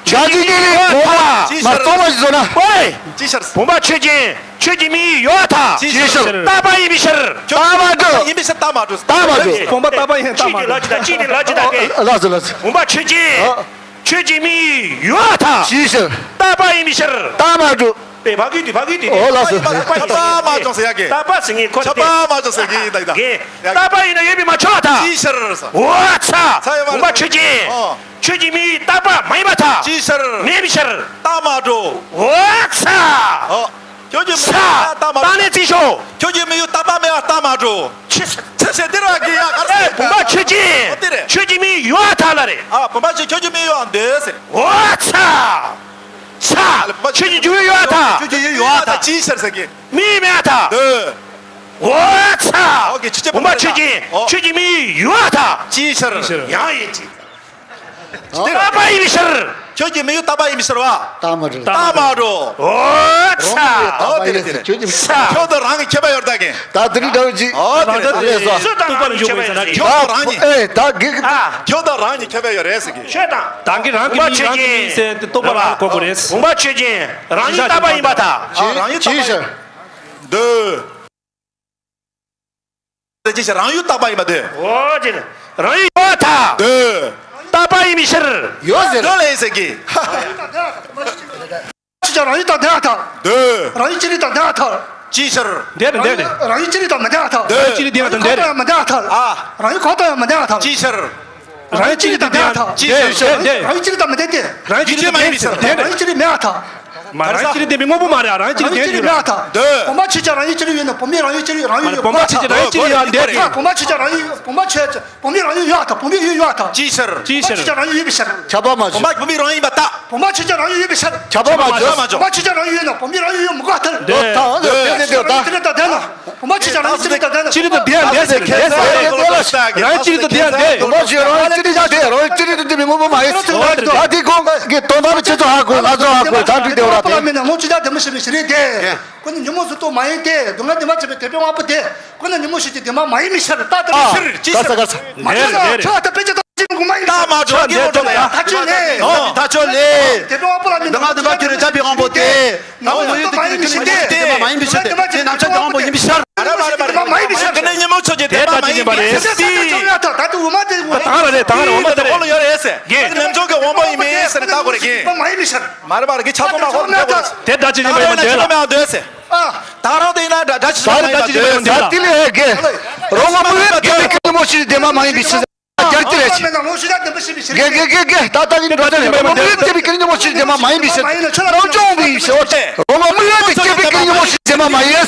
ཆོས་ཅན། ད་དེ་དེ་ལས་བུམ་པ་མ་གཏོང་བ་ཞིག་བཟོ་ན། ཨོའི། ཅིའི་ཕྱིར། བུམ་པ་ཆོས་ཅན། ཆོས་ཀྱི་མིང་ཡུལ་ཡོད་པར་ཐལ། ཅིའི་ཕྱིར། རྟག་པ་ཡིན་པའི་ཕྱིར། རྟག་མ་གྲུབ། ཡིན་པའི་ཕྱིར་རྟག་མ་གྲུབ། རྟག་མ་གྲུབ། བུམ་པ་རྟག་པ་ཡིན་རྟག་མ་གྲུབ། ཅིས་དེ་ལ་ཅི་ད་ཅིས་དེ་ལ་ཅི་ད་ཨོ། ལགས་སོ་ལགས་སོ། བུམ་པ་ཆོས་ཅན། ཨོ། ཆོས་ཀྱི་མིང་ཡུལ་ཡོད་པར་ཐལ། ཅིའི་ཕྱིར། རྟག་པ་ཡིན་པའི་ཕྱིར། རྟག་མ་གྲུབ། པའི་ཕ་གི་དུས་ཕ་གི་དུས། ཨོ་ལགས་སོ། ཁྱབ་པ་མ་བྱུང་ཟེར་ཡ་གི། རྟག་པ་ཟེར་ངེས་ཁོ་ཁྱབ་པ་མ་བྱུང་ཟེར་གི་ཡིན་ད་ཡིན་ད། གི། རྟག་པ་ཡིན་ན་ཡོད་པས་མ་ཆོག་པར་ཐལ། ཅིའི་ཕྱིར། འོ་ཚ། ཚ་ཡོད་མ་རེད། བུམ་པ་ཆོས་ཅན། ཨོ། ཆོས་ཀྱི་མིང་རྟག་པ་མ་ཡིན་པར་ཐལ། ཅིའི་ཕྱིར། མེད་པའི་ཕྱིར། རྟག་མ་གྲུབ། འོ་ཚ། ཨོ། ཁྱོད་ཀྱི་མིང་ཚ། རྟག་མ་གྲུབ། རྟག་ནས་བརྩིས་ཤོག་ཁྱོད་ཀྱི་མིང་ཡུལ་རྟག་པ་མེད་པར་རྟག་མ་གྲུབ། ཆི་ཟེར། ཆི་ཟེར་འདི་ར་གི་ཡ་གར་ཟེར། བུམ་པ་ཆོས་ཅན། ཨོ་དེ་རེད། ཆོས་ཀྱི་མིང་ཡུལ་ཡོད་པར་ཐལ་ལ་རེད། ཨ། བུམ་པ་ཆོས་ཁྱོད་ཀྱི་མིང་ཡུལ་ཡང་འདོད་ཟེར། འོ་ཚ། ཚ། ཆོས་ཀྱི་འཇུག་ཡུལ་ཡོད་པར་ཐལ། ཆོས་ཀྱི་ཡུལ་ཡོད་པར་ཐལ། ཅིའི་ཕྱིར་ཟེར་གི། མིང་མེད་པར་ཐལ། འདོད། འོ་ཚ། ཨོ་གི་ཆོས་ཅན། བུམ་པ་ཆོས་ཅན། ཨོ། ཆོས་ཀྱི་མིང་ཡུལ་ཡོད་པར་ཐལ། ཅིའི་ཕྱིར། ཡང་ཡིན་གཅིག་རྟག་པ་ཡིན་པའི་ཕྱིར། ཁྱོད་ཀྱི་མིང་ཡུལ་རྟག་པ་ཡིན་པའི་ཕྱིར་བ། རྟག་མ་གྲུབ། རྟག་མ་གྲུབ། འོ་ཚ། ཨོ་དེ་རེད་དེ་རེད། ཁྱོད་ཀྱི་ཚ། ཁྱོད་དང་རང་གི་ཁྱད་པར་ཡོད་ད་གིན། ད་དེ་རིང་འདྲ་བོ་ཅིག་ཨོ་དེ་རེད་དེ་རེད། སུ་དང་རང་གི་ཁྱད་པར་ཡོད་ཟེར་ན། ཁྱོད་དང་རང་གཉིས། ཨེ་ད་གི་གི། ཨ། ཁྱོད་དང་རང་གཉིས་ཁྱད་པར་ཡོད་རེད་ཟེར་གི། ཁྱོད་དང་། ད་གི་རང་གི་མིང་རང་གི་མིང་ཟེར་དེ་རྟོགས་པ་རང་གོ་དགོས་རེད། བུམ་པ་ཆོས་ཅན། རང་ཡུལ་རྟག་པ་ཡིན་པར་ཐལ། ཨ། རང་ཡུལ་རྟག་པ་ཡིན། འདོད། དེ་ཅི་ཞིག་རང་ཡུལ་རྟག་པ་ཡིན་པ་འདོད། འོ་ཅི། རང་ཡུལ་ཡོད་པར་ཐལ། འདོད། རྟག་པ་ཡིན་པའི་ཕྱིར། ཡོད་ཟེར། འདོད་ལ་ཡིན་ཟེར་གི། ཆོས་ཅན་རང་ཡུལ་དང་ལྡན་པར་ཐལ། འདོད། རང་ཡུལ་ཅི་རིགས་དང་ལྡན་པར་ཐལ། ཅིའི་ཕྱིར། འདོད་དང་ལྡན་ཏེ། རང་ཡུལ་ཅི་རིགས་དང་མི་ལྡན་པར་ཐལ། འདོད། ཅི་རིགས་དེ་ཡང་དང་ལྡན་ཏེ། རང་ཡུལ་གང་དང་ཡང་མི་ལྡན་པར་ཐལ། ཨ། རང་ཡུལ་གང་དང་ཡང་མི་ལྡན་པར་ཐལ། ཅིའི་ཕྱིར། རང་ཡུལ་ཅི་རིགས་དང་མི་ལྡན་པར་ཐལ། ཅིའི་ཕྱིར། རང་ཡུལ་ཅི་རིགས་དང་ལྡན་ཏེ། རང་ཡུལ་ཅི་རིགས་མ་ཡིན་པའི་ཕྱིར། རང་ཡུལ་ཅི་རིགས་མེད་པར་ཐལ། མ་རང་ཡུལ་ཅི་རིགས་ལྡན་པའི་དངོས་པོ་མ་རེད། རང་ཡུལ་ཅི་རིགས་ལྡན་ཡོད། འདོད། བུམ་པ་ཆོས་ཅན་རང་ཡུལ་ཅི་རིགས་ཡོད་ན་བུམ་པས་རང་ཡུལ་ཅི་རིགས་རང་ཡུལ་ཡོད། བུམ་པ་ཆོས་ཅན་རང་ཡུལ་ཅི་རིགས་ཡོད་ན་བུམ་པ་ཐལ། བུམ་པ་ཆོས་ཅན་རང་ཡུལ་བུམ་པ་ཆོས་ཅན་བུམ་པས་རང་ཡུལ་ཡོད་ཐལ། བུམ་པའི་ཡུལ་ཡོད་ཐལ། ཅིའི་ཕྱིར། བུམ་པ་ཆོས་ཅན་རང་ཡུལ་ཡོད་པའི་ཕྱིར། ཁྱབ་པ་མ་བྱུང་། བུམ་པ་བུམ་པས་རང་ཡུལ་ཡིན་པར་ཐལ། བུམ་པ་ཆོས་ཅན་རང་ཡུལ་ཡོད་པའི་ཕྱིར། ཁྱབ་པ་མ་བྱུང་། བུམ་པ་ཆོས་ཅན་རང་ཡུལ་ཡོད་ན་བུམ་པས་རང་ཡུལ་ཡོད་མི་དགོས་ཐལ། འདོད་ཐལ། འདོད། དེ་ནི་འདོད་ད། དེ་ནི་ད་དེ་ན། མ་ཅི་ཅང་རང་ཅི་རིགས་དང་ལྡན་ཅི་རིགས་དང་ལྡན་ལྡན་ཟེར་གི་རེད་ཟེར་རང་ཅི་རིགས་དང་ལྡན་ལྡན། མ་ཅི་རང་ཅི་རིགས་དང་ལྡན་ལྡན། ད་དེ་ཁོང་གི་དོན་དག་ནི་ཁྱེད་ཚོ་ཧ་གོ་ང་ཚོ་ཧ་གོ་ད་འགྲིག་དེ་བ་ལ་དེ། ལ་མིན་ན་ངོ་ཅི་ཅང་དེ་མི་ཤེས་པའི་ཞི་རིགས་དེ། ཁོ་ནི་ཉིན་མོ་གཟུགས་ཐོག་མ་ཡིན་ཏེ། སྡུག་བསྔལ་འདུན་པ་བྱེད་པའི་དད་པའི་དབང་པོ་དེ། ཁོ་ནི་ཉིན་མོ་ཞིག་གི་དེ་མ་མ་ཡིན་མི་ཤར་ད་ལྟ་མི་ཤར། མ་ཤར་ན་ཁྱོད་ད་དཔེ་ཆ་ད་ཅི་མི་དགོས་མ་ཡིན་ད། མ་ཆོག་གི་མོ་ཆོག་ཡ། ད་ཆོག་ལེ། ད་ཆོག་ལེ། དད་པའི་དབང་པོ་ལ་མི་འདུག་ང་འདུན་པ་ཁྱོད་རེ་ཆ་པའི་དབང་པོ་དེ། ང་མོ་ཡོད་དེ་ཁྱོད་ཉིན་མོ་ཞིག་དེ་མ་ཡིན་མི་ཤར། ད་ནམ་ཆ་དབང་པོ་ཡིན་མི་ཤར། ཨ་ར་མ་ར་མ་ར་མ་ཡིན་མི་ཤར། ཉིན་མོ་ཆོག་གི་དེ་མ་མ་ཡིན་མི་ཤར། ད་དུ་འོ་མ་དེ་འོ་མ་དེ་རེད། ད་ལམ་ཆོག་གི་དབང་པོ་ཡིན་མི་ཤར་ན་ད་གོ་རེ་གི། མ་རེད་མ་རེད་གི་ཆ་ཚང་མ་ཧོལ་འདོད་གོ་རེད། དེ་ད་ཅི་ཡིན་པ་ཡིན་མ་འདོད་ལ། དེ་ད་ཅི་ཡིན་པ་ཡིན་མ་འདོད་ལ། ད་རང་དེ་ཡིན་ན་ད་ད་ཅི་ཡིན་པ་ཡིན་མ་འདོད་ལ། ད་དེ་ལས་ཧེ་གེ། རོང་བ་མི་ཡོད་ཀྱི་མི་ཀི་མོ་ཞིག་དེ་མ་མ་ཡིན་པའི་ཕྱིར། རྒྱལ་གྱི་རེད་ཅི། དགེ་དགེ་དགེ་དགེ་ད་ད་ཡིན་འགྲོ་ད་ཡིན་རོང་བ་མི་ཡོད་ཀྱི་མི་ཀི་མོ་ཞིག་དེ་མ་མ་ཡིན་པའི་ཕྱིར། རང་སྐྱོང་བའི་ཕྱིར། རོང་བ་མི་ཡོད་ཀྱི་མི་ཀི་མོ་ཞིག་དེ་མ་མ་ཡིན།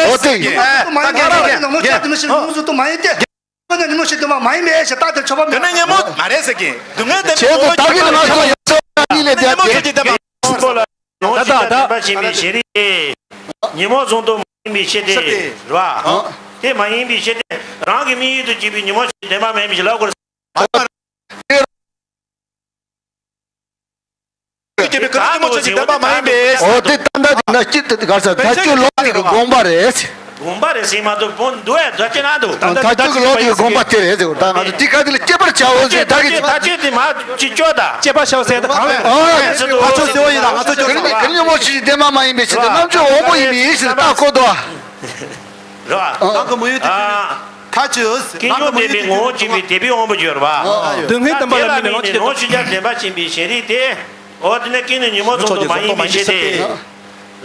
འོ་དེ་ཡིན། ད་དགེ་དགེ་དགེ། ཁོ་ན་ཉིན་མོ་ཞིག་དུ་མ་མ་ཡིན་པས་ཞེས་རྟག་ཏུ་ཆོག་པ་མེད། དེ་ནི་ཉིན་མོ་མ་རེད་ཟེར་གྱི། སྡུག་བསྔལ་དེ་ནི་ཁྱེད་ཚོ་ད་གིན་ང་ཚོ་ཡོད་ཚོ་གཉིས་ལས་དེ་ཉིན་མོ་ཚོ་ཅི་ལྟ་བ། ད་ད་ད་བཞིན་པའི་ཤེས་རིག་དེ། ཉིན་མོ་གཟུགས་ཐོག་མ་ཡིན་པའི་ཕྱིར་ཏེ། རེད་བ། དེ་མ་ཡིན་པའི་ཕྱིར་ཏེ། རང་གི་དམིགས་ཡུལ་དུ་བྱེད་པའི་ཉིན་མོ་ཞིག་བདེན་པ་མ་ཡིན་པའི་ཕྱིར་ལབ་དགོས། ཀྱི་བའི་ཀུན་ཉིན་མོ་ཆོས་ཀྱི་བདེན་པ་མ་ཡིན་པས། འོ་དེ་ཏན་ཏན་དེ་ན་སྐྱིད་དེ་གར་ས་ཐ་ཆུ་ལོག་གི་དགོངས་པ་རེད། དགོངས་པ་རེད་ཟེར་མ་གཏོགས་བོན་འདུལ་བའི་འདུལ་སྐྱེ་ན་འདུག་ད་ཐ་ཆུ་ལོག་གི་དགོངས་པ་དེ་རེད་ཟེར། ད་ང་ཚོ་དེ་ག་དེ་ལ་སྐྱེས་པར་བྱའོ་ཟེར་ད་གི་ཐ་ཆུ་དེ་མ་ཅི་ཅོ་ད་སྐྱེས་པ་བྱའོ་ཟེར་ད་གང་རེད། ཨ་ཐ་ཆུ་ཟེར་བ་ཡིན་ད་ང་ཚོ་ཀུན་ཉིན་མོ་ཆོས་ཀྱི་བདེན་པ་མ་ཡིན་པའི་ཕྱིར་དུ་རྣམ་དཔྱོད་འོང་པོ་ཡིན་པའི་ཕྱིར་ད་ཁོ་དོ། རེད་བ། ནང་གི་མོ་ཡུལ་དུ་ཁ་ཆུ་ཀུན་འབྱུང་མེད་པའི་ངོ་བོ་གཅིག་པའི་དད་པའི་དབང་པོ་བརྗོད་པ། སྡུག་བསྔལ་བདེན་པ་ལ་དམིགས་ནས་ནོར་ཕྱིན་ཆད་བདེན་པ་ཡིན་པའི་ཞེན་རིག་སྟེ། འོ་དེ་ནི་ཀུན་ནས་ཉིན་མོ་ཚོགས་དུ་མ་ཡིན་པའི་ཕྱིར་ཏེ། རེད་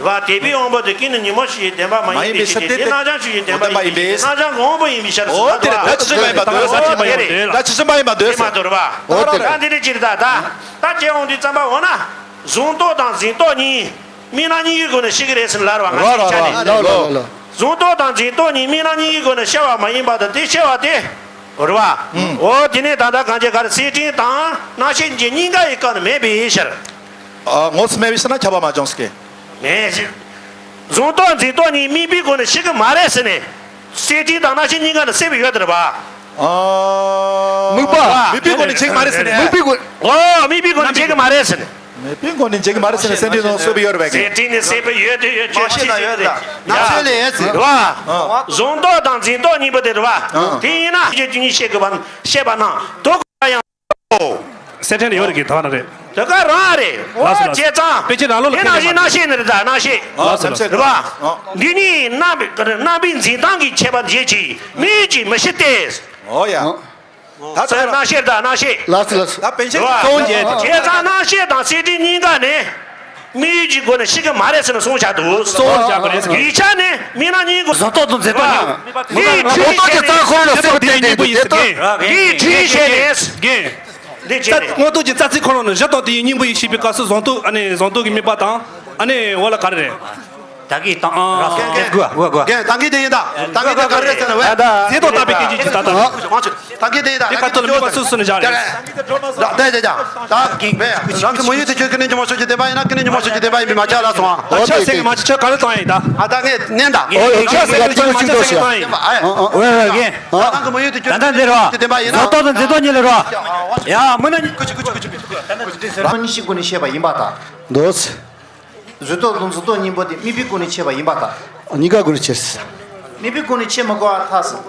བ། དད་པའི་དབང་པོ་དེ་ཀུན་ནས་ཉིན་མོ་ཞིག་བདེན་པ་མ་ཡིན་པའི་ཕྱིར་ཏེ། དེ་སྣང་བྱང་ཆོས་ཀྱི་བདེན་པ་ཡིན་པའི་ཕྱིར། སྣང་བྱང་གི་དབང་པོ་ཡིན་པའི་ཕྱིར། འོ་དེ་རེད། ད་ཇི་བཞིན་པ་ཡིན་པ་འདོད་ཟེར། ད་ཇི་བཞིན་པ་ཡིན་པ་འདོད་ཟེར། དེ་མ་གཏོགས་རེད་བ། ད་དེ་ནི་སྤྱིར་ད་ད་ད་ཅི་འོང་དུས་ཙམ་པ་འོ་ན། གཟུང་རྟོག་དང་འཛིན་རྟོག་གཉིས། དམིགས་རྣམ་གཉིས་ཀྱི་སྒོ་ནས་ཤེས་ཀྱི་རེད་ཟེར་ལབ་པ་ང་ཚོའི་ཆ་ནས། གཟུང་རྟོག་དང་འཛིན་རྟོག་གཉིས་དམིགས་རྣམ་གཉིས་ཀྱི་སྒོ་ནས་ཤེས་པ་མ་ཡིན་པ་དང་དེ་ཤེས་པ་དེ། རེད་བ། འོ་དེ་ནས་ད་ལྟ་གང་ཅི་ག་རེ་སེམས་ཅན་དང་རྣམ་ཤེས་གཉིས་ཀ་ཡི་སྐབས་ནས་མེད་པའི་ཕྱིར། ངོ་སུ་མེད་པའི་ཕྱིར་ན་ཁྱབ་པ་མ་བྱུང་ཟེར་གི། མེད་ཕྱིར། གཟུང་རྟོག་འཛིན་རྟོག་གཉིས་དམིགས་པའི་སྒོ་ནས་ཤེས་ཀྱི་མ་རེད་ཟེར་ནས། སེམས་ཅན་དང་རྣམ་ཤེས་གཉིས་ཀ་ནས་སེལ་བའི་ཡོད་དེ་རེད་བ། དམིགས་པ། དམིགས་པའི་སྒོ་ནས་བྱེད་ཀྱི་མ་རེད་ཟེར་ནས། དམིགས་པའི་སྒོ། འོ་དམིགས་པའི་སྒོ་ནས་བྱེད་ཀྱི་མ་རེད་ཟེར་ནས། མེད་པའི་སྒོ་ནས་འཇིག་མ་རེད་ཟེར་ནས་སེམས་ཅན་ནང་གསོད་པའི་ཡོད་རེད་པས། སེམས་ཅན་ནི་སེམས་པའི་ཡོད་དུ་ཡོད་ཆོག་ཤེས་ན་ཡོད་ད། ནག་ཆོས་ལས་ཡོད་ཟེར། རེད་བ། གཟུང་རྟོག་དང་འཛིན་རྟོག་གཉིས་པོ་དེ་རེད་བ། དེ་ཡིན་ན་ཤེས་རྒྱུ་གཉིས་ཤེས་དགོས་པ་ཤེས་པ་ན་དོ་ག་ཡང་། སེམས་ཅན་ཡོད་རེད་གི་ཐ་ན་རེད། དོ་ག་རང་རེད། ལགས་སོ་ལགས་སོ། བྱས་ཙང་། དཔེ་ཆའི་ནང་ལོགས་ལ་དེ་ནང་བཞིན་རྣམ་ཤེས་ནི་རེད་ད་རྣམ་ཤེས། ལགས་སོ་ལགས་སོ། རེད་བ། འདི་གཉིས་རྣམ་རྣམ་པའི་འཛིན་སྟངས་ཀྱི་ཁྱད་པར་འབྱེད་ཅིང་དམིགས་ཀྱིས་མི་ཤེས་ཏེ། འོ་ཡ། ད་ཚོད་རྣམ་ཤེས་དང་རྣམ་ཤེས། ལགས་སོ་ལགས་སོ། ད་པཎ་ཆེན་གྱི་གཙོ་བོ་མཇལ་ཏེ། བྱས་ཙང་རྣམ་ཤེས་དང་སེམས་ཅན་གཉིས་ཀ་ནི། དམིགས་ཡུལ་གྱི་སྒོ་ནས་ཤེས་ཀྱི་མ་རེད་ཟེར་ནས་གསུངས་བཞག་འདུག་གསུངས་བཞག་པ་རེད་ཟེར། ཡིག་ཆ་ནི་དམིགས་རྣམ་གཉིས་ཀྱི་གཟུགས་རྟོག་དང་འཛིན་རྟོག་གཉིས། འདིའི་འཁྲུལ་ཤེས་ནི། འདིའི་འཁྲུལ་ཤེས་ནི། འདི་བྱས་ནས། དངོས་སྟོབས་ཀྱི་རྩ་ཚིག་ཁོ་རང་ནི་གཞི་དང་དེའི་སྙིང་པོ་ཡིན་ཞེས་པའི་སྐབས་སུ་གཟུགས་རྟོག་ཨ་ནི་གཟུགས་རྟོག་གི་དམིགས་པ་དང་། ཨ་ནི་འོ་ལ་ག་རེ་རེད། ད་གིན་བཏང་། ཨ། རྒན་དགོས་དགོས་དགོས། རྒན་ད་གིན་དེ་ཡིན་ད། ད་གིན་དེ་ག་རེ་རེད་ཟེར་ན་བས། ད་ད། རྫས་དང་བཏགས་པའི་སྐད་ཅིག་གིས་ད་ལྟ། མ་བྱེད། ད་གིན་དེ་ཡིན་ད། དེ་ཁ་ཐུག་ལ་དམིགས་པ་སོ་སོ་ནས་བཞག་རེད། ད་ད་ད་ད། ད་གིན་རང་གི་མོ་ཡུལ་དུ་ཁྱོད་ཀུན་ནས་ཉིན་མོ་ཆོས་ཀྱི་བདེན་པ་ཡིན་ན་ཀུན་ནས་ཉིན་མོ་ཆོས་ཀྱི་བདེན་པ་ཡིན་པས་མ་ཆགས་ལ་སོང་ཨ། ད་ཆ་སེང་གི་མ་ཆ་ཆ་ག་རེ་བཏང་ཡིན་ད། ཨ་ད་ངས་ནན་ད། ཨོ་ཡ་ཆ་སེང་གི་ཆ་སེང་གི་ཆ་སེང་བཏང་ཡིན་ད། ཨོ་ཡ་རྒན། ད་རང་གི་མོ་ཡུལ་དུ་ཁྱོད་ད་ལྟ་འདིར་བ། ཀུན་ནས་ཉིན་མོ་ཆོས་ཀྱི་བདེན་པ་ཡིན་ན། བཟོ་ལྟ་དང་འཛིན་སྟངས་གཉིས་ལ་རོ། ཡ་མི་ན། ཀུ་ཅི་ཀུ་ཅི་ཀུ་ཅི་ཀུ་ཅི། རང་གཉིས་ཤིག་ཀུན་ནས་བཤད་པ་ཡིན་པ་ད། འདོད། གཟུགས་རྟོག་དང་འཛིན་རྟོག་གཉིས་པོ་དེ་དམིགས་པའི་སྒོ་ནས་ཕྱེ་བ་ཡིན་པ་དང་། གཉིས་ཀ་སྒོ་ནས་ཕྱེ། དམིགས་པའི་སྒོ་ནས་ཕྱེ་མི་དགོས་པར་ཐལ་ཟེར།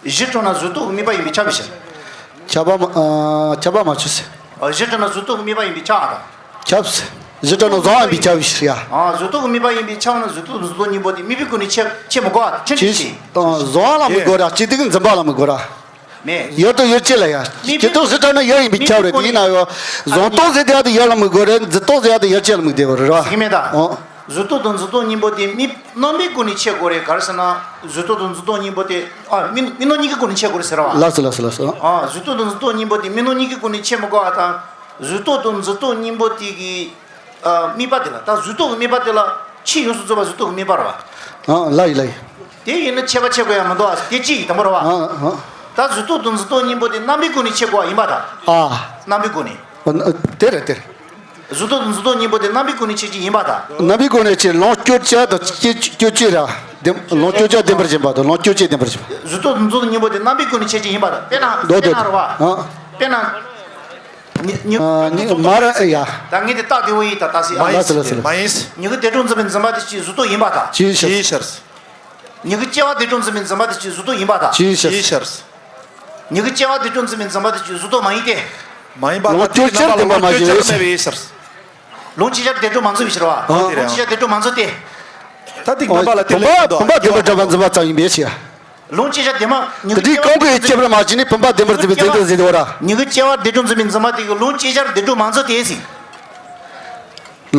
གཞི་གྲུབ་ན་གཟུགས་རྟོག་གི་དམིགས་པ་ཡིན་པས་ཁྱབ་པའི་ཕྱིར། ཁྱབ་པ་མ་ཨ། ཁྱབ་པ་མ་ཆོད་ཟེར། ཨ། གཞི་གྲུབ་ན་གཟུགས་རྟོག་གི་དམིགས་པ་ཡིན་པས་ཁྱབ་ཨ་དང་། ཁྱབ་ཟེར། གཞི་གྲུབ་ན་གཟུང་བ་ཡིན་པས་ཁྱབ་པའི་ཕྱིར་ཡ། ཨ། གཟུགས་རྟོག་གི་དམིགས་པ་ཡིན་པས་ཁྱབ་ན་གཟུགས་རྟོག་དང་འཛིན་རྟོག་གཉིས་པོ་དེ་དམིགས་པའི་སྒོ་ནས་ཕྱེ་ཕྱེ་མི་དགོས་པ་ཕྱིར་ཕྱིར་ཕྱིར། ཨ། གཟུང་བ་ལ་མི་དགོས་ར་སྐྱིད་སྡུག་འཛིན་པ་ལ་མི་དགོས་ར། མེད། ཡུལ་དང་ཡུལ་ཅན་ལ་ཡ། དམིགས་པའི་སྐྱིད་སྡུག་གཟུགས་གྲུབ་ན་ཡུལ་ཡིན་པས་ཁྱབ་རེད་དེ་ཡིན་ན་ཡོ། གཟུང་རྟོག་ཟེར་དེ་ཡ་དེ་ཡུལ་ལ་མི་དགོས་རེད། འཛིན་རྟོག་ཟེར་ཡ་དེ་ཡུལ་ཅན་ལ་མི་དགོས་རེད་ར། ཟེར་གི་མེད་ད། ཨོ། གཟུགས་རྟོག་དང་འཛིན་རྟོག་གཉིས་པོ་དེ་དམིགས་རྣམ་པའི་སྒོ་ནས་ཕྱེ་དགོས་རེད་ག་རེ་ཟེར་ན། གཟུགས་རྟོག་དང་འཛིན་རྟོག་གཉིས་པོ་དེ་ཨ་དམིགས་དམིགས་རྣམ་གཉིས་ཀའི་སྒོ་ནས་ཕྱེ་དགོས་རེད་ཟེར་བ། ལགས་སོ་ལགས་སོ་ལགས་སོ། ཨ་གཟུགས་རྟོག་དང་འཛིན་རྟོག་གཉིས་པོ་དེ་དམིགས་རྣམ་གཉིས་ཀའི་སྒོ་ནས་ཕྱེ་མི་དགོས་པ་དང་། གཟུགས་རྟོག་དང་འཛིན་རྟོག་གཉིས་པོ་དེ་གི་ཨ་དམིགས་པ་དེ་ལ་ད་གཟུགས་རྟོག་གི་དམིགས་པ་དེ་ལ་ཕྱིས་ཡོངས་སུ་རྫོགས་པ་གཟུགས་རྟོག་གི་དམིགས་པ་རེད་བ། ཨ་ལགས་ཡིན་ལགས་ཡིན། དེ་ཡིན་ན་ཁྱད་པར་ཕྱེ་དགོས་ཡ་མི་འདུག་ཨ། དེ་གཅིག་ཡིན་དང་པོ་རེད་བ། ཨ་ཨ། ད་གཟུགས་རྟོག་དང་འཛིན་རྟོག་གཉིས་པོ་དེ་རྣམ་པའི་སྒོ་ནས་ཕྱེ་དགོས་པ་ཡིན་པ་དང་། ཨ། རྣམ་པའི་སྒོ་ནས། ཨ་དེ་རེད་དེ་རེད། གཟུགས་སྟོབས་དང་གཟུགས་སྟོབས་གཉིས་པོ་དེ་རྣམ་པའི་སྒོ་ནས་ཁྱད་ཆོས་ཡིན་པ་དང་། རྣམ་པའི་སྒོ་ནས་ཁྱད། ལོངས་སྤྱོད་བྱ་དང་སྤྱོད་སྤྱོད་བྱེད་ར། བདེན། ལོངས་སྤྱོད་བྱ་བདེན་པར་འཛིན་པ་དང་ལོངས་སྤྱོད་བྱེད་བདེན་པར་འཛིན་པ། གཟུགས་སྟོབས་དང་གཟུགས་སྟོབས་གཉིས་པོ་དེ་རྣམ་པའི་སྒོ་ནས་ཁྱད་ཆོས་ཡིན་པ་དང་། དཔེར་ན། མདོར་བསྡུས། དཔེར་ན་རེད་བ། ཨ། དཔེར་ན། ཉི་ཉི་ཨ་ཉི་མ་ར་ཡ། ད་ངས་དེ་རྟགས་བདེ་བོ་ཡིན་ད་ད་སྲིད་ཨ། ལགས་སོ་ལགས་སོ་ལགས། མ་ཡིན། མྱུ་གུ་འདས་གྲོངས་འཛིན་པའི་འཛིན་པ་དེ་ཅིག་གཟུགས་སྟོབས་ཡིན་པ་དང་། ཅིའི་ཕྱིར། མྱུ་གུ་སྐྱེ་བ་འདས་གྲོངས་འཛིན་པའི་འཛིན་པ་དེ་ཅིག་གཟུགས་སྟོབས་ཡིན་པ་དང་། ཅིའི་ཕྱིར། མྱུ་གུ་སྐྱེ་བ་འདས་གྲོངས་འཛིན་པའི་འཛིན་པ་དེ་ཅིག་གཟུགས་སྟོབས་མ་ཡིན་ཏེ། མ་ཡིན་པ། ལོངས་སྤྱོད་ཕྱིར་བདེན་པར་མ་གྲུབ་པའི་ཕྱིར། ལོངས་སྤྱོད་བྱ་འདས་གྲོངས་མ་འཛིན་པའི་ཕྱིར་བ། ཨ། ལོངས་སྤྱོད་བྱ་འདས་གྲོངས་མ་འཛིན་ཏེ། ད་ཐེངས་བུམ་པ་ལ་དེ་ལས་བུམ་པ་བུམ་པ་བདེན་པར་གྲུབ་པར་འཛིན་པ་ཙམ་ཡིན་པའི་ཕྱིར། ལོངས་སྤྱོད་བྱ་བདེན་པ། མྱུ་གུ་དེ་གང་གི་ཁྱད་པར་མ་བྱས་ནས་བུམ་པ་བདེན་པར་འཛིན་པའི་དོན་དུ་ཟེར་དེ་བ་ར། མྱུ་གུ་སྐྱེ་བ་འདས་གྲོངས་འཛིན་པའི་འཛིན་པ་དེ་གིས་ལོངས་སྤྱོད་བྱར་འདས་གྲོངས་མ་འཛིན་ཏེ་ཟེར།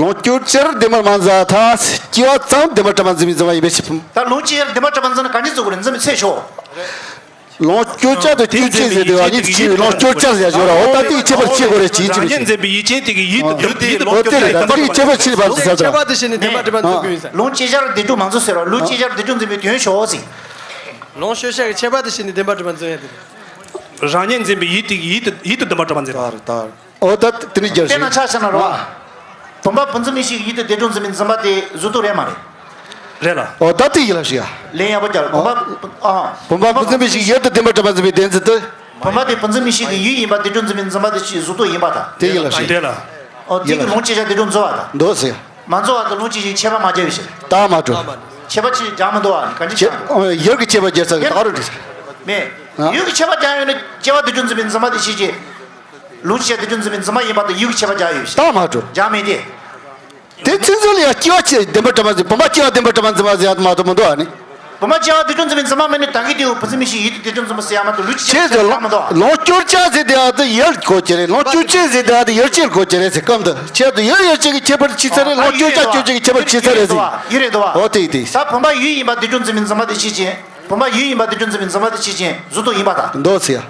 ལོངས་སྤྱོད་བྱར་བདེན་པར་མ་འཛིན་ཐལ། སྐྱེ་བ་ཙམ་བདེན་པར་གྲུབ་པར་འཛིན་པའི་འཛིན་པ་ཡིན་པའི་ཕྱིར། ད་ལོངས་སྤྱོད་བྱར་བདེན་པར་གྲུབ་པར་འཛིན་ན་གང་ཅི་བཟོ་དགོས་རེད། འཛིན་པའི་ཚེ་ཤོག་ལོངས་སྤྱོད་བྱ་དང་སྤྱོད་བྱེད་ཟེར་དེ་བ་གཉིས་ཀྱི་ཕྱིར་ལོངས་སྤྱོད་བྱར་ཟེར་ཞོར་ར། འོ་ད་དེའི་ཁྱད་པར་ཕྱེ་དགོས་རེད་ཅིའི་ཕྱིར་རང་ཉིད་ཟེར། འཛིན་པའི་ཡུལ་ཅན་དེ་གིས་ཡུལ་དུ་ཡུལ་དུ་ལོངས་སྤྱོད་བྱ་ཡི་བདེན་པར་གྲུབ་པར་འཛིན་པ། ཁྱད་པར་ཕྱེ་བ་ཟེར་ས་ད་ར། ཁྱད་པར་དེ་བཞིན་ནི་བདེན་པར་གྲུབ་པར་འཛིན་དགོས་ཡིན་ཟེར། ལོངས་སྤྱོད་བྱར་འདས་གྲོངས་མ་འཛིན་ཟེར་བ་ལོངས་སྤྱོད་བྱར་འདས་གྲོངས་འཛིན་པའི་དོན་ཤོག་ཟེར། ལོངས་སྤྱོད་བྱ་གི་ཁྱད་པར་དེ་བཞིན་ནི་བདེན་པར་གྲུབ་པར་འཛིན་ཡ་དེ་རེད། རང་ཉིད་འཛིན་པའི་ཡུལ་དེ་གིས་ཡུལ་དུ་ཡུལ་དུ་བདེན་པར་གྲུབ་པར་འཛིན་པ། ད་རེད་ད་རེད། འོ་ད་དེ་ནི་རྒྱལ་དཔེར་ན་ཆ་བཞག་ན་རེད་བ། བུམ་པ་བུམ་འཛིན་མིག་ཤེས་ཀྱི་ཡུལ་དུ་འདས་གྲོངས་འཛིན་པའི་འཛིན་པ་དེ་གཟུགས་སྟོབས་རེད་མ་རེད། རེད་ལ། འོ་ད་དེ་ཡིན་ལ་ཞུ་ཡ། ལན་ཡག་པོ་རྒྱག་རེད། བུམ་པ་ཨ། བུམ་པ་བུམ་འཛིན་མིག་ཤེས་ཡུལ་དུ་བདེན་པར་གྲུབ་པར་འཛིན་པའི་བདེན་འཛིན་དུ། བུམ་པ་དེ་བུམ་འཛིན་མིག་ཤེས་ཀྱི་ཡུལ་ཡིན་པ་འདས་གྲོངས་འཛིན་པའི་འཛིན་པ་དེ་ཅིག་གཟུགས་སྟོབས་ཡིན་པ་དང་། དེ་ཡིན་ལ་ཞུ། རེད་ལ། འོ་དེ་གིས་ལོངས་སྤྱོད་བྱ་འདས་གྲོངས་འཛིན་པ་དང་། འདུག་ཟེར། མ་འཛིན་པ་དང་ལོངས་སྤྱོད་བྱའི་ཁྱད་པར་མ་རྒྱག་པའི་ཕྱིར། རྟགས་མ་གྲུབ། ཁྱད་པར་ཕྱེ་རྒྱག་མི་འདུག་བ་གང་ཅི་ཁྱེད་ཆགས་འདུག་ཡུལ་གྱི་ཁྱད་པར་རྒྱག་ས་གི་ད་ག་རུ་འགྲིག་ས། མེད། ཨ། ཡུལ་གྱི་ཁྱད་པར་རྒྱག་ཡོད་ན་སྐྱེ་བ་འདས་གྲོངས་འཛིན་པའི་འཛིན་པ་དེ་ཤེས་ཀྱི། ལོངས་སྤྱོད་བྱ་འདས་གྲོངས་འཛིན་པའི་འཛིན་པ་ཡིན་པ་དང་ཡུལ་གྱི་ཁྱད་པར་རྒྱག་ཡོད་ཞེས། རྟགས་མ་གྲུབ། རྒྱག་མེད་དེ། དེ་ཚིག་མཛོད་ལ་ཡང་སྐྱེ་བ་ཆེ་བདེན་པར་གྲུབ་པ་ཟེར། བུམ་པ་སྐྱེ་བ་བདེན་པར་གྲུབ་པ་འཛིན་པ་ཟེར་ཡ་མ་གཏོགས་མི་འདུག་ཨ་ནི། བུམ་པ་སྐྱེ་བ་འདས་གྲོངས་འཛིན་པའི་འཛིན་པ་མིན་ནི་ད་གིན་དེའུ་བུམ་འཛིན་མིག་ཤེས་ཡུལ་དུ་འདས་གྲོངས་འཛིན་པ་ཟེར་ཡ་མ་གཏོགས་ལུས་ཀྱི་ཁྱད་ཆོས་ཟེར་མ་གཏོགས། ལོངས་སྤྱོད་བྱ་ཟེར་དེ་ཡ་དེ་ཡུལ་གོ་གི་རེད། ལོངས་སྤྱོད་བྱེད་ཟེར་དེ་ཡ་དེ་ཡུལ་ཅན་གོ་གི་རེད་ཟེར་སྐབས་འདི་ཁྱེད་དུ་ཡུལ་ཡུལ་ཅན་གྱི་ཁྱད་པར་ཕྱེ་ཚར་རེད། ལོངས་སྤྱོད་བྱ་སྤྱོད་བྱེད་ཀྱི་ཁྱད་པར་ཕྱེ་ཚར་རེད་ཟེར། ཡུལ་རེད་འདུག་བ། འོ་དེ་དེ། ད་བུམ་པ་ཡུལ་ཡིན་པ་འདས་གྲོངས་འཛིན་པའི་འཛིན་པ་དེ་ཤེས་ཀྱི། བུམ་པ་ཡུལ་ཡིན་པ་འདས་གྲོངས་འཛིན་པའི་འཛིན་པ་དེ་ཤེས་ཀྱི་གཟུགས་སྟོབས་ཡིན་པ་དང་། འདུག་ཟེར་ཡ།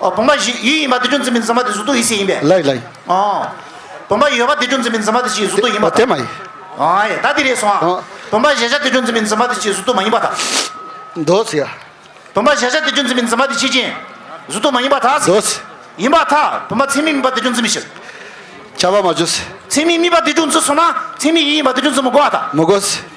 ཨོ། བུམ་པ་ཡུལ་ཡིན་པ་འདས་གྲོངས་འཛིན་པའི་འཛིན་པ་དེ་གཟུགས་སྟོབས་ཡིན་ཟེར་ཡིན་པས། ལགས་ལགས། ཨོ། བུམ་པ་ཡོད་པ་འདས་གྲོངས་འཛིན་པའི་འཛིན་པ་དེ་ཅིག་གཟུགས་སྟོབས་ཡིན་པ་དང་། དེ་མ་ཡིན། ཨ་ཡ་ད་དེ་རེད་སོང་ཨ། ཨོ། བུམ་པ་གཞལ་བྱ་འདས་གྲོངས་འཛིན་པའི་འཛིན་པ་དེ་ཅིག་གཟུགས་སྟོབས་མ་ཡིན་པ་དང་། འདུག་ཟེར་ཡ། བུམ་པ་གཞལ་བྱ་འདས་གྲོངས་འཛིན་པའི་འཛིན་པ་དེ་ཤེས་ཀྱི། གཟུགས་སྟོབས་མ་ཡིན་པར་ཐལ། འདུག་ཟེར། ཡིན་པར་ཐལ། བུམ་པ་ཚད་མས་དམིགས་པ་འདས་གྲོངས་འཛིན་པའི་ཕྱིར། ཁྱབ་པ་མ་བྱུང་ཟེར། ཚད་མས་དམིགས་པ་འདས་གྲོངས་འཛིན་སོང་ན་ཚད་མས་ཡུལ་ཡིན་པ་འདས་གྲོངས་འཛིན་མི་དགོས་པ་དང་། མི་དགོས་ཟེར།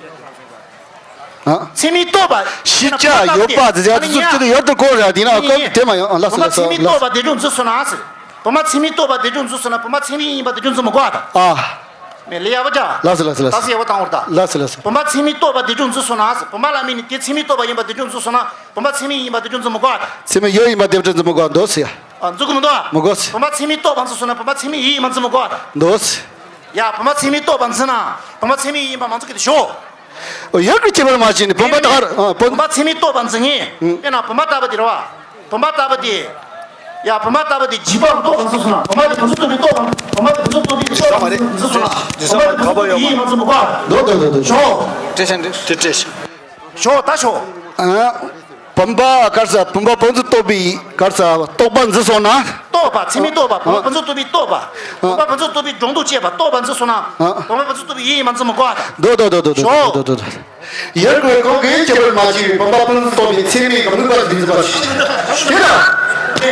ཨ། ཚད་མས་རྟོགས་པ། ཤེས་བྱ་ཡོད་པ་ཟེར་ཡ་དེ་ཚོ་ཅི་ཡོད་དུ་གོ་ར་དེ་ན་སྐབས་དེ་མ་ཡོང་། ལགས་སོ་ལགས་སོ་ལགས་སོ། བུམ་པ་ཚད་མས་རྟོགས་པ་འདས་གྲོངས་འཛིན་སོང་ན་ཟེར། བུམ་པ་ཚད་མས་རྟོགས་པ་འདས་གྲོངས་འཛིན་སོང་ན་བུམ་པ་ཚད་མས་ཡིན་པ་འདས་གྲོངས་འཛིན་མི་དགོས་པ་དང་། ཨ། མེད་ལས་ཡག་པོ་ཅག་ལགས་སོ་ལགས་སོ་ལགས་སོ། ད་སེ་ཡག་པོ་བཏང་བར་ད། ལགས་སོ་ལགས་སོ། བུམ་པ་ཚད་མས་རྟོགས་པ་འདས་གྲོངས་འཛིན་སོང་ན་ཟེར། བུམ་པ་ལ་དམིགས་ནས་དེ་ཚད་མས་རྟོགས་པ་ཡིན་པ་འདས་གྲོངས་འཛིན་སོང་ན་བུམ་པ་ཚད་མས་ཡིན་པ་འདས་གྲོངས་འཛིན་མི་དགོས་པ་དང་། ཚད་མས་ཡུལ་ཡིན་པ་འདས་གྲོངས་འཛིན་མི་དགོས་པ་འདུག་ཟེར་ཡ། ཨ། འཛིན་དགོས་མི་འདུག་ཨ། མི་དགོས་ཟེར། བུམ་པ་ཚད་མས་རྟོགས་པ་འཛིན་སོང་ན་བུམ་པ་ཚད་མས་ཡིན་ཡིན་མ་འཛིན་མི་དགོས་པ་དང་། འདུག་ཟེར། ཡ། བུམ་པ་ཚད་མས་རྟོགས་པ་འཛིན་ན་བུམ་པ་ཚད་མས་ཡིན་པ་མ་འཛིན་གི་དེ་ཤོག་ཡོད་ཀྱི་ཁྱད་པར་མ་ཕྱེ་ནས་བུམ་པ་དག་ར། ཨ། བུམ། བུམ་པ་ཚད་མས་རྟོགས་པ་འཛིན་ངེས། ཨུ། དཔེར་ན་བུམ་པ་ལྟ་བུ་དེ་རེད་བ། བུམ་པ་ལྟ་བུ་དེ། ཡ། བུམ་པ་ལྟ་བུ་དེ་འཇིག་པ་རྟོགས་པ་འཛིན་སོང་ན་བུམ་པ་དེ་བུམ་འཛིན་རྟོགས་པའི་རྟོགས་པ། བུམ་པ་དེ་བུམ་འཛིན་རྟོགས་པའི་རྟོགས་པ་འཛིན་སོང་ན་བུམ་པ་དེ་བུམ་འཛིན་རྟོགས་པའི་ཡིན་མ་འཛིན་མི་དགོས་པ། འདུག་འདུག་འདུག་འདུག་ཤོག་དེ་བཞིན་དུ་དེ་བྲིས། ཤོག་ད་ཤོག་ཨ། བུམ་པ་ག་རེ་ཟེར། བུམ་པ་བུམ་འཛིན་རྟོགས་པའི་ག་རེ་ཟེར། རྟོགས་པ་འཛིན་སོང་ན། རྟོགས་པ་ཚད་མས་རྟོགས་པ། བུམ་པ་བུམ་འཛིན་རྟོགས་པའི་རྟོགས་པ། བུམ་པ་བུམ་འཛིན་རྟོགས་པའི་སྒྲོ་འདོགས་བཅད་པ་རྟོགས་པ་འཛིན་སོང་ན། ཨ། བུམ་པ་བུམ་འཛིན་རྟོགས་པའི་ཡིན་ཡིན་མ་འཛིན་མི་དགོས་པ་དང་། འདུག་འདུག་འདུག་འདུག་ཤོག་འདུག་འདུག་འདུག་ཡུལ་གོ་གང་གི་ཁྱད་པར་མ་ཕྱེ་བའི་བུམ་པ་བུམ་འཛིན་རྟོགས་པའི་ཚད་མས་དམིགས་པ་འཛིན་པ་ཞིག་དེ་ལ། དེ་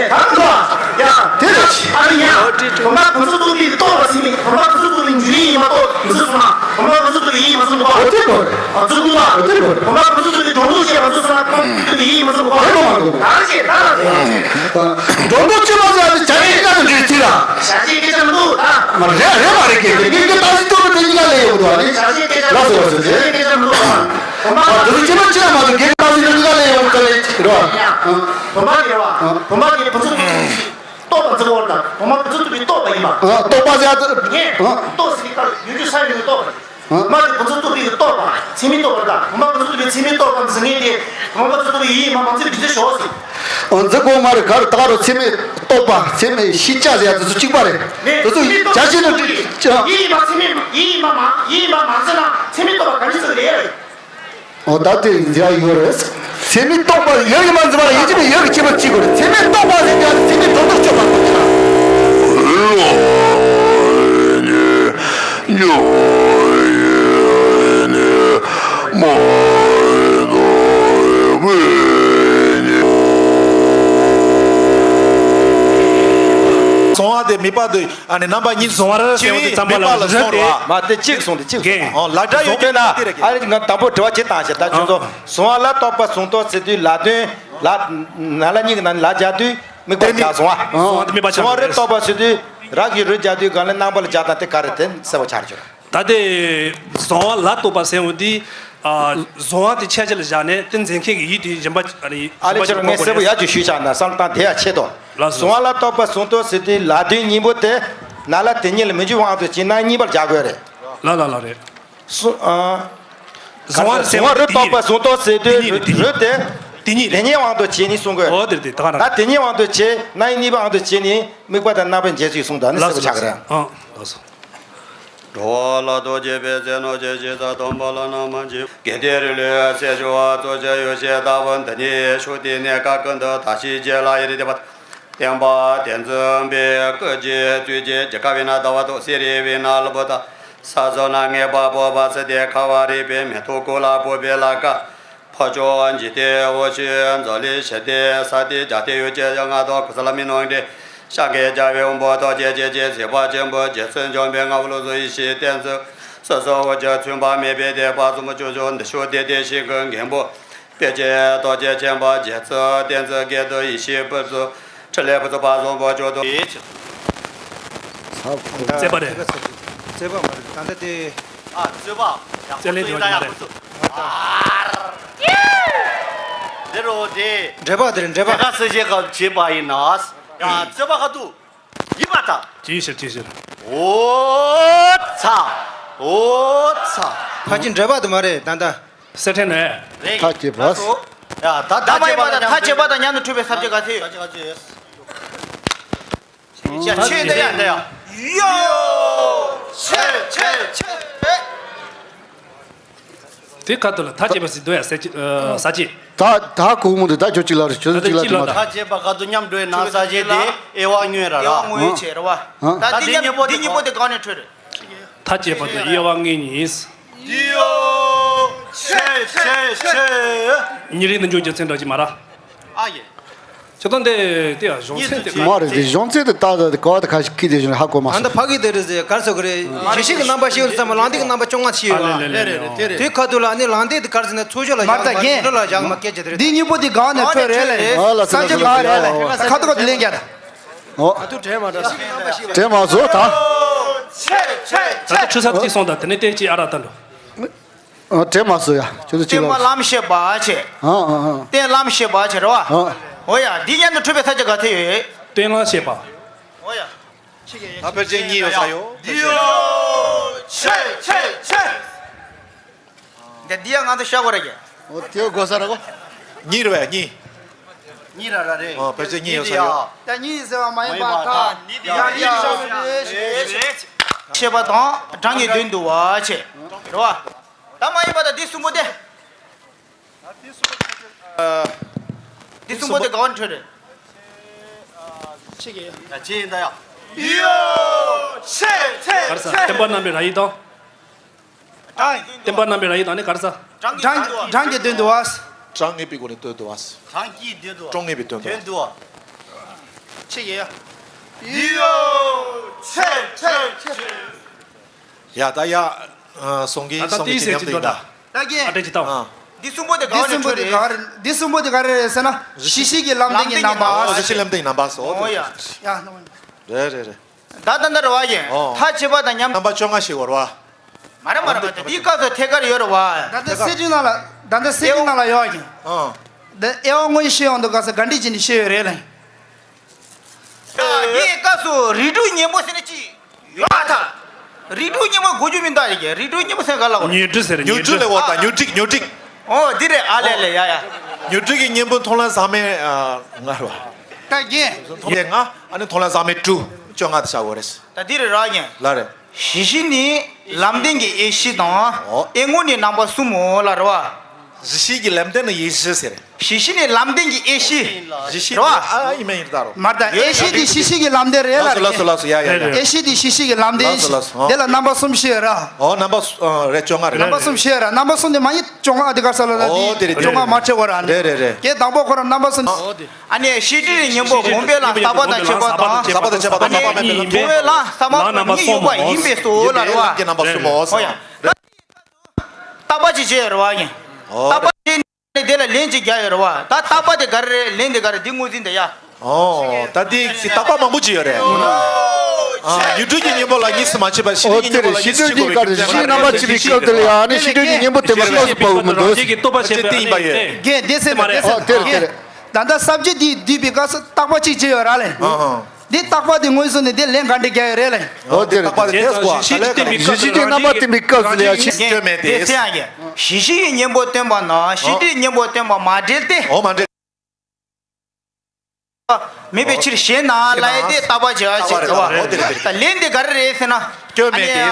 ལ། ཨ་ནི་ཡ། བུམ་པ་བུམ་འཛིན་རྟོགས་པའི་རྟོགས་པ་ཚད་མས་བུམ་པ་བུམ་འཛིན་རྟོགས་པའི་འཇུག་ཡིན་ཡིན་མ་གཏོགས་འཛིན་སོང་ན་བུམ་པ་བུམ་འཛིན་རྟོགས་པའི་ཡིན་ཡིན་མ་འཛིན་མི་དགོས་པ། འོ་དེ་དགོས། ཨ། འཛིན་དགོས་ལ། དེ་དགོས། བུམ་པ་བུམ་འཛིན་རྟོགས་པའི་སྒྲོ་འདོགས་བཅད་པ་འཛིན་སོང་ན་བུམ་པ་བུམ་འཛིན་རྟོགས་པའི་ཡིན་ཡིན་མ་འཛིན་མི་དགོས་པ། དེ་དགོས་མ་དགོས། ད་ཅི་ད་ལ། སྒྲོ་འདོགས་བཅད་པ་ཟེར་ཡ་དེ་བྱ་བྱེད་ཀྱི་སྐད་དུ་འདྲི་ཚིག་ལ། བྱ་བྱེད་སྐད་ཆ་མི་འདུག་ད། མ་རེད་རེད་མ་རེད་སྐད་དེ་ངས་ཀྱི་ཏང་སྲིད་གཙོ་བོ་དེ་གཉིས་ཀ་ལས་ཡོང་འདུག་ཨ་ནི། བྱ་བྱེད་སྐད་ཆ་ལགས་སོ་ལགས་སོ། བྱ་བྱེད་སྐད་ཆ་མི་འདུག་ད། བུམ་པ། ཨ། དེ་ཚོ་ཁྱད་པར་ཅི་ཡང་མ་འདུག་ངས་ཀྱི་ཏང་སྲིད་གཙོ་བོ་དེ་གཉིས་ཀ་ལས་ཡོང་འདུག་ཨ་ནི། རེད་བ། བུམ་པ་དེ་རེད་བ། བུམ་པ་དེ་བུམ་འཛིན་རྟོགས་པ་འཛིན་པ་དང་བུམ་པ་བུམ་འཛིན་རྟོགས་པའི་རྟོགས་པ་ཡིན་པ། ཨ། རྟོགས་པ་ཟེར་ཡ་དེ། ངས་རྟོགས་ཟེར་གྱི་སྐབས་ཡུལ་རྒྱུ་ས་ཡོད་རྟོགས་པ། བུམ་པ་དེ་བུམ་འཛིན་རྟོགས་པའི་རྟོགས་པ་ཚད་མས་རྟོགས་པ་དང་བུམ་པ་བུམ་འཛིན་རྟོགས་པའི་ཚད་མས་རྟོགས་པ་འཛིན་མཁན་དེ་བུམ་པ་བུམ་འཛིན་རྟོགས་པའི་ཡིན་ཡིན་མ་མ་འཛིན་འདི་འདྲ་ཞོག་ཟེར། འོ་འཛིན་དགོས་མ་རེད། ག་རེ་ད་ག་རུ་ཚད་མས་རྟོགས་པ་ཚད་མས་ཤེས་བྱ་ཟེར་ཡ་དེ་ཚོ་གཅིག་པ་རེད། དེ་ཚོ་བྱ་བྱེད་ནང་བྲིས། ཡིན་ཡིན་མ་ཚད་མས་ཡིན་ཡིན་མ་མ་ཡིན་ཡིན་མ་མ་འཛིན་ན་ཚད་མས་རྟོགས་པ་ག་འདྲ་འཛིན་རེད། འོ་ད་དེ་འཛིན་ཡ་ཡོད་རེད། ཚད་མས་རྟོགས་པ་ཡོད་ཡིན་མ་འཛིན་པ་ལ་ཡིན་གཅིག་མིན་ཡོད་ཀྱི་ཁྱད་པར་གཅིག་དགོས་རེད། ཚད་མས་རྟོགས་པ་ཟེར་ཡ་ཚད་མས་སྒྲོ་འདོགས་གཅོད་པ་དང་། གཟུང་བ་དེ་དམིགས་པ་དེ་ཨ་ནི་རྣམ་པ་གཉིས་གཟུང་བ་ར་ཟེར་བ་དེ་ཙམ་པ་ལ་རེད་དེ། མ་དེ་གཅིག་གསུངས་ཏེ་གཅིག་གསུངས། རྒན། ཨོ་ལ་སྒྲ་ཡོད་ཀྱང་ན་ཨ་རེ་ང་དང་པོ་དྲི་བ་ཅིག་བཏང་ཞེས་ད་ཁྱོད་ཚོ་གཟུང་བ་ལ་རྟོག་པ་གཟུང་རྟོག་ཟེར་དུས་ལ་དོན་ལ་ན་ལ་གཉིས་ཀྱི་ནང་ལ་སྦྱར་དུས་དམིགས་པ་སྦྱར་གཟུང་བ། གཟུང་བ་དེ་དམིགས་པ་སྦྱར་གཟུང་བ་རི་རེད། རྟོག་པ་ཟེར་དུས་ར་གི་རི་སྦྱར་དུས་གང་ལ་རྣམ་པ་ལ་སྦྱར་དང་དེ་ག་རེ་དེ་གསལ་པོ་ཆགས་ཀྱི་རེད། ད་དེ་གཟུང་བ་ལ་རྟོག་པ་ཟེར་བ་འདི། ཨ། གཟུང་བ་དེ་ཁྱད་ཆོས་ལ་བཞག་ནས་དེ་འཛིན་མཁན་གྱི་ཡིད་དེ་གཞན་པ་ཨ་ནི་ཨ་ལེ་གཞན་པ་ཅིག་ངས་གསལ་པོ་ཡག་ཅིག་ཞུས་ཆགས་ན་བསམ་སྟངས་དེ་ཡང་ཆེ་དོ། ལགས་སོ། གཟུང་བ་ལ་རྟོག་པ་གཟུང་རྟོག་ཟེར་དུས་ལ་དོན་གཉིས་པོ་དེ་ན་ལ་དེ་གཉིས་ལ་མི་འཇུག་དབང་དུ་བྱས་ན་གཉིས་པར་སྦྱར་དགོས་རེད། ལ་ལ་ལ་རེད། གཟུང་ཨ། གཟུང་བ་གཟུང་བ་རི་རྟོག་པ་གཟུང་རྟོག་ཟེར་དུས་རི་དེ་དེ་གཉིས་དེ་གཉིས་དབང་དུ་བྱས་ནས་གསུང་དགོས། ཨོ་དེ་དེ་ད་ག་ན། ད་དེ་གཉིས་དབང་དུ་བྱས་ན་གཉིས་པ་དབང་དུ་བྱས་ནས་དམིགས་པ་དང་རྣམ་པའི་འབྱེད་ཚུལ་གསུངས་དང་ནི་གསལ་པོ་ཆགས་ཀྱི་རེད། ཨང་ལགས་སོ། འགྲོ་བ་ལ་ཐུགས་རྗེ་ཕན་མཛད་ནོར་གྱི་ཞིང་ས་སྟོང་པ་ལ་རྣམ་མ་འཇིགས། དགེ་ལྡན་རིགས་ལུས་སེལ་ཞུ་བ་གཙོ་ཆེ་ཡོ་བྱད་ལྟ་བུ་འདི་ཉིད་ཤུགས་བསྟན་ནས་བཀའ་ཀུན་ཏུ་དར་ཞིང་རྒྱས་ལ་ཡི་རིགས་ལྡན་པ། བསྟན་པ་དེ་འཛིན་པའི་སྐུ་གཅིག་གཙོས་ཀྱི་རྒྱལ་ཁབ་ཡིན་ན་ཟླ་བ་དང་གསེར་རི་བའི་ན་ལུ་བུ་དང་ས་སོ་ན་ངེས་པ་སྤོབས་པ་སི་ཏེ་ཁ་བ་རི་པའི་མེ་ཏོག་ཀུ་ལ་སྤོབས་པའི་ལ་ཀ། ཕོ་ཅོ་འཇིག་རྟེན་འོ་ཆུ་མཛོ་ལི་ཞི་བདེ་ས་སྟེང་རྒྱ་སྟེང་ཡུལ་གྱི་ཡ་ང་དང་ཀུ་ས་ལ་མི་ནང་འདྲེ་ཤ་གའི་རྒྱ་བའི་དབང་པོ་ཐོག་བཅས་བཅས་ཀྱི་ཟིལ་པ་ཆེན་པོ་རྗེ་བཙུན་འཇོམས་པའི་ང་བུ་ལུ་བཟོ་ཡི་ཤེས་བསྟན་ཚུལ་སོ་སོ་འོ་ཆུ་མཚུངས་པ་མེད་པའི་དེ་བ་གསུམ་ཅུ་ཅུ་འདི་ཤོག་དེ་དེ་ཤིང་གི་མགོན་པོ། དཔེ་ཆའི་རྡོ་རྗེ་ཆེན་པོ་རྗེ་བཙུན་བསྟན་འཛིན་དགེ་འདུན་ཡེ་ཤེས་ཕུན་ཚོགས་ཕྲིན་ལས་ཕུན་ཚོགས་པ་བཟང་པོ་ཇོ་དུ། རྩེད་པ་རེད། རྩེད་པ་མ་རེད་ད་ལྟ་དེ། ཨ་རྩོད་པ། རྩེད་ལེན་དེ་བ་ཡིན་ད་ཡ་ཁོ་ཚོ། འདི་རོ་དེ། འགྲེལ་པ་དེ་རེད་འགྲེལ་པ། དེ་ག་སུ་ཞིག་ག་བྱེད་པ་ཡིན་ན། ཡ་རྩོད་པ་ཁ་ཐུག་ཡིན་པ་དང་། ཅི་ཞིག་ཅི་ཞིག་ཨོ་ཚ། ཨོ་ཚ། ཕ་ཅི་འགྲེལ་པ་དེ་མ་རེད་ད་ལྟ། སེ་ཐན་ནས། རེད། ཐག་བཅད་པ། ཡ་ད་ད་མ་ཡིན་པ་དང་ཐག་བཅད་པ་དང་མཉམ་དུ་འཁྲུལ་པའི་ས་བཅད་ག་ཚད་ཡོད། ཆེ་ཆེ་ཆེ་ཡ་ཡོ། ཆེ་ཆེ་ཆེ། དེ་ཁ་ཐུག་ལ་ཐག་བཅད་པ་ཟེར་འདུག་ཡ་ས་བཅད། ས་བཅད། ད་ད་གུང་མོ་དེ་ད་ཁྱོད་གཅིག་ལ་རེ་ཁྱོད་གཅིག་ལ་དེ་མ་རེད། ཐག་བཅད་པ་ཁ་ཐུག་མཉམ་འགྲོ་ཡི་ན་ས་བཅད་དེ་དབྱེ་བ་དངོས་ར་ར། དབྱེ་བ་དངོས་ཆེ་ར་བ། ད་དེ་གཉིས་པོ་དེ་གཉིས་པོ་དེ་གང་ནས་འཕྲོས་རེད། ཐག་བཅད་པ་དང་དབྱེ་བ་དངོས་ཡིན། འདི་ཡོ། ཆེ་ཆེ་ཆེ། ཉིན་རེ་འདི་འཇོག་རྒྱུ་མཚན་འདྲ་ཅིག་མ་ར། ཨ་ཡེ། ཁྱོད་དང་འདི་དེ་ཡང་གཞུང་ཚན་དེ་མ་རེད་དེ་གཞུང་ཚན་དེ་ལྟ་ད་དེ་ག་བ་དེ་ག་ཞིག་གིས་དེ་གཞུང་ཧ་གོ་མ་ད་སོང་། ད་ཕ་གི་དེ་རེད་ཟེར་གར་སོ་གི་རེད། ཞི་ཞི་གི་རྣམ་པ་ཤེས་ཡོད་ཙམ་ལང་དེ་གི་རྣམ་པ་བཅོ་ལྔ་ཆེ་ཡོད་ཨ་ལེ་ལེ་ལེ་ལེ། དེ་ཁ་ཐུག་ལ་ཨ་ནི་ལང་དེ་དེ་གར་ཟེར་ན་ཚོ་ཆོ་ལ་མར་ད་རྒན་འགྲོ་ལ་བཞག་མ་སྐད་ཆ་དེ་རེད། འདི་གཉིས་པོ་དེ་གང་ནས་འཕྲོས་རེད་ལེ། ཨ་ལ་ས་ཆ་གང་རེད་ལེ། ཁ་ཐུག་ག་དེ་ལེན་རྒྱ་ད། ཨོ། ད་དུ་དྲན་མ་འདྲ། དྲན་མ་བཟོ་ད། ད་ཆུ་ཚ་གཅིག་སོང་ད་དེ་ནས་བལྟས་ཅིག་ཨ་ར་ད་འགྲོ། ཨ་དྲན་མ་བཟོ་ཡ་ཁྱོད་ཚོ་ཅིག་ལ། བསྟན་པ་ལམ་བཤད་པ་བྱས། ཨ་ཨ་ཨ། བསྟན་ལམ་བཤད་པ་བྱས་རེད་བ། ཨ། འོ་ཡ་འདི་མཉམ་དུ་འཁྲུལ་པའི་ས་ཆ་ག་ཚད་ཡོད། བསྟན་ལམ་བཤད་པ། འོ་ཡ། ད་ཕལ་ཆེར་གཉིས་ཡོད་ས་ཡོད། འདི་ཡོ། ཆེ་ཆེ་ཆེ། འདི་འདི་ཡང་ང་ཚོ་ཤ་གོ་ར་གི། ཨོ་དེ་དགོས་ས་ར་གོ། གཉིས་རེད་བས་གཉིས། གཉིས་ར་ར་རེད། ཨོ་ཕལ་ཆེར་གཉིས་ཡོད་ས་ཡོད། ད་གཉིས་ཟེར་བ་མ་ཡིན་པ་ཁ། ཡ་ཡ་ཡ། ཤེས་པ་དང་གྲངས་ཀྱི་དོན་བསྡུ་བ་བྱས། རེད་བ། ད་མ་ཡིན་པ་ད་འདི་གསུམ་པོ་དེ། འདི་གསུམ་པོ་དེ་ག་བ་འཕྲོས་རེད། ཆེ་གི། ཡ་ཆེ་ཡིན་ད་ཡ། ཡོ། ཆེ་ཆེ་ག་རེ་ཟ་ཆེ། བསྟན་པ་རྣམ་པའི་ར་ཡིག་དང་། བསྟན་པ་རྣམ་པའི་ར་ཡིག་དང་ནི་ག་རེ་ཟ། གྲངས་ཀྱི་དོན་བསྡུ་བ། གྲངས་ངེས་པའི་སྒོ་ནས་དོན་བསྡུ་བ། གྲངས་ཀྱི་དོན་བསྡུ་བ། གྲངས་ངེས་པའི་དོན་བསྡུ་བ། དོན་བསྡུ་བ། ཆེ་གི། ཡོ། ཆེ་ཆེ་ཆེ། ཡ་ད་ཡ། ཨ་སོང་གི་ད་ལྟ་སོང་གི་དེའི་ཅི་ཉམས་ཟེར་དེ་ཡིན་ད། ད་གིན། ཨ་ཏྲེ་ཅི་ཏའོ། ཨ། འདི་གསུམ་པོ་དེ་ག་འདི་བ་ནས་གསུམ་པོ་འཕྲོས་དེ་རེད། ག་རེ་འདི་གསུམ་པོ་དེ་ག་རེ་རེད་ཟེར་ན་ཞི་ཞི་གི་ལམ་སྟེང་གི་རྣམ་པ། ཨོ་ཞི་ཞི་ལམ་སྟེང་གི་རྣམ་པ་སོ། ཨོ་ཡ། ཡ་ནོ། རེད་རེད་རེད། ད་ད་འདི་རེད་བ་ཡིན། ཨོ། ཐག་བཅད་པ་དང་མཉམ། རྣམ་པ་བཅོ་ལྔ་ཞིག་བར་བ། མ་རེད་མ་རེད་མ་རེད་འདིའི་སྐབས་སུ་ཐད་ཀར་ཡོད་རེད་བ། ད་ལྟ་གསེར་ཁྲི་ནང་ལ་ད་ལྟ་གསེར་ཁྲི་ནང་ལ་ཡོད་ཡིན། ཨོ། འདི་དབྱེ་བ་དངོས་གཞི་ཤེས་ཡོང་དུས་སྐབས་སུ་ག་འདྲ་བྱས་ནས་ཤེས་ཡོད་རེད་ལ། འདིའི་སྐབས་སུ་རིགས་དྲུག་གཉེན་པོ་ཟེར་ན་ཅི། ཡོད་ད། རིགས་དྲུག་གཉེན་པོ་གོ་རྒྱུ་མི་འདུག་ཡ་གི་རིགས་དྲུག་གཉེན་པོ་ཟེར་ག་ལ་གོ་ཉོན་དྲུག་ཟེར་ཉོན་དྲུག་ལས་འོ་ད་ཉོན་དྲུག་ཉོན་དྲུག་ཨོ་འདི་རེད་ཨ་ལས་ལས་ཡ་ཡ། ཉོན་དྲུག་གི་གཉེན་པོ་མཐོང་ལམ་ཟག་མེད་ལྔ་རེད་བ། ད་རྒན། མཐོང་ལམ་ལྔ་ཨ་ནི་མཐོང་ལམ་ཟག་མེད་དྲུག་བཅོ་ལྔ་དེ་བྱ་དགོས་རེད། ད་འདི་རེད་ར་རྒན། ལ་རེད། ཞི་ཞི་ནི་ལམ་བདེན་གྱི་དབྱེ་གཞི་དང་ཨོ། དབྱེ་ངོ་ནི་རྣམ་པ་གསུམ་མོ་ལ་རེད་བ། གཞི་ཤེས་ཀྱི་ལམ་བདེན་ནི་ཡེ་ཤེས་ཟེར། གཞི་ཤེས་ནི་ལམ་བདེན་གྱི་ཡེ་ཤེས། གཞི་ཤེས་རེད་བ། ཨ་ཨ་ཡིན་མིན་ཡིན་ད་རོ། མ་རེད་ད། ཡེ་ཤེས་དེ་གཞི་ཤེས་ཀྱི་ལམ་བདེན་རེད་ལ། ལགས་སོ་ལགས་སོ་ལགས་སོ། ཡ་ཡ་ཡ། ཡེ་ཤེས་དེ་གཞི་ཤེས་ཀྱི་ལམ་བདེན། ལགས་སོ་ལགས་སོ། དེ་ལ་རྣམ་པ་གསུམ་ཤེས་ར། ཨོ་རྣམ་པ་གསུམ་རེད། བཅོ་ལྔ་རེད། རྣམ་པ་གསུམ་ཤེས་ར། རྣམ་པ་གསུམ་དེ་མ་ཡིན་བཅོ་ལྔ་དེ་ག་ས་ལ་ན། ཨོ་དེ་རེད་དེ་བཅོ་ལྔ་མ་ཁྲེལ་བ་ར་ནི། རེད་རེད་རེད། དེ་དང་པོ་ཁོ་རང་རྣམ་པ་གསུམ། ཨ་ནི་ཤེས་སྒྲིབ་སྙིང་པོ་སྒོམ་པའི་ལམ་ཟག་པ་དང་བཅས་པ་དང་། ཟག་པ་དང་བཅས་པ་དང་ཟག་པ་མེད་པའི་ལམ། ཟག་པ་མེད་པའི་ལམ་གྱི་རྣམ་པ་གསུམ་མོ། ཡིན་པའི་སོ་ལ་རེད་བ། ཡིན་པའི་ལམ་གྱི་རྣམ་པ་གསུམ་མོ། ཨོ་ཡ། བརྟག་པ་ཅིག་བྱས་རེད་བ་ཡིན། ཨོ། བརྟག་པ་བྱས་ནས་དེ་ལ་ལན་ཅིག་རྒྱག་ཡོད་རེད་བ། ད་བརྟག་པ་དེ་ག་རེ་རེད། ལན་དེ་ག་རེ། འདི་ངོས་འཛིན་དེ་ཡ། ཨོ། ད་འདི་བརྟག་པ་མང་པོ་ཅིག་ཡོད་རེད། ཨ་ཉོན་སྒྲིབ་ཀྱི་གཉེན་པོ་ལ་གཉིས་སུ་མ་ཕྱེ་བ། ཤེས་སྒྲིབ་ཀྱི་གཉེན་པོ་ལ་གཉིས་སུ་ཕྱེ་དགོས་ཀྱི། ཤེས་སྒྲིབ་ཀྱི་རྣམ་པ་ཕྱེ་བའི་སྐབས་དེ་ལ་ཡང་ནི་ཤེས་སྒྲིབ་ཀྱི་གཉེན་པོ་བསྟན་པ་སྐབས་སུ་བབ་མི་འདུག། ཅེས་བསྟན་པ་ཡོད། རྒན་དེ་ཟེར་ན་དེ་ཟེར་ན། རྒན་དེ་ཟེར་ན་དེ་ཟེར་ན། ཨོ་དེ་རེད་དེ་རེད། ད་ལྟ་ས་བཅད་འདི་བསྡུས་པའི་སྐབས་སུ་བརྟག་པ་གཅིག་བྱས་ཡོད་ར་ལེ། ཨ་ཨ། འདི་བརྟག་པ་དེ་ངོས་བཟུང་ནས་དེ་ལན་ག་འདྲ་རྒྱག་ཡོད་རེད་ལེ། ཨོ་དེ་རེད་དེ་རེད། གཞི་ཤེས་ཀྱི་རྣམ་པ་བསྟན་པའི་སྐབས་སུ་ལ་ཡང་ཤེས། སྐྱོན་མེད་དེ། དེ་ཟེར་ཡང་གཞི་ཤེས་ཀྱི་གཉེན་པོ་བསྟན་པ་ན་ཤེས་སྒྲིབ་གཉེན་པོ་བསྟན་པ་མ་འབྲེལ་ཏེ། ཨོ་མ་འབྲེལ། མེད་པའི་ཕྱིར་ཞེ་ན་ལབ་ཡས་དེ་བརྟག་པ་བྱེད་ཡ་ཅིག་རེད་བ། ཨོ་དེ་རེད་དེ་རེད། ད་ལན་དེ་ག་རེ་རེད་ཟེར་ན། སྐྱོན་མེད་དེ།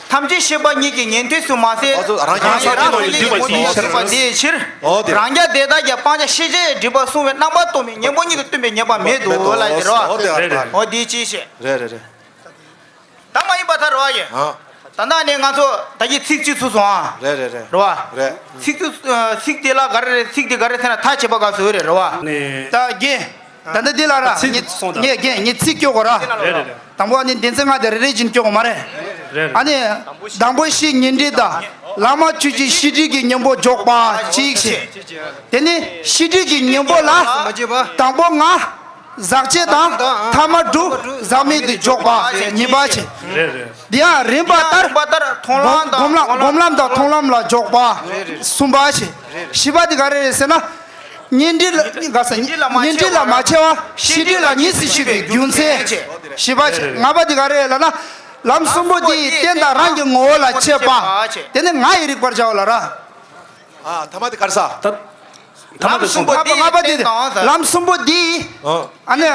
ཐམས་ཅད་ཤེས་པ་ཉིད་ཀྱིས་ཉན་ཐོས་སུ་མ་ཟད། རང་རྒྱལ་རང་སངས་རྒྱས་རྣམས་ཀྱིས་འདུས་པ་ཉིད་ཕྱིར། འདུས་པ་དེའི་ཕྱིར། ཨོ་དེ་རེད། རང་རྒྱལ་དེ་དག་ཀྱང་སྤང་བྱ་ཤེས་བྱའི་སྒྲིབ་པ་བསྲུང་བའི་རྣམ་པ་སྟོང་པའི་གཉེན་པོ་ཉིད་ཀྱིས་སྟོན་པའི་ཉེས་པ་མེད་དོ་ལབ་ཡས་དེ་རེད་བ། ཨོ་དེ་རེད། ཨོ་དེའི་ཅིའི་ཕྱིར། རེད་རེད་རེད། ད་མ་ཡིན་པ་ཐལ་རེད་བ་ཡིན། ཨ། ད་ལྟ་ནས་ང་ཚོ་ད་གིན་ཚིག་གཅིག་ཚུགས་སོང་ཨ། རེད་རེད་རེད། རེད་བ། རེད། ཚིག་ཚུགས། ཚིག་དེ་ལ་ག་རེ་རེད། ཚིག་དེ་ག་རེ་ཟེར་ན་ཐག་བཅད་པ་ག་ཚོད་རེད། རེད་བ། ནས། ད་རྒན། ད་ལྟ་འདི་ལ་ར། ཚིག་ངས་སོང་ད། ངས་རྒན་ངས་ཚིག་སྐྱོར་དགོས་ར། རེད་རེད་རེད། དང་པོ་ཨ་ནི་སྡེ་ཚན་ལྔ་དེ་རེ་རེ་བཞིན་སྐྱོར་དགོས་མ་རེད། རེད་རེད། ཨ་ནི། དང་པོ་བཞི་ཉོན་སྒྲིབ་དང་། ལམ་མ་ཆོད་ཅིང་ཤེས་སྒྲིབ་ཀྱི་གཉེན་པོ་འཇོག་པ་གཅིག་བྱས། དེ་ནི་ཤེས་སྒྲིབ་ཀྱི་གཉེན་པོ་ལ། དང་པོ་ལྔ། ཟག་བཅས་དང་། ཐ་མ་དྲུག་ཟག་མེད་དུ་འཇོག་པ་གཉིས་པ་བྱས། རེད་རེད། དེ་ཡང་རིམ་པ་ལྟར། རིམ་པ་ལྟར་མཐོང་ལམ་དང་སྒོམ་ལམ་དང་མཐོང་ལམ་ལ་འཇོག་པ་གསུམ་པ་བྱས། བཞི་པ་དེ་ག་རེ་རེད་ཟེར་ན། ཉོན་སྒྲིབ་ལ་ག་ས་ཉོན་སྒྲིབ་ལ་མ་ཆགས་པར་ཤེས་སྒྲིབ་ལ་གཉིས་སུ་ཕྱེ་བའི་རྒྱུ་མཚན་བྱས། བཞི་པ་བྱས། ལྔ་པ་དེ་ག་རེ་རེད་ལབ་ན། ལམ་གསུམ་པོ་དེ་རྟེན་དང་རང་གི་ངོ་བོ་ལ་བྱེད་པ། དེ་ནི་ང་ཡི་རིག་པར་བྱའོ་ལ་ར། ཨ་ཐ་མ་དེ་ག་རེ་ཟེར། ད། ཐ་མ་དེ་ལམ་གསུམ་པོ་དེ་ལྔ་པ་དེ་རྟེན་དང་། ལམ་གསུམ་པོ་དེ། ཨ། ཨ་ནི།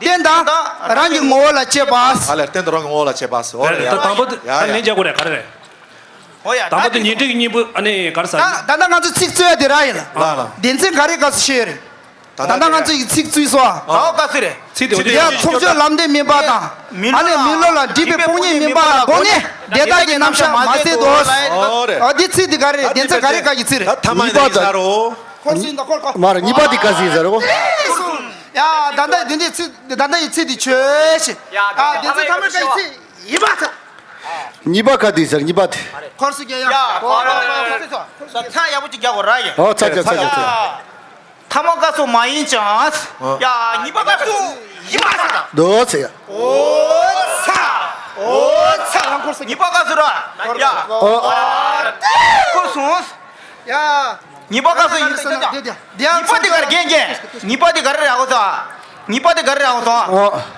རྟེན་དང་རང་གི་ངོ་བོ་ལ་བྱེད་པ། ཨ་ལས་རྟེན་དང་རང་གི་ངོ་བོ་ལ་བྱེད་པ་ཟེར། ཨོ་རེད། ད་དང་པོ་དེ་ཡ་ད་ཡ། ལན་རྒྱག་དགོས་རེད། ག་རེ་རེད། ཨོ་ཡ། དང་པོ་དེ་ཉོན་སྒྲིབ་ཀྱི་གཉེན་པོ་ཨ་ནི་ག་རེ་ཟེར། ད་ད་ལྟ་ང་ཚོ་ཚིག་རྩོད་ཡ་དེ་ར་ཡིན་ལ། ལ་ལ། སྡེ་ཚན་ག་རེ་སྐབས་སུ་ཤེས་ཡོད་རེད། ད་ལྟ་ང་ཚོ་ཡི་ཚིག་རྩོད་སོ། ད་འོ་ག་ཚོད་རེད། ཚིག་དེ་འོ་དེ་ཡང་ཚོགས་ཆོས་ལམ་བདེན་མིན་པ་དང་། ཨ་ནི་མི་སློབ་ལ་སྒྲིབ་པའི་དཔང་ཉིད་མིན་པ་ལ་དགོངས་ནས་དེ་དག་གི་རྣམ་གཞག་མ་མཛད་དོ། ཨོ་རེད། ཨ་འདི་ཚིག་འདི་ག་རེ་རེད། སྡེ་ཚན་ག་རེ་ག་གི་ཚིག་རེད། ད་ཐ་མ་གཉིས་པ་ནས་ད་ཟེར་རོ། ཁོར་སུ་ཡིན་ད་ཁོར་ཁོ། མ་རེད། གཉིས་པ་འདི་ག་ཟིག་ཟེར་རོ། ཡ་ད་ལྟ་འདི་འདི་ཚིག་ད་ལྟ་ཡི་ཚིག་འདི་ཆོས་ཤིག་ཡ་ད་ལྟ་ཡི་ཚིག་ཐ་མ་ག་གི་ཚིག་ཡིན་པ་ཚ། གཉིས་པ་ག་འདི་ཟེར་གཉིས་པ་དེ། ཁོར་སུ་རྒྱ་ཡ། ཡ་ཁོར་སུ་ཚ་ཡག་པོ་ཅིག་རྒྱག་དགོས་ར་ཡ། ཨོ་ཚ་ཚ་ཚ་ཚ། ཐ་མ་སྐབས་སུ་མ་ཡིན་ཀྱང་། ཡ་གཉིས་པ་སྐབས་སུ་ཡིན་པ་ཟེར་དང་། དོ་ཚེ་ཡ། ཨོ་ཚ། ཨོ་ཚ། གཉིས་པ་སྐབས་སུ་ར། ཡ། ཨོ། ཁོ་སོང་། ཡ། གཉིས་པ་སྐབས་སུ་ཡིན་ཟེར་དང་། གཉིས་པ་དེ་གར་རྒན་རྒན། གཉིས་པ་དེ་ག་རེ་རེད་ཨོ་ཚ། གཉིས་པ་དེ་ག་རེ་རེད་ཨོ་ཚ།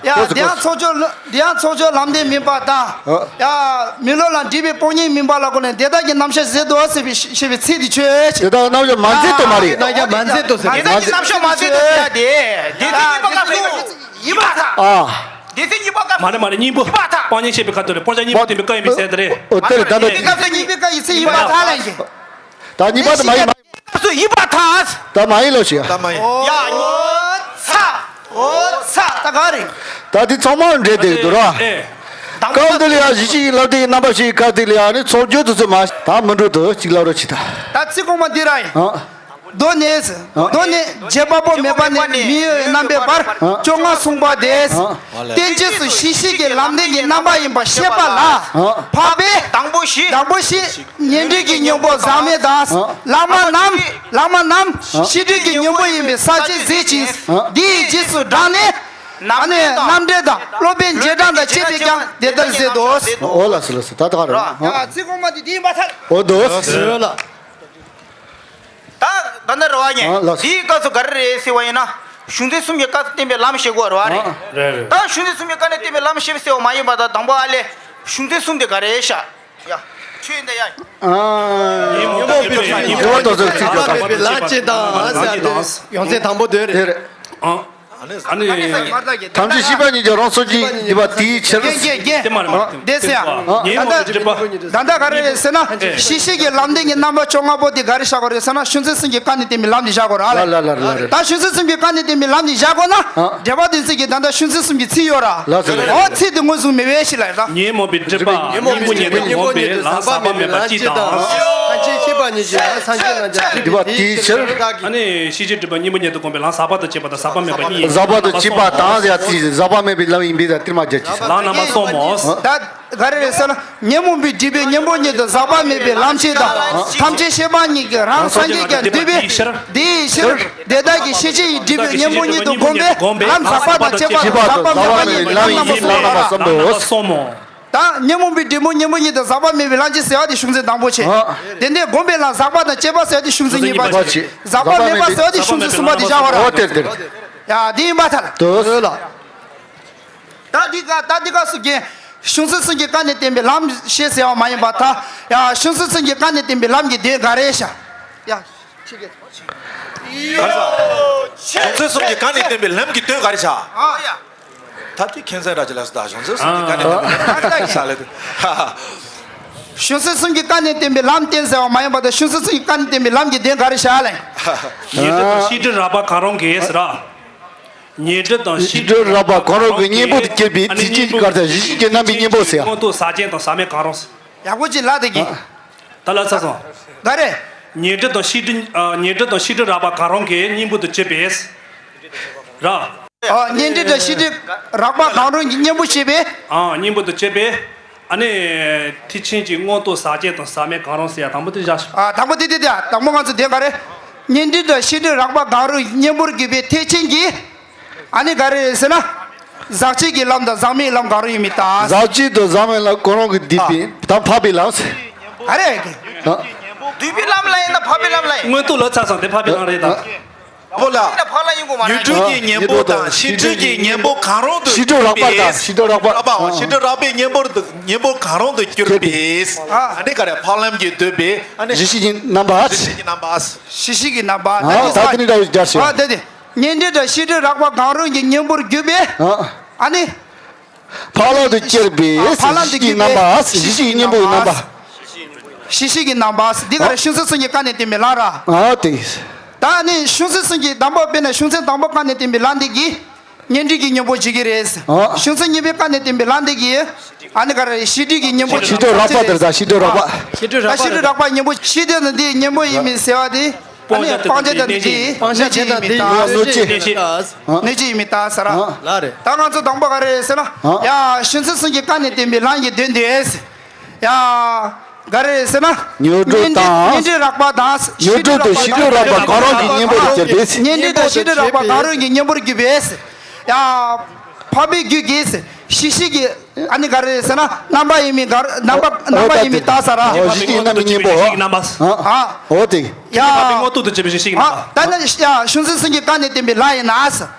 ཡ་དེ་ཡང་ཚོགས་ཆོས། དེ་ཡང་ཚོགས་ཆོས་ལམ་བདེན་མིན་པ་དང་། ཡ། མི་སློབ་ལ་སྒྲིབ་པའི་དཔང་ཉིད་མིན་པ་ལ་གོ་ནས་དེ་དག་གི་རྣམ་གཞག་མཛད་དོ་ཞེས་པའི་ཞེས་པའི་ཚིག་འདི་ཆོས་ཅིག་དེ་དག་རྣམ་གཞག་མ་མཛད་དོ་མ་རེད། རྣམ་གཞག་མ་མཛད་དོ་ཟེར། དེ་དག་གི་རྣམ་གཞག་མ་མཛད་དོ་ཟེར་ཡ་དེ། དེ་ཚེ་གཉིས་པ་སྐབས་སུ་ཡིན་པ་དང་། ཨ། དེ་ཚེ་གཉིས་པ་སྐབས་སུ། མ་རེད་མ་རེད། གཉིས་པོ་ཡིན་པ་དང་། དཔང་ཉིད་བཤད་པའི་ཁ་ཐོག་ལ་དཔང་བྱ་གཉིས་པོ་སྟོན་པའི་སྐབས་ཡིན་པའི་ཟེར་དེ་རེད། ཨོ་དེ་རེད། ད་ལྟ་དེ་སྐབས་སུ་གཉིས་པའི་སྐབས་ཡིན་ཚེ་ཡིན་པ་དང་ལབ་ཀྱི། ད་གཉིས་པ་དེ་མ་ཡིན་མ། སུ་ཡིན་པར་ཐལ། ད་མ་ཡིན་ལོ་ཞིག་ད་མ་ཡིན། ཡ། ཨོ་ཚ། ཨོ་ཚ། ད་ག་རེད། ད་འདི་ཚང་མ་འདྲེས་བསྡད་འདུག་ར། ཨེ། སྐབས་འདི་ལ་ཡང་གཞི་ཤེས་ཀྱི་ལམ་བདེན་གྱི་རྣམ་པ་ཤེས་ཀྱི་ཁ་ཐིག་ལ་ཡང་ནི་ཚོགས་སྦྱོར་དུ་ཚོད་མ་ད་མི་འགྲོ་འདུག་གཅིག་ལབ་རོགས་བྱེད་ད། ད་ཚིག་གོང་མ་འདི་ར་ཡིན། ཨ། མདོ་ནས། མདོ་ནས་བྱེད་པ་པོ་མེད་པ་ནས་མི་ཡོད་རྣམ་པའི་བར་བཅོ་ལྔ་གསུངས་པ་དེ། བསྟན་བཅོས་སུ་གཞི་ཤེས་ཀྱི་ལམ་བདེན་གྱི་རྣམ་པ་ཡིན་པ་བཤད་པ་ལ། འཕགས་པས། དང་པོ་བཞི། དང་པོ་བཞི། ཉོན་སྒྲིབ་ཀྱི་གཉེན་པོ་ཟག་མེད་དང་། ལྷག་མ་རྣམས། ལྷག་མ་རྣམས་ཤེས་སྒྲིབ་ཀྱི་གཉེན་པོ་ཡིན་པའི་ས་བཅད་ཟད་ཅིང་། འདི་ཡི་རྗེས་སུ་འབྲངས་ནས། ཨ་ནི་རྣམ་འགྲེལ་དང་སློབ་དཔོན་རྗེས་འབྲང་དང་བཅས་པས་ཀྱང་དེ་ལྟར་ཟད་དོ། འོ་ལགས་སོ་ལགས་སོ། ད་ད་ག་རེད། ཡ་ཚིག་གོང་མ་དེ་འདི་ཡིན་པར་ཐལ། འོ་འདུག་ཟེར་ལ། ད་ད་ནི་རེད་བ་ཉེ། ཨ་ལགས། དེའི་སྐབས་སུ་ག་རེ་རེད་ཟེར་བ་ཡིན་ན། གཞུང་འཛིན་གསུམ་གྱི་སྐབས་སུ་བསྟན་པའི་ལམ་བཤད་དགོས་རེད་བ་རེད། ཨ་རེད་རེད། ད་གཞུང་འཛིན་གསུམ་གྱི་སྐབས་ནས་བསྟན་པའི་ལམ་བཤད་ཟེར་བ་མ་ཡིན་པ་དང་དང་པོ་ཨ་ལས། གཞུང་འཛིན་གསུམ་དེ་ག་རེ་ཤག་ཡ། ཆོས་ཡིན་ད་ཡ། ཨ། ཉིན་མོ་པའི་ཉིན་མོ་དོ་ཚོད་ཚིག་ལ་ཅི་དང་ཟེར་ཏེ་ཡོངས་ཚད་དང་པོ་དེ་རེད། ཨ། ཨ་ནི། ཐམས་ཅད་ཤེས་པ་ཉིད་ཀྱིས་རང་སོ་སྐྱེ་འདུས་པ་དེའི་ཕྱིར། རྒན་རྒན་རྒན། དེ་མ་རེད་མ་རེད། དེ་ཟེར་ཡ། ཉོན་མོངས་པའི་སྒྲིབ་པ། ད་ལྟ་ག་རེ་རེད་ཟེར་ན། ཤེས་བྱའི་གི་ལམ་བདེན་གྱི་རྣམ་པ་བཅོ་ལྔ་པོ་དེ་ག་རེ་བཞག་དགོས་རེད་ཟེར་ན། ཤུགས་འཛིན་གསུམ་གྱི་བཀའ་ནས་བསྟན་པའི་ལམ་དེ་བཞག་དགོས་རེད། ལ་ལ་ལ་ལ་རེད། ད་ཤུགས་འཛིན་གསུམ་གྱི་བཀའ་ནས་བསྟན་པའི་ལམ་དེ་བཞག་དགོས་ན། འགྲེལ་པ་དེ་ཚིག་གི་ད་ལྟ་ཤུགས་འཛིན་གསུམ་གྱི་ཚིག་ཡོད་ར། ལ་ལ་ལ། འོ་ཚིག་དེ་ངོས་བཟུང་མེད་པའི་ཕྱིར་ལ་རེད། ཉོན་མོངས་པའི་སྒྲིབ་པ་གཉེན་པོ་ཉིད་དུ་བསྒོམས་པས་ལམ་ཟག་པ་མེད་པ་གཅིག་དང་། སངས་རྒྱས་ཤེས་པ་ཉིད་ཀྱིས་སངས་རྒྱས་རྣམས་ཀྱང་སྒྲིབ་པའི་དེའི་ཕྱིར། ཨ་ནི་ཤེས་བྱའི་སྒྲིབ་པ་གཉེན་པོ་ཉིད་དུ་བསྒོམས་པས་ལམ་ཟག་པ་དང་བཅས་པ་དང་ཟག་པ་མེད་པ་གཉིས་ཡིན། ཟག་པ་དང་བཅས་པ་དང་ཡང་ཚིག་ཟག་པ་མེད་པའི་ལམ་ཡིན་པས་ད་དེར་མ་བརྒྱབ་ཅིག། ལམ་རྣམ་པ་གསུམ་མོ། ད་ག་རེ་རེད་ཟེར་ན། ཉོན་མོངས་པའི་སྒྲིབ་པས་གཉེན་པོ་ཉིད་དུ་ཟག་པ་མེད་པའི་ལམ་ཤེས་དང་། ཐམས་ཅད་ཤེས་པ་ཉིད་ཀྱིས་རང་སངས་རྒྱས་ཀྱང་འདུས་པས་དེའི་ཕྱིར། དེ་དག་གི་ཤེས་བྱའི་སྒྲིབ་པས་གཉེན་པོ་ཉིད་དུ་བསྒོམས་པས་ལམ་ཟག་པ་དང་བཅས་པ་དང་ཟག་པ་མེད་པ་ཉིད་ཀྱི་ལམ་རྣམ་པ་གསུམ་མོ། ད་ཉོན་མོངས་པའི་སྒྲིབ་པས་གཉེན་པོ་ཉིད་དུ་ཟག་པ་མེད་པའི་ལམ་གྱིས་ཟེར་བ་དེ་ཤུགས་འཛིན་དང་པོ་བྱས། ཨ། དེ་ནས་བསྒོམས་པས་ལམ་ཟག་པ་དང་བཅས་པ་ཟེར་བ་དེ་ཤུགས་འཛིན་གཉིས་པ་བྱས། ཨ་བྱས། ཟག་པ་མེད་པ་ཟེར་བ་དེ་ཤུགས་འཛིན་གསུམ་པ་དེ་བཞག་པ་ར། ཨོ་དེར་དེར། ཡ་དེ་ཡིན་པ་ཐལ། དོ་ལ། ད་འདི་ག་ད་འདི་ག་སུ་རྒན། ཤུགས་འཛིན་གསུམ་གྱི་བཀའ་ནས་བསྟན་པའི་ལམ་ཤེས་ཟེར་བ་མ་ཡིན་པ་ད། ཡ་ཤུགས་འཛིན་གསུམ་གྱི་བཀའ་ནས་བསྟན་པའི་ལམ་གྱི་དོན་ག་རེ་བྱ། ཡ། ཁྱི་གེ། ཤུགས་འཛིན་གསུམ་གྱི་བཀའ་ནས་བསྟན་པའི་ལམ་གྱི་དོན་ག་རེ་བྱ། ཨ་ཡ། ད་དེ་ཁྱེད་ཚོའི་ར་ཅི་ལ་སུ་ད་ཤོང་ཚེ་སུ་དེ་ག་ནས་ད་ས་ལེ་དུ། ཤུགས་འཛིན་གསུམ་གྱི་བཀའ་ནས་བསྟན་པའི་ལམ་བསྟན་ཟེར་བ་མ་ཡིན་པ་དང་། ཤུགས་འཛིན་གསུམ་གྱི་བཀའ་ནས་བསྟན་པའི་ལམ་གྱི་དོན་ག་རེ་བྱ་ལེ། ཉོན་སྒྲིབ་དང་ཤེས་སྒྲིབ་རགས་པ་གང་རུང་གིས་ར། ཉོན་སྒྲིབ་དང་ཤེས་སྒྲིབ་རགས་པ་གང་རུང་གི་གཉེན་པོ་དེ་སྐྱེས་པའི་ཚིག་ཅན་གྱི་གར་ཐ་གཞི་ཤེས་ཀྱི་རྣམ་པའི་གཉེན་པོ་ཟེར། མངོན་རྟོགས་ཟག་བཅས་དང་ཟག་མེད་གང་རུང་། ཡག་པོ་ཅིག་ལ་དེ་གི། ད་ལ་ཚ་སོང་། ག་རེ། ཉོན་སྒྲིབ་དང་ཤེས་སྒྲིབ་ཨ། ཉོན་སྒྲིབ་དང་ཤེས་སྒྲིབ་རགས་པ་གང་རུང་གི་གཉེན་པོ་དུ་བྱེད་པས། ར། ཨ། ཉོན་སྒྲིབ་དང་ཤེས་སྒྲིབ་རགས་པ་གང་རུང་གི་གཉེན་པོ་བྱེད་པས། ཨ། གཉེན་པོ་དུ་བྱེད་པས། ཨ་ནི། ཐེག་ཆེན་གྱི་མངོན་རྟོགས་ཟག་བཅས་དང་ཟག་མེད་གང་རུང་ཟེར་ཡ་དང་པོ་དེ་བཞག་ཤོག། ཨ། དང་པོ་དེ་དེ་དེ་དང་པོ་ང་ཚོ་དེ་ག་རེ། ཉོན་སྒྲིབ་དང་ཤེས་སྒྲིབ་རགས་པ་གང་རུང་གི་གཉེན་པོར་གྱུར་པའི་ཐེག་ཆེན་གྱི། ཨ་ནི་ག་རེ་རེད་ཟེར་ན། ཟག་བཅས་ཀྱི་ལམ་དང་ཟག་མེད་ལམ་གང་རུང་ཡིན་མིན་ལྟ། ཟག་བཅས་དང་ཟག་མེད་ལམ་གང་རུང་གིས་བསྡུས་པའི་དང་འཕགས་པའི་ལམ་ཟེར། ཨ་རེད། ཨ། བསྡུས་པའི་ལམ་ལ་ཡིན་ན་འཕགས་པའི་ལམ་ལ་ཡིན། མངོན་རྟོགས་ལ་ཚ་སང་དེ་འཕགས་པའི་ལམ་རེད་ད། ཨ་བོ་ལ། ཡིན་ན་འཕགས་ལམ་ཡིན་དགོས་མ་རེད། ཉོན་སྒྲིབ་ཀྱི་གཉེན་པོ་དང་ཤེས་སྒྲིབ་ཀྱི་གཉེན་པོ་གང་རུང་དུ་ཤེས་སྒྲིབ་རགས་པ་དང་ཤེས་སྒྲིབ་རགས་པ། རགས་པའམ་ཤེས་སྒྲིབ་རགས་པའི་གཉེན་པོར་དུ་གཉེན་པོ་གང་རུང་དུ་གྱུར་པས། ཨ་ནི་ག་རེ་འཕགས་ལམ་གྱིས་བསྡུས་པའི་ཨ་ནི་གཞི་ཤེས་ཀྱི་རྣམ་པ། གཞི་ཤེས་ཀྱི་རྣམ་པ། གཞི་ཤེས་ཀྱི་རྣམ་པ། ཨ་ད་དེ་ནི་འདྲ་བའི་སྦྱར་ཞིང་། ཨ་དེ་དེ། ཉོན་སྒྲིབ་དང་ཤེས་སྒྲིབ་རགས་པ་གང་རུང་གི་གཉེན་པོར་གྱུར་པས། ཨ། ཨ་ནི། འཕགས་ལམ་དུ་སྐྱེས་པའི་འཕགས་ལམ་དུ་གཞི་ཤེས་ཀྱི་རྣམ་པ། གཞི་ཤེས་ཀྱི་གཉེན་པོའི་རྣམ་པ། གཞི་ཤེས་ཀྱི་རྣམ་པ། འདི་ག་རེ་ཤུགས་འཛིན་གསུམ་གྱི་བཀའ་ནས་བསྟན་པའི་ལམ་ར། ཨ་དེ། ད་ནི་ཤུགས་འཛིན་གསུམ་གྱི་དང་པོ་དཔེར་ན་ཤུགས་འཛིན་དང་པོ་བཀའ་ནས་བསྟན་པའི་ལམ་འདི་གིས་ཉོན་སྒྲིབ་ཀྱི་གཉེན་པོ་བྱེད་ཀྱི་རེད། ཨ། ཤུགས་འཛིན་གཉིས་པའི་བཀའ་ནས་བསྟན་པའི་ལམ་འདི་གིས་ཨ་ནི་ག་རེ་ཤེས་སྒྲིབ་ཀྱི་གཉེན་པོ་ཤེས་སྒྲིབ་རགས་པ་དེར་ད་ཤེས་སྒྲིབ་རགས་པ། ཤེས་སྒྲིབ་རགས་པ་ཤེས་སྒྲིབ་རགས་པ་གཉེན་པོ་ཤེས་སྒྲིབ་ནི་འདི་གཉེན་པོ་ཡིན་མིན་ཟེར་བ་དེ། ཨ་ནི་སྤང་བྱ་དང་གནོད་བྱེད། སྤང་བྱ་དང་གནོད་བྱེད་ཡིན་མིན་ལྟ། གནོད་བྱེད། གནོད་བྱེད་ཡིན་མིན་ལྟ་ཟེར་ར། ལགས་རེད། ད་ང་ཚོ་དང་པོ་ག་རེ་རེད་ཟེར་ན། ཡ་ཤུགས་འཛིན་གསུམ་གྱི་བཀའ་ནས་བསྟན་པའི་ལམ་གྱི་དོན་དེ། ཡ་ག་རེ་རེད་ཟེར་ན། ཉོན་སྒྲིབ་དང་། ཉོན་སྒྲིབ་རགས་པ་དང་། ཉོན་སྒྲིབ་དང་ཤེས་སྒྲིབ་རགས་པ་གང་རུང་གི་གཉེན་པོར་གྱུར་པས། ཉོན་སྒྲིབ་དང་ཤེས་སྒྲིབ་རགས་པ་གང་རུང་གི་གཉེན་པོར་གྱུར་པས། ཡ་འཕགས་པའི་རྒྱུད་ཀྱི་ཤེས་བྱའི་གི་ཨ་ནི་ག་རེ་རེད་ཟེར་ན། རྣམ་པ་ཡིན་མིན་ག་རེ་རྣམ་པ་རྣམ་པ་ཡིན་མིན་ལྟ་ཟེར་ར། ཨོ་གཞི་ཡི་རྣམ་པའི་གཉེན་པོ། ཨ་ཨོ་དེ། ཡ་མངོན་རྟོགས་དང་བཅས་པའི་གཞི་ཤེས་ཀྱི་རྣམ་པ། ད་ནི་ཡ་ཤུགས་འཛིན་གསུམ་གྱི་བཀའ་ནས་བསྟན་པའི་ལམ་ཡིན་ན།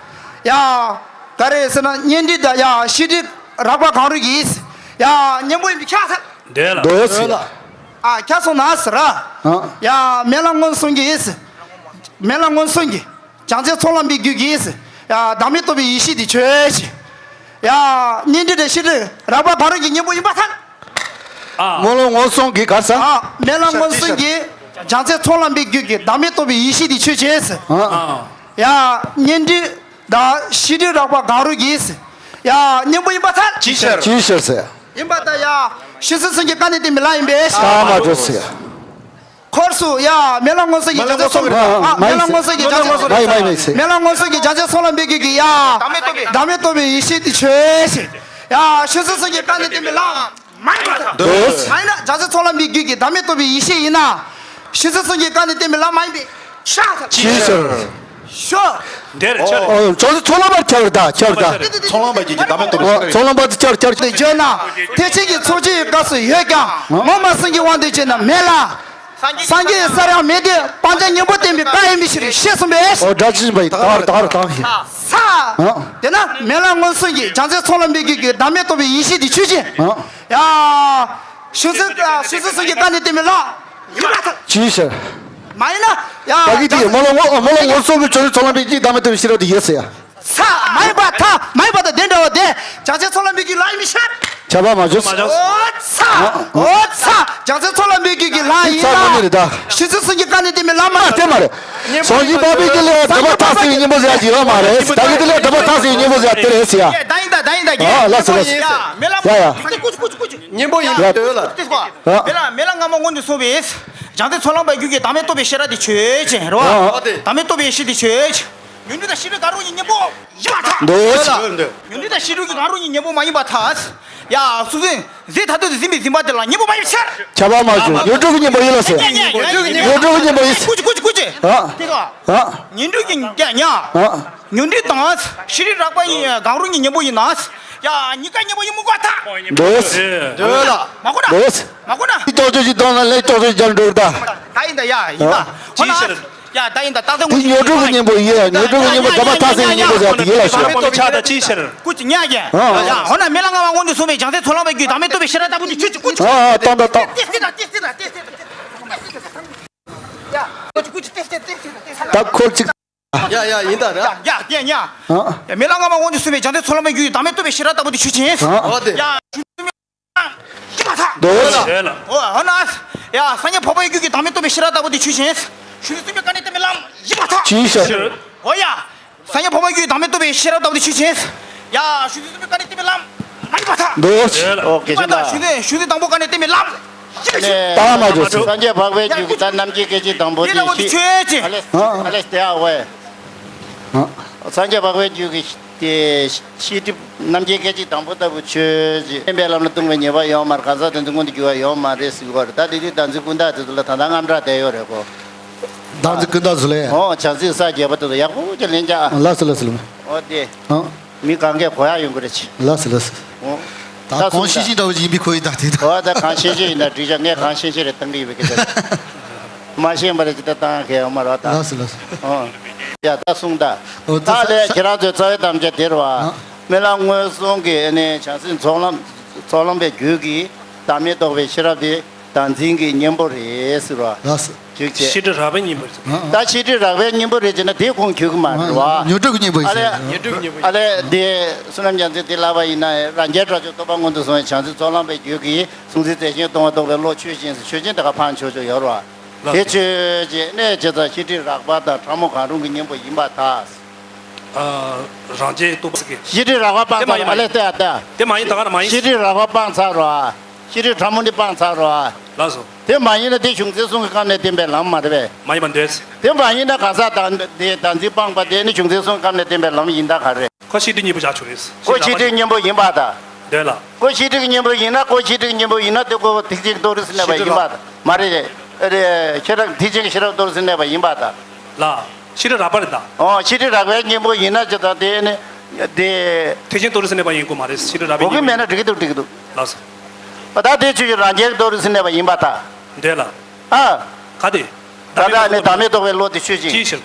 ཡ་ག་རེ་རེད་ཟེར་ན་ཉོན་སྒྲིབ་དང་ཡ་ཤེས་སྒྲིབ་རགས་པ་གང་རུང་གིས་ཡ་གཉེན་པོ་ཡིན་པའི་ཁྱབ་ཚར། འདོད་ལ། འདོད་ཟེར། ཨ་ཁྱབ་སོང་ན་ཟེར་ར། ཡ་རྨི་ལམ་མངོན་སུམ་གྱིས། རྨི་ལམ་མངོན་སུམ་གྱིས། བྱང་ཆུབ་ཚོགས་ལམ་པའི་རྒྱུད་ཀྱིས། ཡ་བདག་མེད་རྟོགས་པའི་ཡེ་ཤེས་དེ་ཆོས་ཅན། ཡ་ཉོན་སྒྲིབ་དང་ཤེས་སྒྲིབ་རགས་པ་གང་རུང་གི་གཉེན་པོ་ཡིན་པར་ཐལ། ཨ། རྨི་ལམ་མངོན་སུམ་གྱིས་ག་རེ་ཟེར། ཨ་རྨི་ལམ་མངོན་སུམ་གྱིས། བྱང་ཆུབ་ཚོགས་ལམ་པའི་རྒྱུད་ཀྱི་བདག་མེད་རྟོགས་པའི་ཡེ་ཤེས་དེ་ཆོས་ཅན། ཨ། ཡ་ཉོན་སྒྲིབ་དང་ཤེས་སྒྲིབ་རགས་པ་གང་རུང་གིས། ཡ་གཉེན་པོ་ཡིན་པར་ཐལ། ཅིའི་ཕྱིར། ཅིའི་ཕྱིར་ཟེར། ཡིན་པར་ཐལ། ཡ་ཤུགས་འཛིན་གསུམ་གྱི་བཀའ་ནས་བསྟན་པའི་ལམ་ཡིན་པས། ཨ་མ་འགྲོ་ཟེར། འཁོར་སུ་ཡ་རྨི་ལམ་མངོན་སུམ་གྱིས་བྱང་ཆུབ་ཚོགས། ཨ་རྨི་ལམ་མངོན་སུམ་གྱིས་བྱང་ཆུབ་ཚོགས། མ་ཡིན་མ་ཡིན་མ་ཡིན་ཟེར། རྨི་ལམ་མངོན་སུམ་གྱིས་བྱང་ཆུབ་ཚོགས་ལམ་པའི་རྒྱུད་ཀྱི་ཡ་བདག་མེད་རྟོགས་པའི་ཡེ་ཤེས་དེ་ཆོས་ཅན། ཡ་ཤུགས་འཛིན་གསུམ་གྱི་བཀའ་ནས་བསྟན་པའི་ལམ་མ་ཡིན་པར་ཐལ། འདོད། མ་ཡིན་ན་བྱང་ཆུབ་ཚོགས་ལམ་པའི་རྒྱུད་ཀྱི་བདག་མེད་རྟོགས་པའི་ཡེ་ཤེས་ཡིན་ན། ཤུགས་འཛིན་གསུམ་གྱི་བཀའ་ནས་བསྟན་པའི་ལམ་མ་ཡིན་པས། ཤ་ཚ། ཅིའི་ཕྱིར། ཤོ། འདིར་ཆ་རེད། ཨོ་བྱང་ཆུབ་ཚོགས་ལམ་པར་ཁྱབ་པར་ཐལ། ཁྱབ་པར་ཐལ། ཚོགས་ལམ་པ་གྱི་བདག་མེད་རྟོགས་པའི་ཕྱིར། ཚོགས་ལམ་པ་དེ་ཁྱབ་པར་ཐལ། དེ་བརྗོད་ན་ཐེག་ཆེན་གྱི་ཚོགས་ཆེན་ཡི་སྐབས་སུ་ཡོད་ཀྱང་ངོ་མ་སངས་རྒྱས་དབང་དུ་བྱས་ན་མེད་ལ། སངས་རྒྱས་སར་ཡང་མེད་དེ་སྤང་བྱ་གཉེན་པོ་བསྟན་པའི་བཀའ་ཡིན་པའི་ཕྱིར་ཞེས་གསུངས་པས། ཨོ་སྒྲ་ཅི་བཞིན་པ་ཡི་དག་ར་དག་ར་དག་ཡིན། ས། དེས་ན་རྨི་ལམ་མངོན་སུམ་གྱིས་བྱང་ཆུབ་ཚོགས་ལམ་པའི་རྒྱུད་ཀྱི་བདག་མེད་རྟོགས་པའི་ཡེ་ཤེས་དེ་ཆོས་ཅན། ཡ། ཤུགས་འཛིན་ཤུགས་འཛིན་གསུམ་གྱི་བཀའ་ནས་བསྟན་པའི་ལམ་ཡིན་པར་ཐལ། ཅིའི་ཕྱིར། མ་ཡིན་ན་ཡ། ད་གི་དེ་རྨི་ལམ་ངོ་རྨི་ལམ་མངོན་སུམ་གྱིས་བྱང་ཆུབ་ཚོགས་ལམ་པའི་རྒྱུད་བདག་མེད་རྟོགས་པའི་ཕྱིར་རོ་དེ་ཡོད་ཟེར་ཡ། ཚ། མ་ཡིན་པར་ཐལ། མ་ཡིན་པར་ཐལ། དེ་འདྲ་བ་དེ་བྱང་སེམས་ཚོགས་ལམ་པའི་རྒྱུད་ལམ་ཡིན་མི་ཤེས། ཁྱབ་པ་མ་བྱུང་། ཨོ་ཚ། ཨོ་ཚ། བྱང་སེམས་ཚོགས་ལམ་པའི་རྒྱུད་ཀྱི་ལམ་ཡིན་ལ། ཚ་དངོས་གནས་རེད་ད། ཆོས་ཚུལ་གསུམ་གྱི་ཀ་ནས་བསྟན་པའི་ལམ་མ་རེད། དེ་མ་རེད། སངས་རྒྱས་པ་ཕའི་རྒྱུད་ལ་སྒྲུབ་པ་མཐར་ཕྱིན་པའི་གཉེན་པོ་ཟེར་ཡ་ཅིག་ཡོད་མ་རེད། ད་གི་དེ་ལ་སྒྲུབ་པ་མཐར་ཕྱིན་པའི་གཉེན་པོ་ཟེར་ཡ་དེ་རེད་ཟེར་ཡ། ད་ཡིན་ད། ད་ཡིན་ད། ཨ་ལགས་སོ་ལགས་སོ། ཡ་མེ་ལ། ཡ་ཡ། གཉེན་པོ་ཡིན་པའི་འདོད་ལ། ཨ། མེ་ལ། མེ་ལ་སྔ་མ་སྔོན་དུ་སོང་བས། བྱང་སེམས་ཚོགས་ལམ་པའི་རྒྱུད་ཀྱི་བདག་མེད་རྟོགས་པའི་ཤེས་རབ་དེ་ཆོས་ཅན་རེད་བ། ཨ། བདག་མེད་རྟོགས་པའི་ཤེས་དེ་ཆོས་ཅན། ཉོན་སྒྲིབ་དང་ཤེས་རབ་གང་རུང་གི་གཉེན་པོ་ཡིན་པར་ཐལ། འདོད། ཉོན་སྒྲིབ་དང་ཤེས་རབ་ཀྱི་གང་རུང་གི་གཉེན་པོ་མ་ཡིན་པར་ཐལ། ཡ་སོ་སོའི་གཟེངས་ཐག་ཐོག་ཏུ་ཟིན་པའི་འཛིན་པ་དེ་ལ་གཉེན་པོ་མ་ཡིན་པའི་ཕྱིར། ཁྱབ་པ་མ་བྱུང་། ཉོན་སྒྲིབ་ཀྱི་གཉེན་པོ་ཡིན་ལ་ཟེར། ཉོན་སྒྲིབ་ཀྱི་གཉེན་པོ་ཡིན། ཀུ་ཅི་ཀུ་ཅི་ཀུ་ཅི། ཨ། དེ་ག་ཨ། ཉོན་སྒྲིབ་ཀྱི་གཉེན་ཉ། ཨ། ཉོན་སྒྲིབ་དང་ཤེས་རབ་རགས་པ་གང་རུང་གི་གཉེན་པོ་ཡིན་ན། ཡ་གཉིས་ཀ་གཉེན་པོ་ཡིན་མི་དགོས་ཐལ། འདོད། འདོད་ལ། མ་གོ་ན། འདོད། མ་གོ་ན། ཏོག་ཙམ་ཞིག་གཏོང་ན་ལས་ཏོག་ཙམ་རྒྱབ་འགྲོ་གི་ད། ད་ཡིན་ད། ཡ་ཡིན་ད། ཧོ་ན། ཅིའི་ཕྱིར། ཡ་ད་ཡིན་ད། ད་ལྟ་དེ་ཉོན་སྒྲིབ་ཀྱི་གཉེན་པོ་ཡིན། ཉོན་སྒྲིབ་ཀྱི་གཉེན་པོ་སྒྲུབ་པ་མཐར་ཕྱིན་གྱི་གཉེན་པོ་ཟེར་དེ་ཡིན་ལ་ཞུ། བདག་མེད་རྟོགས་པའི་ཆ་དང་ཅིའི་ཕྱིར། ཀུ་ཅི་ཉ་རྒྱན། ཨ། ཡ་ཧོ་ན་མེ་ལ་སྔ་མ་སྔོན་དུ་སོང་བའི་བྱང་སེམས་ཚོགས་ལམ་པའི་རྒྱུད་བདག་མེད་རྟོགས་པའི་ཤེས་རབ་ལྟ་བུ་དེ་ཆོས་ཅན་ཀུ་ཅི། ཨ་ཨ་གཏོང་དང་གཏོང་། ཏེ་ཏེ་ཏེ་ཏེ་ཏེ་ཏེ། ཡ་ཀུ་ཅི་ཀུ་ཅི་ཏེ་ཏེ་ཏེ་ཏེ་ཏེ། ད་ཁོ་ཅིག་ཡ་ཡ་ཡིན་ད་ར། ཡ་ཡ་ཡ། ཡ་མེ་ལ་སྔ་མ་སྔོན་དུ་སོང་བའི་བྱང་སེམས་ཚོགས་ལམ་པའི་རྒྱུད་བདག་མེད་རྟོགས་པའི་ཤེས་རབ་ལྟ་བུ་དེ་ཆོས་ཅན། ཨ། ཨོ་དེ། ཡ་ཤུ་ཡིན་པར་ཐལ། འདོད། འདོད་ལ། ཨོ་ཧོ་ན། ཡ་སངས་རྒྱས་འཕགས་པའི་རྒྱུད་ཀྱི་བདག་མེད་རྟོགས་པའི་ཤེས་རབ་ལྟ་བུ་དེ་ཆོས་ཅན། ཤུ་ཡིན་པའི་ཀ་ནས་བསྟན་པའི་ལམ་ཡིན་པར་ཐལ། ཅིའི་ཕྱིར། ཨོ་ཡ། སངས་རྒྱས་འཕགས་པའི་རྒྱུད་བདག་མེད་རྟོགས་པའི་ཤེས་རབ་ལྟ་བུ་དེ་ཆོས་ཅན། ཡ་ཤུ་ཡིན་པའི་ཀ་ནས་བསྟན་པའི་ལམ་མ་ཡིན་པར་ཐལ། འདོད། ཨོ་ཀེ་ཤུ་ད། ཤུ་ཡིན་ཤུ་ཡིན་དང་པོ་ཀ་ནས་བསྟན་པའི་ལམ། ད་མ་འགྲོ། སངས་རྒྱས་འཕགས་པའི་རྒྱུད་ཀྱི་ད་རྣམ་མཁྱེན་སྐད་ཅིག་དང་པོ་དེ་ལྟ་བུ་དེ་ཆོས་ཅན། ཨ་ལེ་ཨ་ལེ་དེ་ཨ་ཝེ། སངས་རྒྱས་འཕགས་པའི་རྒྱུད་ཀྱི་དེ་ཤེས་སྒྲིབ་རྣམ་མཁྱེན་སྐད་ཅིག་དང་པོ་ལྟ་བུ་ཆོས་ཅན། བསྟན་པའི་ལམ་ལ་ལྟུང་བའི་ཉེས་པ་ཡོད་མ་རེད། གང་ཟག་དེ་ཚོ་མངོན་དུ་གྱུར་པ་ཡོད་མ་རེད་ཟེར་གྱི་ཡོད་རེད། ད་དེ་དུས་བདག་འཛིན་ཀུན་བཏགས་དེ་ཚོ་ལ་ད་ལྟ་དངངས་སྐྲག་བསྡད་ཡོད་རེད་གོ། བདག་འཛིན་ཀུན་བཏགས་ཚོ་ལས། ཨོ་བྱང་སེམས་ས་བརྒྱད་པ་དེ་ཚོ་ཡག་པོ་ཅིག་ལེན་རྒྱག་ལགས་སོ་ལགས་སོ་ལགས། ཨོ་དེ། ཨང་། མི་གང་གས་གོ་ཡག་ཡོང་གི་རེད་ཅི། ལགས་སོ་ལགས་སོ། ཨོ། ད་ད་གང་གསུངས་ཤེས་ཤེས་འདྲ་བོ་ཅིག་ཡིན་པའི་ཁོ་ཡི་ད་དེ་ད། ཨོ་ད་གང་ཤེས་ཤེས་ཡིན་ན་འགྲིག་ཤག་ངས་གང་ཤེས་ཤེས་རེད་བཏང་གི་ཡོད་པའི་སྐད་ཆ་རེད། མ་ཤེས་པ་རེད་ཅི་ད་བཏང་གི་ཡོད་མ་རེད་ད། ལགས་སོ་ལགས་སོ། ཨོ། ཡ་ད་གསུངས་ད། ཨོ་ད་ད་ལས་ཁྱེད་རང་ཚོའི་རྩ་བའི་དམ་བཅའ་དེ་རེད་བ། ཨ། རྨི་ལམ་མངོན་སུམ་གྱི་ཨ་ནི་བྱང་སེམས་ཚོགས་ལམ་ཚོགས་ལམ་པའི་རྒྱུད་ཀྱི་བདག་མེད་རྟོགས་པའི་ཤེས་རབ་དེ་བདག་འཛིན་གྱི་གཉེན་པོ་རེད་ཟེར་བ། ལགས་སོ། ཅིག་བྱས། ཤེས་སྒྲིབ་རགས་པའི་གཉེན་པོ་རེད། ད་ཤེས་སྒྲིབ་རགས་པའི་གཉེན་པོ་རེད་ཅེ་ན་དེ་ཁུངས་འཁྱོལ་གི་མ་རེད་བ། ཉོན་སྒྲིབ་ཀྱི་གཉེན་པོ་ཨ་ཡིན་ལས། ཟེར། ཉོན་སྒྲིབ་གཉེན་པོ་ཡིན། ཨ་ལས་དེ་བསོད་ནམས་རྒྱ་མཚོས་དེ་ལབ་པ་ཡིན་ན་རང་རྒྱལ་དགྲ་བཅོམ་རྟོགས་པ་མངོན་དུ་སོང་བའི་བྱང་སེམས་ཚོགས་ལམ་པའི་རྒྱུད་ཀྱི་གཟུང་འཛིན་རྫས་གཞན་སྟོང་པ་རྟོགས་པའི་བློ་ཆོས་ཅན་ཟེར། ཆོས་ཅན་དེ་ག་ཕར་འཆོལ་ཆོག་ཡོད་རེད་བ། ལགས་དེ་སོ། ཆོས་ཅན་ནས་བྱས་ཙང་ཤེས་སྒྲིབ་རགས་པ་དང་ཕྲ་མོ་གང་རུང་གི་གཉེན་པོ་ཡིན་པར་ཐལ། ཨ། རང་རྒྱལ་རྟོགས་པ་ཟེར་གི། ཤེས་སྒྲིབ་རགས་པ་སྤངས་ཚར་རོ། ཨ་ལས་དེ་ཨ་ད། དེ་མ་ཡིན་ད་ག་ར་མ་ཡིན། ཤེས་སྒྲིབ་རགས་པ་སྤངས་ཚར་རོ། ཤེས་སྒྲིབ་ཕྲ་མོ་འདི་སྤངས་ཚར་རོ། ལགས་སོ། དེ་མ་ཡིན་ན་དེ་གཞུང་ཚད་གསུམ་གྱི་སྐབས་ནས་བསྟན་པའི་ལམ་མ་རེད་པས། མ་ཡིན་པར་འདོད། དེ་མ་ཡིན་ན་གང་ཟག་དང་དེ་བདག་འཛིན་སྤངས་པ་དེ་ནི་གཞུང་ཚད་གསུམ་གྱི་སྐབས་ནས་བསྟན་པའི་ལམ་ཡིན་ད་ག་རེད། ཁོ་ཤེས་སྒྲིབ་གཉེན་པོ་བཞག་ཆོག་རེད། ཁོ་ཤེས་སྒྲིབ་གཉེན་པོ་ཡིན་པ་དང་། འདོད་ལ། ཁོ་ཤེས་སྒྲིབ་གཉེན་པོ་ཡིན་ན་ཁོ་ཤེས་སྒྲིབ་གཉེན་པོ་ཡིན་ན་དེ་ཁོ་ཐེག་ཆེན་རྟོགས་རིགས་སུ་གནས་པ་ཡིན་པ་དང་མ་རེད། ཨ་རེ་ཤེས་རབ་ཐེག་ཆེན་གྱི་ཤེས་རབ་རྟོགས་རིགས་སུ་གནས་པ་ཡིན་པ་དང་། ལ། ཤེས་སྒྲིབ་རགས་པ་རེད་ད། ཨོ་ཤེས་སྒྲིབ་རགས་པའི་གཉེན་པོ་ཡིན་ན་ཅི་ད་དེ་ནི་དེ། ཐེག་ཆེན་རྟོགས་རིགས་སུ་གནས་པ་ཡིན་དགོས་མ་རེད། ཤེས་སྒྲིབ་རགས་པའི་གོ་གི་མེད་ན་འགྲིག་གི་འདུག་འགྲིག་གི་འདུག་ལགས་སོ། ད་དེ་ཆོས་ཅན་རང་རྒྱལ་རྟོགས་རིགས་སུ་གནས་པ་ཡིན་པ་དང་། འདོད་ལ། ཨ། ག་དེ། ད་ལྟ་ནི་བདག་མེད་རྟོགས་པའི་བློ་དེ་ཆོས་ཅན། ཅིའི་ཕྱིར།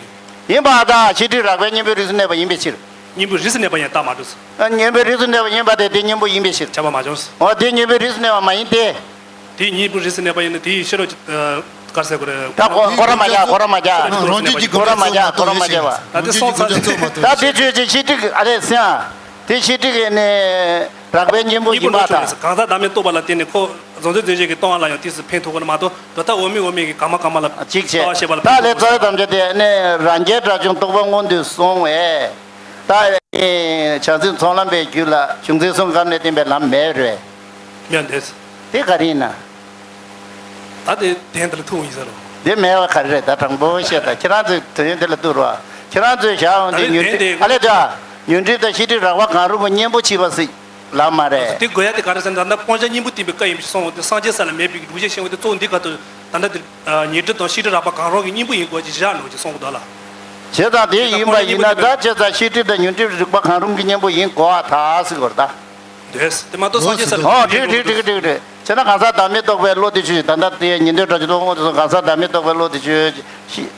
ཡིན་པ་དང་ཤེས་སྒྲིབ་རགས་པའི་གཉེན་པོའི་རིགས་སུ་གནས་པ་ཡིན་པའི་ཕྱིར། གཉེན་པོའི་རིགས་སུ་གནས་པ་ཡང་བཏགས་མ་འགྲོ། ཨ་གཉེན་པོའི་རིགས་སུ་གནས་པ་ཡིན་པ་དེ་དེ་གཉེན་པོ་ཡིན་པའི་ཕྱིར། ཁྱབ་པ་མ་བྱུང་། འོ་དེ་གཉེན་པོའི་རིགས་སུ་གནས་པ་མ་ཡིན་ཏེ། དེའི་གཉེན་པོའི་རིགས་སུ་གནས་པ་ཡིན་ན་དེའི་ཤེས་རབ་ཀྱི་ག་རེ་ཟེར་དགོས་རེད། ད་གོ་གོ་ར་མ་རྒྱག་གོ་ར་མ་རྒྱག་རང་རྒྱུད་ཀྱི་གོ་ར་མ་རྒྱག་གོ་ར་མ་རྒྱག་པ། ད་དེ་སོང་ཚར། ད་དེ་ཆོས་ཅན་ཤེས་སྒྲིབ་ཨ་རེ་སེང་། དེ་ཤེས་སྒྲིབ་ཀྱི་ནི་རགས་པའི་གཉེན་པོ་ཡིན་པ་དང་། གང་ཟག་བདག་མེད་རྟོགས་པ་ལ་བརྟེན་ནས་ཁོ་གཟུང་འཛིན་རྫས་གཞན་གྱི་སྟོང་པ་ལ་ཡང་དུས་སུ་ཕན་ཐོགས་ཀྱི་མ་གཏོགས་དོན་དག་འོག་མིན་འོག་མིན་གྱི་གང་མ་གང་མ་ལ་གཅིག་བྱས། ལྟ་བ་ཤེས་པ་ལ་ད་ཕན་ལས་ཐོགས་རྩ་བའི་དམ་བཅའ་དེ་ནི་རང་རྒྱལ་དགྲ་བཅོམ་རྟོགས་པ་མངོན་དུ་སོང་བས། ད་ནི་བྱང་སེམས་ཚོགས་ལམ་པའི་རྒྱུད་ལ་གཞུང་ཚད་གསུམ་སྐབས་ནས་བསྟན་པའི་ལམ་མེད་རེད། མེད་འདོད། དེ་ག་རེ་ཡིན་ན། ད་དེ་དོན་དེ་ལ་ཐུག་ཡིན་ས་རེད། དེ་མེད་པ་ག་རེ་རེད། ད་དྲང་པོ་བཤད་ད་ཁྱེད་རང་ཚོས་དོན་དེ་ལ་ཐུག་རོགས། ཁྱེད་རང་ཚོས་བཞག་འོང་དེ་ཉོན་སྒྲིབ་ཨ་ལས་ད། ཉོན་སྒྲིབ་དང་ཤེས་སྒྲིབ་རགས་པ་གང་རུང་གི་གཉེན་པོ་ཕྱེ་བ་སྲིད་ལབ་མ་རེད། དེ་དགོས་ཡ་དེ་ག་རེ་ཟེར་ན་ད་ལྟ་སྤང་བྱ་གཉེན་པོ་བསྟན་པའི་བཀའ་ཡིན་པ་ཞིག་གསུངས་འོང་དེ་སངས་རྒྱས་ས་ལ་མེད་པའི་སྒྲུབ་བྱེད་ཤེས་འོང་དེ་གཙོ་བོ་འདི་ག་ཏུ་ད་ལྟ་དེ་ཉོན་སྒྲིབ་དང་ཤེས་སྒྲིབ་རགས་པ་གང་རུང་གི་གཉེན་པོ་ཡིན་དགོས་ཀྱི་བཞག་ནོ་ཅེས་གསུངས་འདུག་ལ། བྱས་ཙང་དེ་ཡིན་པ་ཡིན་ན་ད་བྱས་ཙང་ཤེས་སྒྲིབ་དང་ཉོན་སྒྲིབ་རིགས་པ་གང་རུང་གི་གཉེན་པོ་ཡིན་དགོས་པར་ཐལ་ཟེར་དགོས་རེད་ད། འདོད། དེ་མ་གཏོགས་སངས་རྒྱས་ས་ལ་ཨོ་འགྲིག་འགྲིག་འགྲིག་འགྲིག་འགྲིག་བྱས་ན་གང་ཟག་བདག་མེད་རྟོགས་པའི་བློ་དེ་ཆོས་ཅན། ད་ལྟ་དེ་ཉན་ཐོས་དྲག་ཅུང་ཐོག་དབང་དུ་སོང་གང་ཟག་བདག་མེད་རྟོགས་པའི་བློ་དེ་ཆོས་ཅན།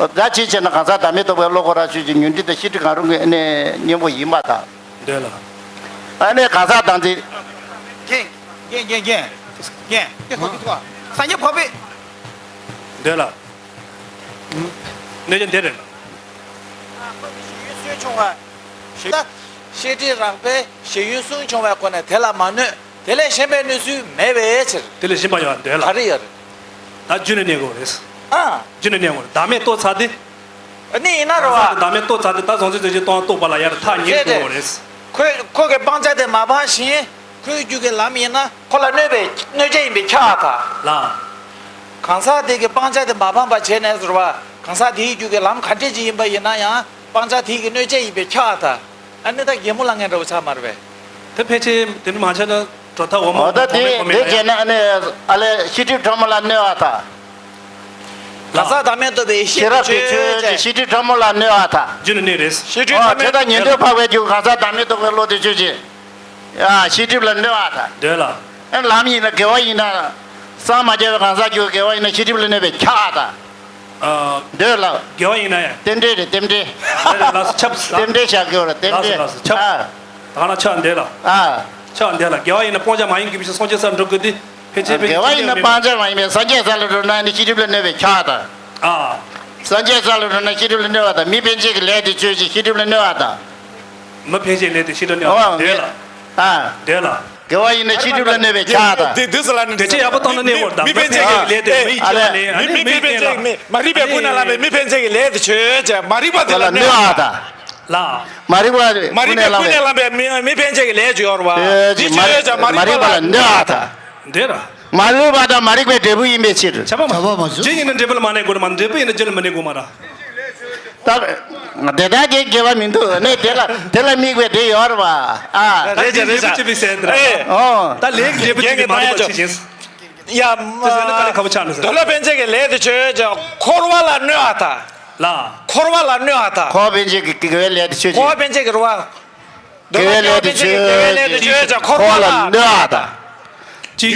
ད་ཅི་བྱས་ན་གང་ཟག་བདག་མེད་རྟོགས་པའི་བློ་ཁོ་རང་ཆོས་ཅན། ཉོན་སྒྲིབ་དང་ཤེས་སྒྲིབ་གང་རུང་གི་ཨ་ནི་གཉེན་པོ་ཡིན་པར་ཐལ། འདོད་ལ། ཨ་ནི་གང་ཟག་བདག་འཛིན། རྒན། རྒན་རྒན་རྒན། རྒན། སྐྱེ་ཐོག་སྐྱེ་ཐོག་སངས་རྒྱས་འཕགས་པའི། འདོད་ལ། གནོད་བྱ་འདི་རེད་ལ། ཡུལ་སོས་ཆུང་བ། ད་བཤད་ཁྲིད་རགས་པས་ཞེན་ཡུལ་གསུམ་བྱུང་བའི་སྒོ་ནས་དེ་ལ་མ་གནོད། དེ་ལས་གཞན་པའི་གནོད་ཚུལ་མེད་པའི་ཕྱིར། དེ་ལས་གཞན་པ་ཡང་འདོད་ལ། ག་རེ་ཡོད་རེད། ད་རྒྱུད་ནས་གནས་དགོས་རེད། ཨ། རྒྱུད་ནས་གནས་དགོས་རེད། བདག་མེད་རྟོགས་ཚར་ཏེ། ནི་ཡིན་ན་རེད་བ། བདག་མེད་རྟོགས་ཚར་ཏེ་ད་གཟུང་འཛིན་རྫས་ཀྱི་སྟོང་པ་རྟོགས་པ་ལ་ཡར་ཐག་ཉེ་རེད་དགོས་རེད། ཁོས་ཁོ་གི་སྤང་བྱ་དེ་མ་སྤངས་ཤིང་ཁོའི་རྒྱུད་ཀྱི་ལམ་ཡིན་ན་ཁོ་ལ་གནོད་པའི་གནོད་བྱ་ཡིན་པས་ཁྱབ་པར་ཐལ། ལགས། གང་ཟག་དེ་གི་སྤང་བྱ་དེ་མ་སྤངས་པ་བྱས་ནས་ཟེར་བ། གང་ཟག་དེའི་རྒྱུད་ཀྱི་ལམ་ག་འདྲས་ཅིག་ཡིན་པ་ཡིན་ན་ཡང་སྤང་བྱ་དེ་གི་གནོད་བྱ་ཡིན་པས་ཁྱབ་པར་ཐལ། ཨ་ནི་ད་གད་མོ་ལངས་མཁན་འདྲ་བོ་ཆགས་མ་རེད་པས། དེ་ཕལ་ཆེར་དེ་འདྲ་མ་བྱས་ན་གྲུབ་མཐའ་འོག་མ་འོ་ད་གོང་མའི་དེ་གོང་མའི་དེ་ལ་བྱས་ན་ཨ་ནི་ཨ་ལས་ཤེས་སྒྲིབ་ཕྲ་མོ་ལ་གནོད་པར་ཐལ། གང་ཟག་བདག་མེད་རྟོགས་པའི་ཤེས་སྒྲིབ་ཆོས་ཅན། ཤེས་སྒྲིབ་ཕྲ་མོ་ལ་གནོད་པར་ཐལ། རྒྱུད་ནས་གནས་རེད། ཤེས་སྒྲིབ་ཕྲ་མོ། ཨོ་ཆོས་དང་ཉན་ཐོས་འཕགས་པའི་རྒྱུད་གང་ཟག་བདག་མེད་རྟོགས་པའི་བློ་དེ་ཆོས་ཅན། ཡ་ཤེས་སྒྲིབ་ལ་གནོད་པར་ཐལ། འདོད་ལ། ཨ་ལམ་ཡིན་ན་དགེ་བ་ཡིན་ན། སངས་མ་རྒྱས་པའི་གང་ཟག་རྒྱུད་དགེ་བ་ཡིན་ན་ཤེས་སྒྲིབ་ལ་གནོད་པས་ཁྱབ་པར་ཐལ། ཨ། འདོད་ལ། དགེ་བ་ཡིན་ན་ཡང་། རྟེན་འབྲེལ་རེད་རྟེན་འབྲེལ། རེད་རེད་ལགས་སོ་ཁྱབ་ལ། རྟེན་འབྲེལ་བཞག་དགོས་རེད་རྟེན་འབྲེལ། ལགས་སོ་ལགས་སོ་ཁྱབ། ཨ། ད་ག་ན་ཆགས་འདོད་ལ། ཨ། ཆགས་འདོད་ལ་དགེ་བ་ཡིན་ན་སྤང་བྱ་མ་ཡིན་དགེ་བའི་ཕྱིར་སངས་རྒྱས་སར་འགྲོ་དགོས་ཏེ་ཕལ་ཆེར་ཕལ་དགེ་བ་ཡིན་ན་སྤང་བྱ་མ་ཡིན་པས་སངས་རྒྱས་ས་ལ་འགྲོ་ན་ནི་ཤེས་སྒྲིབ་ལ་གནོད་པས་ཁྱབ་པར་ཐལ། ཨ། སངས་རྒྱས་ས་ལ་འགྲོ་ན་ཤེས་སྒྲིབ་ལ་གནོད་པར་ཐལ། མི་ཕན་ཆད་ཀྱི་ལས་དེ་ཆོས་ཅན། ཤེས་སྒྲིབ་ལ་གནོད་པར་ཐལ། མི་ཕན་ཆད་ལས་དེ་ཤེས་སྒྲིབ་གནོད་པར་ཐལ། འདོད་ལ། ཨ། འདོད་ལ། དགེ་བ་ཡིན་ན་ཤེས་སྒྲིབ་ལ་གནོད་པས་ཁྱབ་པར་ཐལ། དེ་དུས་སུ་ལ་ནི་དེ་ཆེས་ཡག་པོ་བཏང་ན་གནས་དགོས་དང་མི་ཕན་ཆད་ཀྱི་ལས་དེ་མི་ཡིད་ཆེས་པ་ནི་ཨ་ནི་མི་ཕན་ཆད་ཀྱི་མི་མ་རིག་པའི་ཀུན་ནས་བསླངས་པའི་མི་ཕན་ཆད་ཀྱི་ལས་དེ་ཆོས་ཅན། མ་རིག་པ་དེ་ལ་གནོད་པར་ཐལ། ལ། མ་རིག་པ་མ་རིག་པའི་ཀུན་ནས་བསླངས་པའི་མི་མི་ཕན་ཆད་ཀྱི་ལས་ཅིག་ཡོད་རེད་བ། དེ་ཆོས་ཅན། མ་རིག་པ་ལ་གནོད་པར་ཐལ། འདོད་ལ། མ་རིག་པ་དང་མ་རིག་པའི་འབྲས་བུ་ཡིན་པའི་ཕྱིར། ཁྱབ་པ་མ་ཁྱབ་པ་མ་བྱུང་། རྒྱུ་ཡིན་ན་འབྲས་བུ་ལ་མ་གནས་དགོས་མ། འབྲས་བུ་ཡིན་ན་རྒྱུ་ལ་མ་གནས་དགོས་མ་ར། ད་དེ་དག་གི་དགེ་བ་མི་འདུག་ནས་དེ་ལ་དེ་ལ་དམིགས་པའི་དེ་ཡོད་རེད་བ། ཨ། ད་རེད་ཅེ་རེད་ཅེ། འབྲས་བུ་ཅི་བི་ཟེར་དེ་ར། ཨེ། ཨོ། ད་ལས་ཀྱི་འབྲས་བུ་ཅི་བི་མ་གནས་པ་ཅི་བྱེད། ཡ། དེ་ཟེར་ན་དཀའ་ལས་ཁག་པོ་ཆགས་ནས་ཟེར། འདོད་ལ་ཕན་ཆད་ཀྱི་ལས་དེ་ཆོས་ཅན། འཁོར་བ་ལ་གནོད་པར་ཐལ། ལ། འཁོར་བ་ལ་གནོད་པར་ཐལ། འཁོར་བ་ཕན་ཆད་ཀྱི་དགེ་བའི་ལས་དེ་ཆོས་ཅན། འཁོར་བ་ཕན་ཆད་ཀྱི་རེད་བ། དགེ་བའི་ལས་དེ་ཆོས་ཅན། འཁོར་བ་ལ་གནོད་པར་ཐལ། ཅི།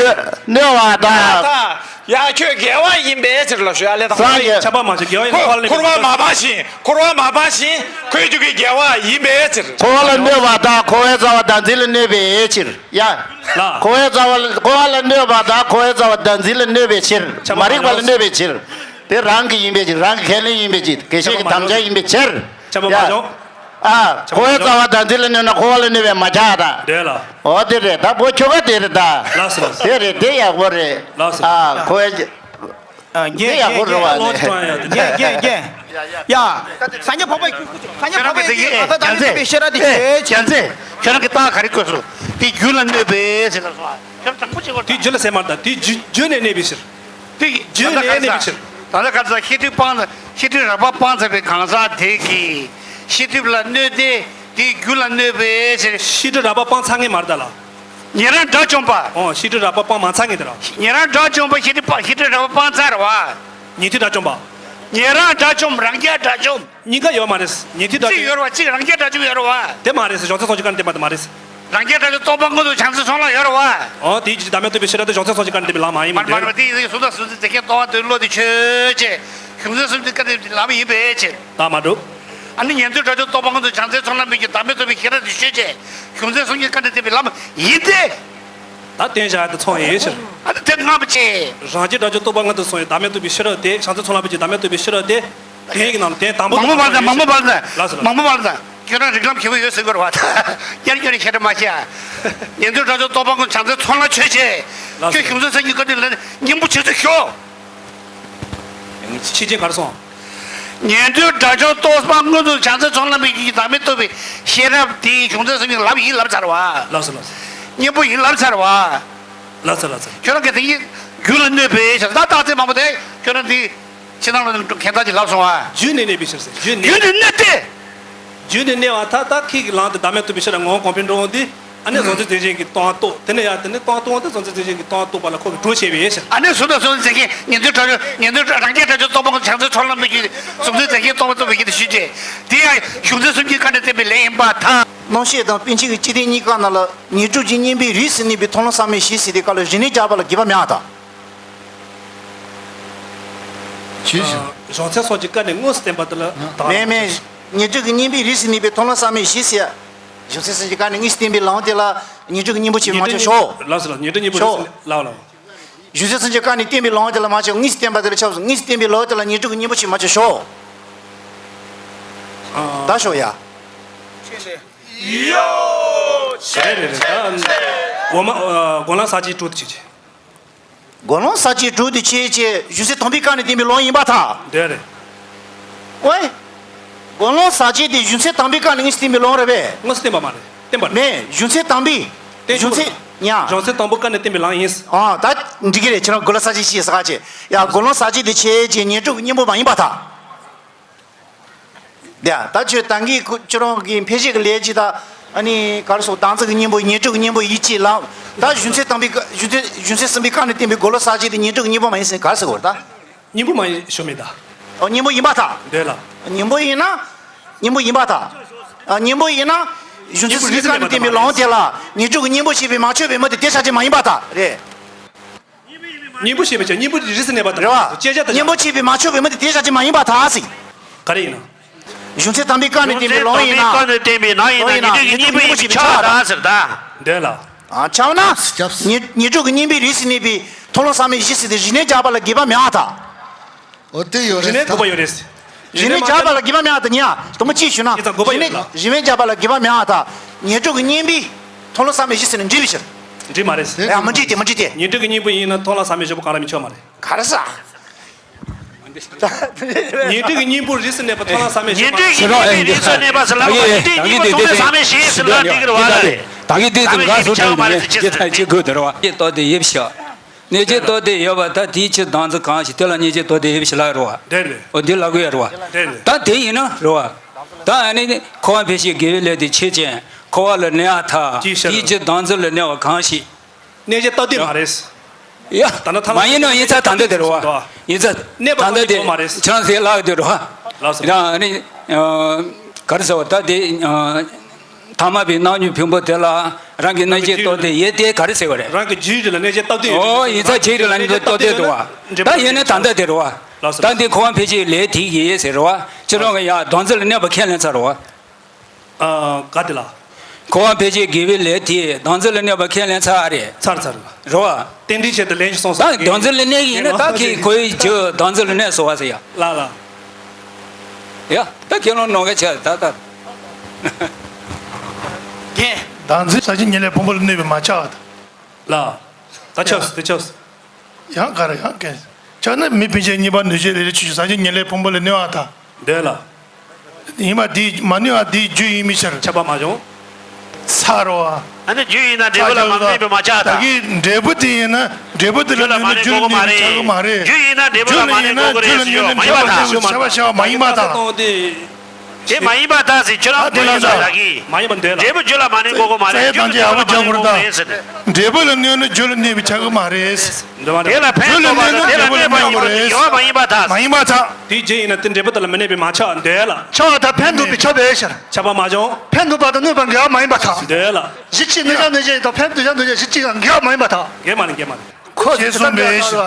གནོད་པར་ཐལ། ཡ་ཁྱོད་དགེ་བ་ཡིན་པའི་ཕྱིར་ལ་ཞུ་ཡ་ལས་དང་། སངས་རྒྱས། ཁྱབ་པ་མ་བྱུང་། དགེ་བ་ཡིན་ན་འཁོར་བ་ལ་འཁོར་བ་མ་སྤངས་ཤིང་འཁོར་བ་མ་སྤངས་ཤིང་ཁོའི་རྒྱུད་ཀྱི་དགེ་བ་ཡིན་པའི་ཕྱིར། འཁོར་བ་ལ་གནོད་པར་ཐལ། འཁོར་བའི་རྩ་བ་བདག་འཛིན་ལ་གནོད་པའི་ཕྱིར། ཡ། ལ། འཁོར་བའི་རྩ་བ་འཁོར་བ་ལ་གནོད་པར་ཐལ། འཁོར་བའི་རྩ་བ་བདག་འཛིན་ལ་གནོད་པའི་ཕྱིར། ཁྱབ་པ་མ་རིག་པ་ལ་གནོད་པའི་ཕྱིར། དེ་རང་གི་ཡིན་པའི་ཕྱིར། རང་གི་ཁས་ལེན་ཡིན་པའི་ཕྱིར། དགེ་བཤེས་ཀྱི་དམ་བཅའ་ཡིན་པའི་ཕྱིར། ཁྱབ་པ་མ་བྱུང་། ཨ། འཁོར་བའི་རྩ་བ་བདག་འཛིན་ལ་གནོད་ན་འཁོར་བ་ལ་གནོད་པས་མ་ཁྱབ་པར་ཐལ། འདོད་ལ། འོ་དེ་རེད། ད་བོ་ཁྱོ་ག་དེ་རེད་ད། ལགས་སོ་ལགས་སོ། དེ་རེད། དེ་ཡག་པོ་རེད། ལགས་སོ། ཨ། འཁོར་བའི། ཨ། དེ་རྒན་ཡག་པོ་རེད་བ་རྒན་ལོ་ནི། ཅི་གཏོང་ཡ་ཡོད། རྒན་རྒན་རྒན། ཡ། སངས་རྒྱས་འཕགས་པ། སངས་རྒྱས་འཕགས་པའི་རྒྱུད་གང་ཟག་བདག་མེད་རྟོགས་པའི་ཤེས་རབ་དེ་ཆོས་ཅན། རྒྱལ་མཚན། ཁྱོད་རང་གི་རྟགས་ག་རེ་བཀོད་སོང་། དེ་རྒྱུད་ལ་གནོད་པས་ཟེར་ལ་སོང་། ཁྱོད་རང་དྲང་པོ་བྱེད་དགོས། དེ་རྒྱུད་ལ་ཟེར་མ་རེད་ད། དེ་རྒྱུད་རྒྱུད་ནས་གནས་པའི་ཕྱིར། དེ་རྒྱུད་ནས་གནས་པའི་ཕྱིར། ད་ལྟ་ག་ཚ་ཤེས་སྒྲིབ་སྤངས། ཤེས་སྒྲིབ་རགས་པ་སྤངས་ཚར་བའི་གང་ཟག་དེ་གིས་ཤེས་སྒྲིབ་ལ་གནོད་དེ་དེ་རྒྱུད་ལ་གནོད་པའི་ཕྱིར། ཤེས་སྒྲིབ་རགས་པ་སྤངས་ཚར་ངེས་མ་རེད་ད་ལ། ཉན་རང་དགྲ་བཅོམ་པ། ཨོ། ཤེས་སྒྲིབ་རགས་པ་སྤངས་མ་ཚར་ངེས་དེ་ར། ཉན་རང་དགྲ་བཅོམ་པ་ཤེས་སྒྲིབ་སྤངས། ཤེས་སྒྲིབ་རགས་པ་སྤངས་ཚར་བ། ཉན་ཐོས་དགྲ་བཅོམ་པ། ཉན་རང་དགྲ་བཅོམ། རང་རྒྱལ་དགྲ་བཅོམ། གཉིས་ཀ་ཡོད་མ་རེད། ཉན་ཐོས་དགྲ་བཅོམ། གཅིག་ཡོད་རེད་བ། གཅིག་རང་རྒྱལ་དགྲ་བཅོམ་ཡོད་རེད་བ། དེ་མ་རེད། གཞུང་ཚད་སོང་ཅིག་བཀའ་ནས་བསྟན་པ་དེ་མ་རེད། རང་རྒྱལ་དགྲ་བཅོམ་སྟོང་པ་མངོན་རྟོགས་བྱང་སེམས་ཚོགས་ལམ་ཡོད་རེད་བ། ཨོ། དེའི་རྗེས་ཀྱི་བདག་མེད་རྟོགས་པའི་ཤེས་རབ་དེ་གཞུང་ཚད་སོང་ཅིག་བཀའ་ནས་བསྟན་པའི་ལམ་མ་ཡིན་མི་འདོད། མ་རེད་བ། དེ་ཡིན་ཙང་གཟུགས་དང་གཟུགས་ཅན་རྫས་ཁྱབ་སྟོང་པ་དེ་བློ་དེ་ཆོས་ཅན། གཞུང་ཚད་སོང་ཅིག་བཀའ་ནས་ལམ་ཡིན་པའི་ཕྱིར། ད་མ་འགྲུབ། ཨ་ནི་ཉན་ཐོས་དགྲ་བཅོམ་སྟོང་པ་མངོན་རྟོགས་བྱང་སེམས་ཚོགས་ལམ་པའི་རྒྱུད་བདག་མེད་རྟོགས་པའི་ཤེས་རབ་དེ་ཆོས་ཅན། གཞུང་ཚད་སོང་ཅིག་བཀའ་ནས་བསྟན་པའི་ལམ་ཡིན་ཏེ། ད་བསྟན་བཞག་དེ་ཚང་ཡིན་ཕྱིར། ཨ་ནི་དེ་སྔ་མ་ཅི། རང་རྒྱལ་དགྲ་བཅོམ་སྟོང་པ་མངོན་རྟོགས་སོང་ཡི་བདག་མེད་རྟོགས་པའི་ཤེས་རབ་དེ་བྱང་སེམས་ཚོགས་ལམ་པའི་རྒྱུད་བདག་མེད་རྟོགས་པའི་ཤེས་རབ་དེ། དེ་ཡི་ནང་ལ་དེ་དང་པོ། མང་པོ་མ་ལ་དང་། མང་པོ་མ་ལ་དང་། ལགས་སོ། མང་པོ་མ་ལ་དང་། ཁྱོད་རང་རིགས་ལམ་ཁྱད་པར་ཡོད་ཟེར་དགོས་རེད་བ། ད་ཡར་ཁྱོད་རང་ཁྱད་རེ་མ་བཤད་ཨ། ཉན་ཐོས་དགྲ་བཅོམ་སྟོང་པ་མངོན་རྟོགས་བྱང་སེམས་ཚོགས་ལམ་ཆོས་ཅན། ལགས་སོ། ཁྱོད་གཞུང་ཚད་སོང་ཅིག་བཀའ་ནས་ལམ་སྙིང་པོ་བྱེད་ཚུལ་ཤོག། ཕྱི་རྒྱལ་གར་སོང་། ཉན་ཐོས་དགྲ་བཅོམ་སྟོང་པ་མངོན་རྟོགས་བྱང་སེམས་ཚོགས་ལམ་པའི་རྒྱུད་ཀྱི་བདག་མེད་རྟོགས་པའི་ཤེས་རབ་དེའི་གཞུང་ཚད་སོང་ཅིག་ལམ་ཡིན་ལབ་ཚར་བ། ལགས་སོ་ལགས་སོ། སྙིང་པོ་ཡིན་ལབ་ཚར་བ། ལགས་སོ་ལགས་སོ། ཁྱོད་རང་གི་དེ་ཉིད་རྒྱུད་ལ་གནོད་པའི་ཞེས་ད་རྟགས་མཚན་མང་པོ་དེ་ཁྱོད་རང་དེ་ཕྱི་ནང་ལ་ཁྱད་མཚར་ཅིག་ལབ་སོང་བ། རྒྱུད་ནས་གནས་པའི་ཕྱིར་ཟེར། རྒྱུད་ནས། རྒྱུད་ནས་གནོད་དེ། རྒྱུད་ནས་གནས་པར་ཐལ། ད་ཁྱེད་ཀྱི་ལམ་དེ་བདག་མེད་རྟོགས་པའི་ཤེས་རབ་ངོ་བོ་གོང་འཕེལ་འགྲོ་འོང་དུས། ཨ་ནི་གཟུང་འཛིན་རྫས་གཞན་གྱིས་སྟོང་པ་རྟོགས། དེ་ནས་ཡར་དེ་ནས་སྟོང་པ་རྟོགས་འོང་དུས་གཟུང་འཛིན་རྫས་གཞན་གྱིས་སྟོང་པ་རྟོགས་པ་ལ་ཁོ་གིས་གྲོགས་བྱས་པའི་ཕྱིར། ཨ་ནི་གཟུགས་དང་གཟུགས་ཅན་རྫས་ཀྱི་ཉན་ཐོས་དགྲ་བཅོམ། ཉན་ཐོས་རང་རྒྱལ་དགྲ་བཅོམ་སྟོང་པ་མངོན་རྟོགས་བྱང་སེམས་ཚོགས་ལམ་པའི་རྒྱུད་གཟུང་འཛིན་རྫས་གཞན་སྟོང་པ་རྟོགས་པའི་རྒྱུད་དུ་ཞུགས་ཏེ། དེ་ཡང་གཞུང་ཚད་སོང་ཅིག་བཀའ་ནས་བསྟན་པའི་ལན་ཡིན་པར་ཐལ། རྣམ་ཤེས་དང་པཎ་ཆེན་གྱི་སྤྱི་དོན་གཉིས་ཀ་ནང་ལ་ཉེར་སྒྲིབ་ཀྱི་གཉེན་པོའི་རིས་སུ་གནས་པའི་མཐོང་ལམ་ཟབ་མོའི་གཞི་ཟེར་དེ་ག་ལ་རིགས་གནས་སྦྱར་བ་ལ་འགལ་བ་མེད་པར་ཐལ། ཞེས་ཞུ། གཞུང་ཚད་སོང་ཅིག་བཀའ་ནས་དངོས་སུ་བསྟན་པ་དེ་ལ་དང་། མེད་མེད། ཉེར་སྒྲིབ་ཀྱི་གཉེན་པོའི་རིས་སུ་གནས་པའི་མཐོང་ལམ་ཟབ་མོའི་གཞི་ཟེར། གཞུང་ཚད་སོང་ཅིག་བཀའ་ནས་དངོས་སུ་བསྟན་པའི་ལམ་དེ་ལ་ཉེར་སྒྲིབ་ཀྱི་གཉེན་པོ་ཆེ་བ་མ་ཆགས་ཤོག། ལགས་སོ་ལགས། ཉེར་སྒྲིབ་གཉེན་པོ་ཤོག། ལགས་ལགས། གཞུང་ཚད་སོང་ཅིག་བཀའ་ནས་བསྟན་པའི་ལམ་དེ་ལ་མ་ཆགས། དངོས་སུ་བསྟན་པ་དེ་ལ་ཆགས་སོང་། དངོས་སུ་བསྟན་པའི་ལམ་དེ་ལ་ཉེར་སྒྲིབ་ཀྱི་གཉེན་པོ་ཆེ་བ་མ་ཆགས་ཤོག། ད་ཤོག་ཡ། ཆོས་འདི། ཡོ། རེད་རེད་རེད། ད་འོ་མ་ཨ། གོ་ལ་ས་བཅད་དྲུག་དེ་ཆོས་ཅན། གོ་ལ་ས་བཅད་དྲུག་དེ་ཆོས་ཅན། གཞུང་ཚིག་དང་པོའི་སྐབས་ནས་བསྟན་པའི་ལུང་ཡིན་པར་ཐལ། འདོད་རེད། ཨོའི། གོ་ལ་ས་བཅད་དེ་གཞུང་ཚིག་དང་པོའི་སྐབས་ནས་ངས་བསྟན་པའི་ལུང་རེད་པས། ངས་བསྟན་པ་མ་རེད། བསྟན་པ་རེད། མེད། གཞུང་ཚིག་དང་པོའི། བསྟན་གཞུང་ཚིག་ཡ། གཞུང་ཚིག་དང་པོའི་སྐབས་ནས་བསྟན་པའི་ལུང་ཡིན། ཨ། ད་འགྲིག་གི་རེད། ཁྱེད་རང་གོ་ལ་ས་བཅད་ཤེས་ཟེར་ག་བྱས། ཡ། གོ་ལ་ས་བཅད་དེ་ཆོས་ཅན། ཉན་སྤྲོ་གི་གཉེན་པོ་མ་ཡིན་པར་ཐལ། དེ་ཡ། ད་ཁྱོད་ད་གིན་ཁོ་ཁྱོད་རང་གི་འཕེན་བྱེད་ཀྱི་ལས་ཀྱི་ད། ཨ་ནི་ག་རེ་ཟེར། བདག་འཛིན་གྱི་གཉེན་པོ། ཉན་སྤྲོ་གི་གཉེན་པོ་ཡིན་གཅིག་ལ། ད་གཞུང་ཚིག་དང་པོའི་སྐབས། གཞུང་ཚིག་གཞུང་ཚིག་གསུམ་པའི་སྐབས་ནས་བསྟན་པའི་གོ་ལ་ས་བཅད་དེ་ཉན་སྤྲོ་གི་གཉེན་པོ་མ་ཡིན་ཟེར་ག་རེ་ཟེར་དགོས་རེད་ད། གཉེན་པོ་མ་ཡིན་ཞུ་མེད་ད། ཨོ། གཉེན་པོ་ཡིན་པར་ཐལ། འདོད་ལ། གཉེན་པོ་ཡིན་ན། གཉེན་པོ་ཡིན་པར་ཐལ། ཨ། གཉེན་པོ་ཡིན་ན། གཞུང་ཚིག་གསུམ་པའི་སྐབས་ནས་བསྟན་པའི་ལུང་དེ་ལ་ཉན་སྤྲོ་གི་གཉེན་པོ་བྱས་པའི་མ་ཆོག་པའི་མི་དེ་དེ་ཆ་ཅན་མ་ཡིན་པར་ཐལ། རེད། གཉེན་པོ་བྱས་པའི་ཆ། གཉེན་པོ་རིས་སུ་གནས་པ་དང་། རེད་བ། དཔྱད་བྱ་དང་། གཉེན་པོ་བྱས་པའི་མ་ཆོག་པའི་མི་དེ་དེ་ཆ་ཅན་མ་ཡིན་པར་ཐལ་ཟེར། ག་རེ་ཡིན་ན། གཞུང་ཚིག་དང་པོའི་སྐབས་ནས་བསྟན་པའི་ལུང་ཡིན་ན། གཞུང་ཚིག་དང་པོའི་སྐབས་ནས་བསྟན་པའི་ལུང་ཡིན་ན། ལུང་ཡིན་ན། ཉན་སྤྲོ་གི་གཉེན་པོ་ཡིན་པའི་ཆ་ད་ཟེར་ད། འདོད་ལ། ཨ། ཆ་བ་ན། ཉན་ཉན་སྤྲོ་གི་གཉེན་པོའི་རིས་སུ་གནས་པའི་མཐོང་ལམ་ཟག་མེད་བཞི་ཟེར་དེ་རིགས་གནས་རྒྱག་པ་ལ་འགལ་བ་མེད་པར་ཐལ། འོ། དེ་ཡོད་རེད། རིགས་གནས་དགོས་པ་ཡོད་རེད། རིགས་གནས་རྒྱག་པ་ལ་འགལ་བ་མེད་པར་ཐལ། ཉན་ཡ། དང་པོ་གཅིག་ཞུ་ན། རིགས་གནས་རྒྱག་པ་ལ་འགལ་བ་མེད་པར་ཐལ། ཉན་སྤྲོ་གི་གཉེན་པོའི་མཐོང་ལམ་ཟག་མེད་བཞི་ཟེར་ནས་འགྲིག་པའི་ཕྱིར། འགྲིག་མ་རེད། ཡ། མི་འགྲིག་སྟེ། མི་འགྲིག་སྟེ། ཉན་སྤྲོ་གི་གཉེན་པོ་ཡིན་ན་མཐོང་ལམ་ཟག་མེད་བཞི་པོ་གང་ལ་མི་ཆོག་མ་རེད། ག་རེ་ཟེར། ཉན་སྤྲོ་གི་གཉེན་པོ་རིས་སུ་གནས་པ་མཐོང་ལམ་ཟག་མེད་བཞི་པོ། ཉན་སྤྲོ་གི་གཉེན་པོའི་རིས་སུ་གནས་པ་ཟེར་ལབ་པ། ཉན་སྤྲོ་གི་གཉེན་པོ་མཐོང་ལམ་ཟག་མེད་བཞི་ཟེར་ལབ་འགྲིག་གི་རེད་བ། ད་གི་དེ་ཚོ་འགའ་ཟུར་ཐོན་ནས་ཅི་ཐ་ཅི་དགོས་དེ་རེད་བ། ཅི་ཏོ་དེ་ཡིབ་ཤག་གནས་བྱའི་རྟོག་བདེ་ཡོད་པ་ད། དེའི་ཕྱིར་བདག་འཛིན་གང་ཞིག་དེ་ལ་གནས་བྱའི་རྟོག་བདེ་ཡོད་པའི་ཕྱིར་ལ་རོ། དེ་རེད། འོ་དེ་ལ་གོ་ཡ་རོ། དེ་རེད། ད་དེ་ཡིན་ན་རོ། ད་ཨ་ནི་འཁོར་བ་འཕེལ་བྱེད་དགེ་བའི་ལས་དེ་ཆོས་ཅན། འཁོར་བ་ལ་གནས་པར་ཐལ། དེའི་ཕྱིར། དེའི་ཕྱིར་བདག་འཛིན་ལ་གནས་པ་གང་ཞིག་གནས་བྱའི་རྟོག་བདེ་མ་རེད། ཡ། ད་ནི་ཐ་མ་ཡིན་ན་ཡིན་ཚ་ད་འདི་དེ་རོ། ཡིན་ཚ། གནས་པ་ད་འདི་དེ་མ་རེད། ཁྱེད་རང་ཟེར་ལག་དེ་རོ། ལགས་སོ། ཡ་ཨ་ནི་ག་རེ་ཟེར་བ་ད་དེ། ཐ་མལ་པའི་སྣང་བརྙན་ཕུང་པོ་དེ་ལ་རང་གི་གནས་བྱའི་རྟོག་བདེ་ཡོད་དེ་ག་རེ་ཟེར་བ་རེད། རང་གི་རྒྱུད་རིག་ལ་གནས་བྱའི་རྟོག་བདེ་ཡོད། ཨོ། ཡིན་ཚ་རྒྱུད་རིག་ལ་གནས་བྱའི་རྟོག་བདེ་འདུག་བ། ད་ཡིན་ན་ད་ལྟ་དེ་རེད་བ། ལགས་སོ། ད་འདི་འཁོར་བ་འཕེལ་བྱེད་ལས་དེ་ཡིན་ཟེར་རེད་བ། ཁྱེད་རང་གི་ཡ་བདག་འཛིན་ལ་གནས་པ་ཁས་ལེན་ཚར་རེད་བ། ཨ། ག་དེ་ལ། འཁོར་བ་འཕེལ་བྱེད་དགེ་བའི་ལས་དེ་བདག་འཛིན་ལ་གནས་པ་ཁས་ལེན་ཚར་རེད། ཚར་ཚར། རེད་བ། རྟེན་འབྲེལ་ཆེད་དུ་ལེན་ཞིག་སོང་ས། ད་བདག་འཛིན་ལ་གནས་ཡིན་ན་ད་ཁྱེད་ཁོའི་རྒྱུ་བདག་འཛིན་ལ་གནས་སོང་བ་ཟེར་ཡ། ལ་ལ། ཡ། ད་ཁྱེད་རང་ནོར་ག་ཆ་ད་ད། རྒན། བདག་འཛིན་ཟག་བཅས་ཉེར་ལེན་ཕུང་པོ་ལ་གནས་པའི་མ་ཆགས་པ་དང་། ལ། ད་ཆགས་སོ། དེ་ཆགས་སོ། ཡང་ག་རེ་ཡང་གན། ཆགས་ན་མི་འཕེན་བྱེད་གཉིས་པ་གནོད་བྱེད་ལས་རིགས་ཆོས་ཅན། ཟག་བཅས་ཉེར་ལེན་ཕུང་པོ་ལ་གནས་པར་ཐལ། འདོད་ལ། ཡིན་པ་དེ་མ་གནས་པ་དེའི་རྒྱུ་ཡིན་མི་ཕྱིར། ཁྱབ་པ་མ་བྱུང་། ཚར་རོ། ཨ་ནི་རྒྱུ་ཡིན་ན་འབྲས་བུ་ལ་མ་གནས་པའི་མ་ཆགས་ད། ད་གི་འབྲས་བུ་དེ་ཡིན་ན་འབྲས་བུ་དེ་ལ་གནས་ན་རྒྱུ་ལ་གནས་པའི་ཆགས་ཀྱི་མ་རེད། རྒྱུ་ཡིན་ན་འབྲས་བུ་ལ་མ་གནས་དགོས་ཀྱི་རེད་ཟེར་ཞོག་མ་ཡིན་པར་ཐལ། ཁྱབ་པ་ཤར་བ་མ་ཡིན་པར་ཐལ། དེ་མ་ཡིན་པར་ཐལ་ཟེར་ཁྱོད་རང་ད་དེ་ཡིན་ད། ལ་གི། མ་ཡིན་པ་འདོད་ལ། འབྲས་བུ་རྒྱུ་ལ་མ་གནས་དགོས་ཀྱི་མ་རེད། རྩ་ཡ་རྒྱུ་དང་དེ་རྒྱུ་ལ་མ་གནས་དགོས་ཀྱི་རེད་ཟེར། འབྲས་བུ་ལ་གནས་ན་རྒྱུ་ལ་གནས་པའི་ཆགས་ཀྱི་མ་རེད། དེ་ལ་ཕན་ཐོགས་པ་དང་དེ་ལ་གནོད་པ་གཉིས་ཀྱི་འགལ་བ་མ་ཡིན་པར་ཐལ། མ་ཡིན་པར་ཐལ། དེའི་རྒྱུ་ཡིན་ན་དེ་འབྲས་བུ་དེ་ལ་མི་གནས་པའི་མ་ཆགས་འདོད་ལ། ཆགས་པ་དང་ཕན་ཐོགས་པའི་ཁྱབ་པའི་ཕྱིར། ཁྱབ་པ་མ་བྱུང་། ཕན་ཐོགས་པ་དང་གནོད་པ་འགལ་བ་མ་ཡིན་པར་ཐལ། འདོད་ལ། གཞི་གཅིག་གནོད་བྱ་གནོད་བྱེད་དང་ཕན་ཐོགས་བྱ་གནོད་བྱེད་གཞི་གཅིག་ཡང་འགལ་བ་མ་ཡིན་པར་ཐལ། འགལ་མ་རེད། འགལ་མ་རེད། ཁོ་ཞེས་གསུངས་པས། མཁས་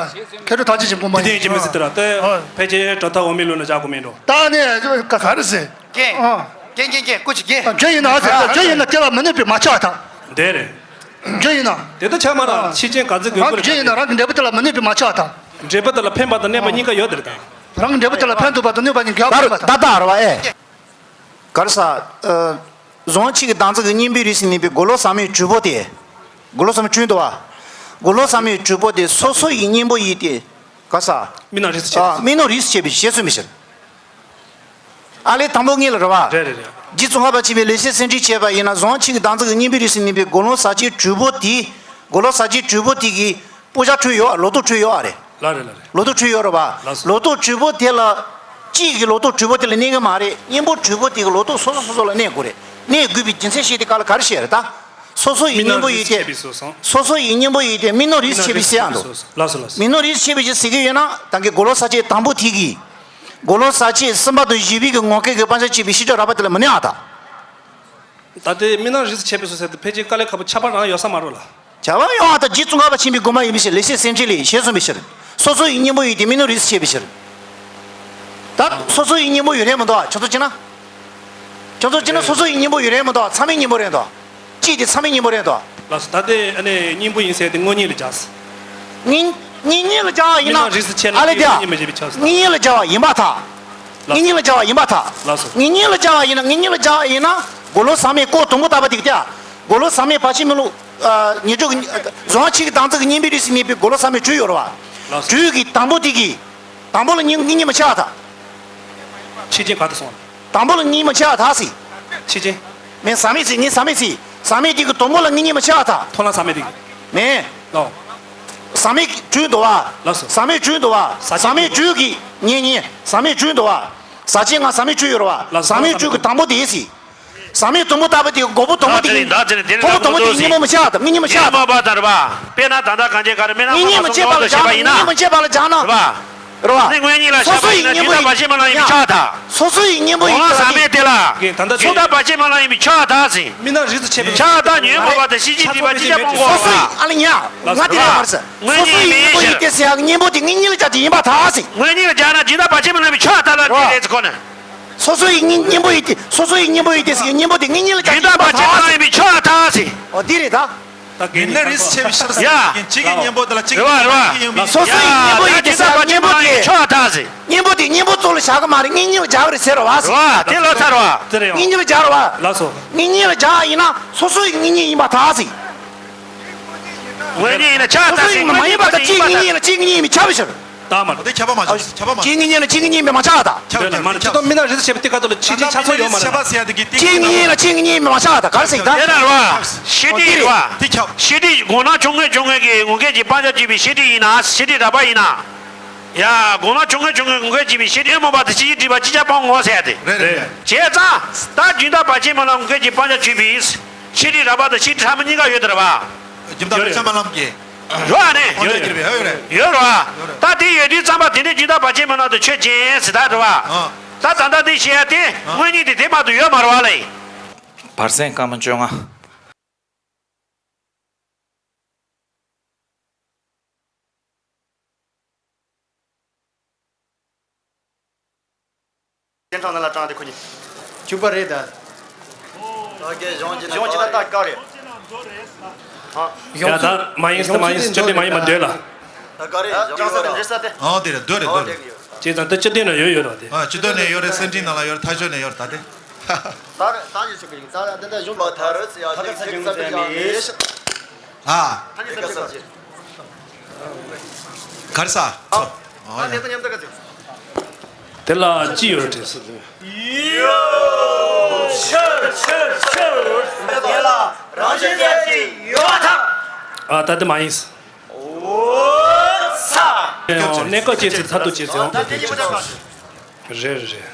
གྲུབ་ཐམས་ཅད་ཀྱི་དགོངས་པ་དེ་ཡིན། ཅི་མི་སྲིད་དེ་ར་སྟེ། ཨ། ཕལ་ཆེར་གྲུབ་མཐའ་འོག་མིན་ལུགས་ན་བཞག་དགོས་མིན་འགྲོ། ད་ནི་ག་ག་རེ་ཟེར། རྒན། ཨ། རྒན་རྒན་རྒན་སྐུ་མཁྱེན་རྒན། རྒྱུ་ཡིན་ན་ཟེར། རྒྱུ་ཡིན་ན་དེ་ལ་མི་གནས་པའི་མ་ཆགས་དང་། འདོད་རེད། རྒྱུ་ཡིན་ན། དེ་ལྟ་ཆགས་མ་ར། ཨ། ཤེས་ཅན་ག་ཚོད་དགོས་རང་གི་རྒྱུ་ཡིན་ན་རང་གི་འབྲས་བུ་དེ་ལ་མི་གནས་པའི་མ་ཆགས་དང་། འབྲས་བུ་དེ་ལ་ཕན་པ་དང་གནོད་པ་གཉིས་ཀ་ཡོད་དེ་རེད་ད། རང་གི་འབྲས་བུ་དེ་ལ་ཕན་ཐོགས་པ་དང་གནོད་པ་གཉིས་འགལ་བ་མེད་པ་དང་། ད་ལྟ་ར་བ་ཨེ། ག་རེ་ཟ། ཨ། གཟུང་བ་ཆོས་ཀྱི་བདག་འཛིན་གྱི་གཉེན་པོའི་རིས་སུ་གནས་པའི་གོ་ལོག་ཟག་མེད་དྲུག་པོ་དེ། གོ་ལོག་ཟག་མེད་དྲུག་འདུག་བ། གོ་ལོག་ཟག་མེད་དྲུག་པོ་དེ་སོ་སོ་ཡི་གཉེན་པོ་ཡིན་ཏེ། ག་རེ་ཟ། མི་སྣང་རིས་སུ་ཆད་པའི་ཕྱིར། མི་སྣང་རིས་སུ་ཆད་པའི་ཕྱིར་ཞེས་གསུངས་པའི་ཕྱིར། ཨ་ལས་དང་པོ་ངེས་ལ་རེད་བ། རེད་རེད་རེད། རྗེ་ཙོང་ཁ་པ་ཆེན་པོས་ལེགས་བཤད་སེང་ཁྲིར་བྱས་པ་ཡིན་ན་གཟུང་བ་ཆོས་ཀྱི་བདག་འཛིན་གྱི་གཉེན་པོའི་རིས་སུ་གནས་པའི་གོ་ལོག་ཟག་བཅས་དྲུག་པོ་དེ། གོ་ལོག་ཟག་བཅས་དྲུག་པོ་དེ་གི་སྤུ་ཆ་འཁྲུད་ཡོད། ལོ་ཏོག་འཁྲུད་ཡོད་རེད། ལ་རེད་ལ་རེད། ལོ་ཏོག་འཁྲུད་ཡོད་རེད་བ། ལགས་སོ། ལོ་ཏོག་དྲུག་པོ་དེ་ལ། གཅིག་གི་ལོ་ཏོག་དྲུག་པོ་དེ་ལ་གནས་ཀྱི་མ་རེད། གཉེན་པོ་དྲུག་པོ་དེ་གི་ལོ་ཏོག་སོ་སོ་སོ་སོ་ལ་གནས་དགོས་རེད། གནས་དགོས་པའི་རྒྱུ་མཚན་བཤད་དེ་ག་ལ་ག་རེ་བཤད་རེད་ད། སོ་སོ་ཡི་གཉེན་པོ་ཡིན་ཏེ། མི་སྣང་རིས་སུ་ཆད་པའི་ཕྱིར་སོང་། སོ་སོ་ཡི་གཉེན་པོ་ཡིན་ཏེ་མི་སྣང་རིས་སུ་ཆད་པའི་ཕྱིར་ཡང་འདུག། ལགས་སོ་ལགས་སོ། མི་སྣང་རིས་སུ་ཆད་པའི་ཕྱིར་ཟེར་གྱི་ཡོད་ན་ད་གིན་གོ་ལོག་ཟག་བཅས་དང་པོ་དེ་གིས། གོ་ལོག་ཟག་བཅས་གསུམ་པ་དང་བཞི་པའི་གི་ངོ་སྐལ་གྱི་དཔང་བྱ་བྱས་པའི་ཤེས་བྱ་རགས་པ་དེ་ལ་མི་གནས་པར་ཐལ། ད་དེ་མི་སྣང་རིས་སུ་ཆད་པའི་ཕྱིར་ཟེར་དུས་ཕལ་ཆེར་དཀའ་ལས་ཁག་པོ་ཁྱད་པར་རང་ཡོད་ས་མ་རེད་ལ། ཁྱད་པར་ཡོད་པ་དང་རྗེ་ཙོང་ཁ་པ་ཆེན་པོའི་དགོངས་པ་ཡིན་པའི་ཕྱིར། ལེགས་བཤད་སེང་ཁྲིར་ཞེས་གསུངས་པའི་ཕྱིར། སོ་སོ་ཡི་གཉེན་པོ་ཡིན་ཏེ་མི་སྣང་རིས་སུ་ཆད་པའི་ཕྱིར། ད་སོ་སོ་ཡི་གཉེན་པོ་ཡོད་རེད་མི་འདུག་ཨ། ཁྱོད་ཚོ་བྱས་ན། ཁྱོད་ཚོ་བྱས་ན་སོ་སོ་ཡི་གཉེན་པོ་ཡོད་རེད་མི་འདུག་ཨ། ཚང་མའི་གཉེན་པོ་རེད་འདུག་ཨ། གཅིག་དེ་ཚང་མའི་གཉེན་པོ་རེད་འདུག་ཨ། ལགས་སོ། ད་དེ་ཨ་ནི་གཉེན་པོ་ཡིན་ཟེར་དེ་དངོས་གཉེན་ལ་སྦྱར། གཉེན་གཉེན་གཉེན་ལ་སྦྱར་བ་ཡིན་ན། མི་སྣང་རིས་སུ་ཆད་ན་ཨ་ལས་དེ་ཨ། གཉེན་གཉིས་མི་བྱེད་པའི་ཆགས་སོ། གཉེན་གཉེན་ལ་སྦྱར་བ་ཡིན་པར་ཐལ། ལགས་སོ། གཉེན་གཉེན་ལ་སྦྱར་བ་ཡིན་པར་ཐལ། ལགས་སོ། གཉེན་གཉེན་ལ་སྦྱར་བ་ཡིན་ན་གཉེན་གཉེན་ལ་སྦྱར་བ་ཡིན་ན། མགོ་ལོག་ཟག་མེད་ཀོ་དང་པོ་བཏགས་པ་དེ་གི་ཏེ། མགོ་ལོག་ཟག་མེད་བར་ཆད་མེད་ལུགས། ཉེར་བཅུ་གི་བཟང་ཕྱི་གི་དང་ཚིག་གི་གཉེན་པོའི་རིགས་སུ་གནས་པའི་མགོ་ལོག་ཟག་མེད་དྲུག་ཡོད་རེད་བ། ལགས་སོ། དྲུག་གི་དང་པོ་དེ་གི། དང་པོ་ལ་ངེས་ངེས་མི་ཆགས་ད། ཕྱི་རྐྱེན་ག་ད་སོང་། དང་པོ་ལ་ངེས་མི་ཆགས་ད་སི། ཕྱི་རྐྱེན། མེད་ཟག་མེད་སི་ངེས་ཟག་མེད་སི། ཟག་མེད་དེ་གི་དང་པོ་ལ་ངེས་ངེས་མི་ཆགས་ད། ཐོ་ལ་ཟག་མེད་དེ་གི། མེད། ལོ། ཟག་མེད་དྲུག་འདུག་བ། ལགས་སོ། ཟག་མེད་དྲུག་འདུག་བ། ཟག་མེད་དྲུག་གི་ངེས་ངེས་ཟག་མེད་དྲུག་འདུག་བ། ཟག་བཅས་ལྔ་ཟག་མེད་དྲུག་ཡོད་རེད་བ། ལགས་སོ། ཟག་མེད་དྲུག་གི་དང་པོ་དེ་སི། ཟག་མེད་དང་པོ་བཏགས་པ་དེ་མགོ་བོ་དང་པོ་དེ། ད་དེ་ནི་ད་དེ་ནི་དེ་ནི་མགོ་བོ་དང་པོ་དེ་ངེས་མོ་མི་ཆགས་དང་ངེས་མོ་མི་ཆགས་དང་། ངེས་མོ་བ་དང་རེད་བ། དཔེར་ན་ད་ལྟ་གང་བྱས་ག་རེ་མི་ན་ངེས་མོ་མ་སོང་ངེས་པ་ལ་སྦྱར་ན་ངེས་མོ་མ་སྦྱར་ལ་སྦྱར་ན་རེད་བ། རེད་བ། ནི་དངོས་གཉིས་ལ་སོ་སོ་ཡི་གཉེན་པོ་ཡིན་ན་ཇི་ལྟ་བ་ཅན་མ་ལ་ཡིན་པའི་ཆགས་དང་། སོ་སོ་ཡི་གཉེན་པོ་ཡིན་ན་ཟག་མེད་དེ་ལ་ཇི་ལྟ་བ་ཅན་མ་ལ་ཡིན་པའི་ཆགས་དང་ཟིན། མི་ན་རིགས་སུ་ཆད་པའི་ཆགས་དང་ཉོན་མོངས་པ་དང་ཤེས་བྱའི་སྒྲིབ་པ་ཅི་བྱ་སྤོང་གོ་བ། སོ་སོ་ཡི་ཨ་ལ་ཉ་ང་དེ་ལ་མར་ཟེར། སོ་སོ་ཡི་གཉེན་པོ་ཡིན་ཏེ་ཟེར་ཡག་གཉེན་པོ་དེ་དངོས་གཉིས་ལ་སྦྱར་གྱི་ཡིན་པ་དང་ཟིན། དངོས་གཉིས་ལ་སྦྱར་ན་ཇི་ལྟ་བ་ཅན་མ་ལ་ཡིན་པའི་ཆགས་དང་ལ་དེ་རེད་ཟེར་གོ་ན། སོ་སོ་ཡི་གཉེན་གཉེན་པོ་ཡིན་ཏེ་སོ་སོ་ཡི་གཉེན་པོ་ཡིན་ཏེ་ཟེར་གཉེན་པོ་དེ་དངོས་གཉེན་ལ་སྦྱར་གྱི་ཡིན་པ་དང་ཟིན། ཇི་ལྟ་བ་ཅན་མ་ལ་ཡིན་པའི་ཆགས་དང་ཟིན། ཨོ་དེ་རེད་ད། མི་ན་རིགས་ཆད་པའི་ཕྱིར་ཟེར་ཡ། གཅིག་གི་གཉེན་པོ་དེ་ལ་གཅིག་གི་རེད་བ་རེད་བ། ཆགས་དང་ཟིན། སོ་སོ་ཡི་གཉེན་པོ་ཡིན་ཏེ་ཟེར་གཉེན་པོ་དེ། ཆགས་དང་ཟིན། གཉེན་པོ་དེ་གཉེན་པོ་གཙོ་ལ་བཞག་གི་མ་རེད། དངོས་གཉིས་ལ་སྦྱར་གི་རེད་ཟེར་བ་ཟིན། རེད་བ་དེ་ལོ་ཚར་བ། དེ་རེད་ཡང་། དངོས་གཉིས་ལ་སྦྱར་བ། ལགས་སོ། དངོས་གཉིས་ལ་སྦྱར་ཡིན་ན་སོ་སོ་ཡི་དངོས་གཉིས་ཡིན་པ་དང་ཟིན། དངོས་གཉིས་ཡིན་ན་ཆགས་དང་ཟིན། དངོས་གཉིས་མ་ཡིན་པ་དང་གཅིག་དངོས་གཉིས་ཡིན་ན་གཅིག་དངོས་གཉིས་ཡིན་པའི་ཆགས་པའི་ཕྱིར། ད་མ་རེད། དེ་ཁྱབ་པ་མ་ཆགས། ཁྱབ་པ་མ་ཆགས། གཅིག་དངོས་གཉིས་ལ་གཅིག་དངོས་གཉིས་མི་མ་ཆགས་དང་། ཁྱབ་པ་མ་ཆགས། ད་མི་ན་རིགས་ཆད་པའི་དེ་ག་ཏོ་ལ་ཕྱི་རྐྱེན་ཆ་ཚང་ཡོད་མ་རེད། ཁྱབ་པ་ཟེར་ཡ་དེ་གི་དེ་གཅིག་དངོས་གཉིས་ལ་གཅིག་དངོས་གཉིས་མི་མ་ཆགས་དང་ག་རེ་ཟེར་ད། དེ་ན་རེད་བ། ཤེས་སྒྲིབ་རེད་བ། དེ་ཁྱབ། ཤེས་སྒྲིབ་གོང་ན་ཆུང་ངུ་ཆུང་ངུ་གི་ངུ་སྐད་ཀྱི་སྤང་བྱ་གཅོད་པའི་ཤེས་སྒྲིབ་ཡིན་ན་ཤེས་སྒྲིབ་རགས་པ་ཡིན་ན། ཡ་གོང་ན་ཆུང་ངུ་ཆུང་ངུ་ངུ་སྐད་ཀྱི་ཤེས་སྒྲིབ་ཉོན་མོངས་པ་དང་ཤེས་སྒྲིབ་སྒྲིབ་པ་ཅི་བྱ་སྤང་ངོ་ཟེར་ཡ་དེ། རེད་རེད་རེད། བྱས་ཙང་ད་སྦྱིན་བདག་བར་ཆད་མ་ལ་ངུ་སྐད་ཀྱི་སྤང་བྱ་གཅོད་པའི་ཤེས་སྒྲིབ་རགས་པ་དང་ཤེས་སྒྲིབ་ཕྲ་མོ་གཉིས་ཀ་ཡོད་དེ་རེད་བ། རྒྱུ་མཐའ་རེད་ཆ་མ་ལམ་གྱི། ཡོད་ཨ་ནི། ཡོད་རེད། ཡོད་རེད་བ། ད་དེ་ཡོད་དུས་ཙམ་པ་དེ་འདྲའི་སྦྱིན་བདག་བར་ཆད་མ་ལ་དང་ཆོས་ཅན་ཟེར་ད་རེད་བ། ད་ད་ལྟ་དེ་བཤད་ཡ་དེ་དངོས་གཉིས་དེ་དེ་མ་གཏོགས་ཡོད་མ་རེད་བ་ལེ། བར་གསེང་སྐར་མ་བཅོ་ལྔ། སྤྱན་དྲངས་ནང་ལ་དྲངས་ཏེ་ཁོ་གཉིས། བཅུག་པ་རེད་ད། ད་གའི་གཞུང་གྱི་གཞུང་གྱི་ད་ལྟ་བཀའ་རེད། ཡ་ད་མ་ཡིན་ཟེར་མ་ཡིན་ཟེར་སྤྱི་བདེ་མ་ཡིན་པ་འདོད་ལ། ད་བཀའ་རེད་གཞུང་གི་རེད་ས་དེ། ཨོ་དེ་རེད་འདོད་རེད་འདོད་རེད། བྱས་ཙང་ད་སྤྱི་བདེ་ན་ཡོད་ཡོད་ར་དེ། ཨ་སྤྱི་བདེ་ནས་ཡོད་རེད། སེམས་ཁྲིད་ནང་ལ་ཡོད་རེད། ཐག་གཅོད་ནས་ཡོད་རེད་ད་དེ། ད་རེད་ད་ཡིན་ཟེར་གི་ཡིན། ད་ད་ད་གཞུང་པ་ད་རེད་ཟེར་ཡ་དེ་ཁ་ཚ་ཅུང་ཟད་མེད། ཨ། ད་ནི་ད་ནི་ད་ནི་ད་ནི་ད་ནི་ག་རེ་ཟ། ཨ་ཡ། ད་ནི་ད་ནི་ད་ག་ཟེར། དེ་ལ་ཅི་ཡོད་དྲིས་སོ། ཡོ། ཆོས་ཆོས་ཆོས། དེ་ལ་རང་བཞིན་ཟེར་གྱི་ཡོད་པར་ཐལ། ཨ་ད་དེ་མ་ཡིན། འོ་ཚ། གནས་སྐབས་ཅན་ཚེ་མཐར་ཐུག་ཅན་ཚེ་འོང་དེ་དེ་ཡིན་པ་ད་ག་རེད་རེད།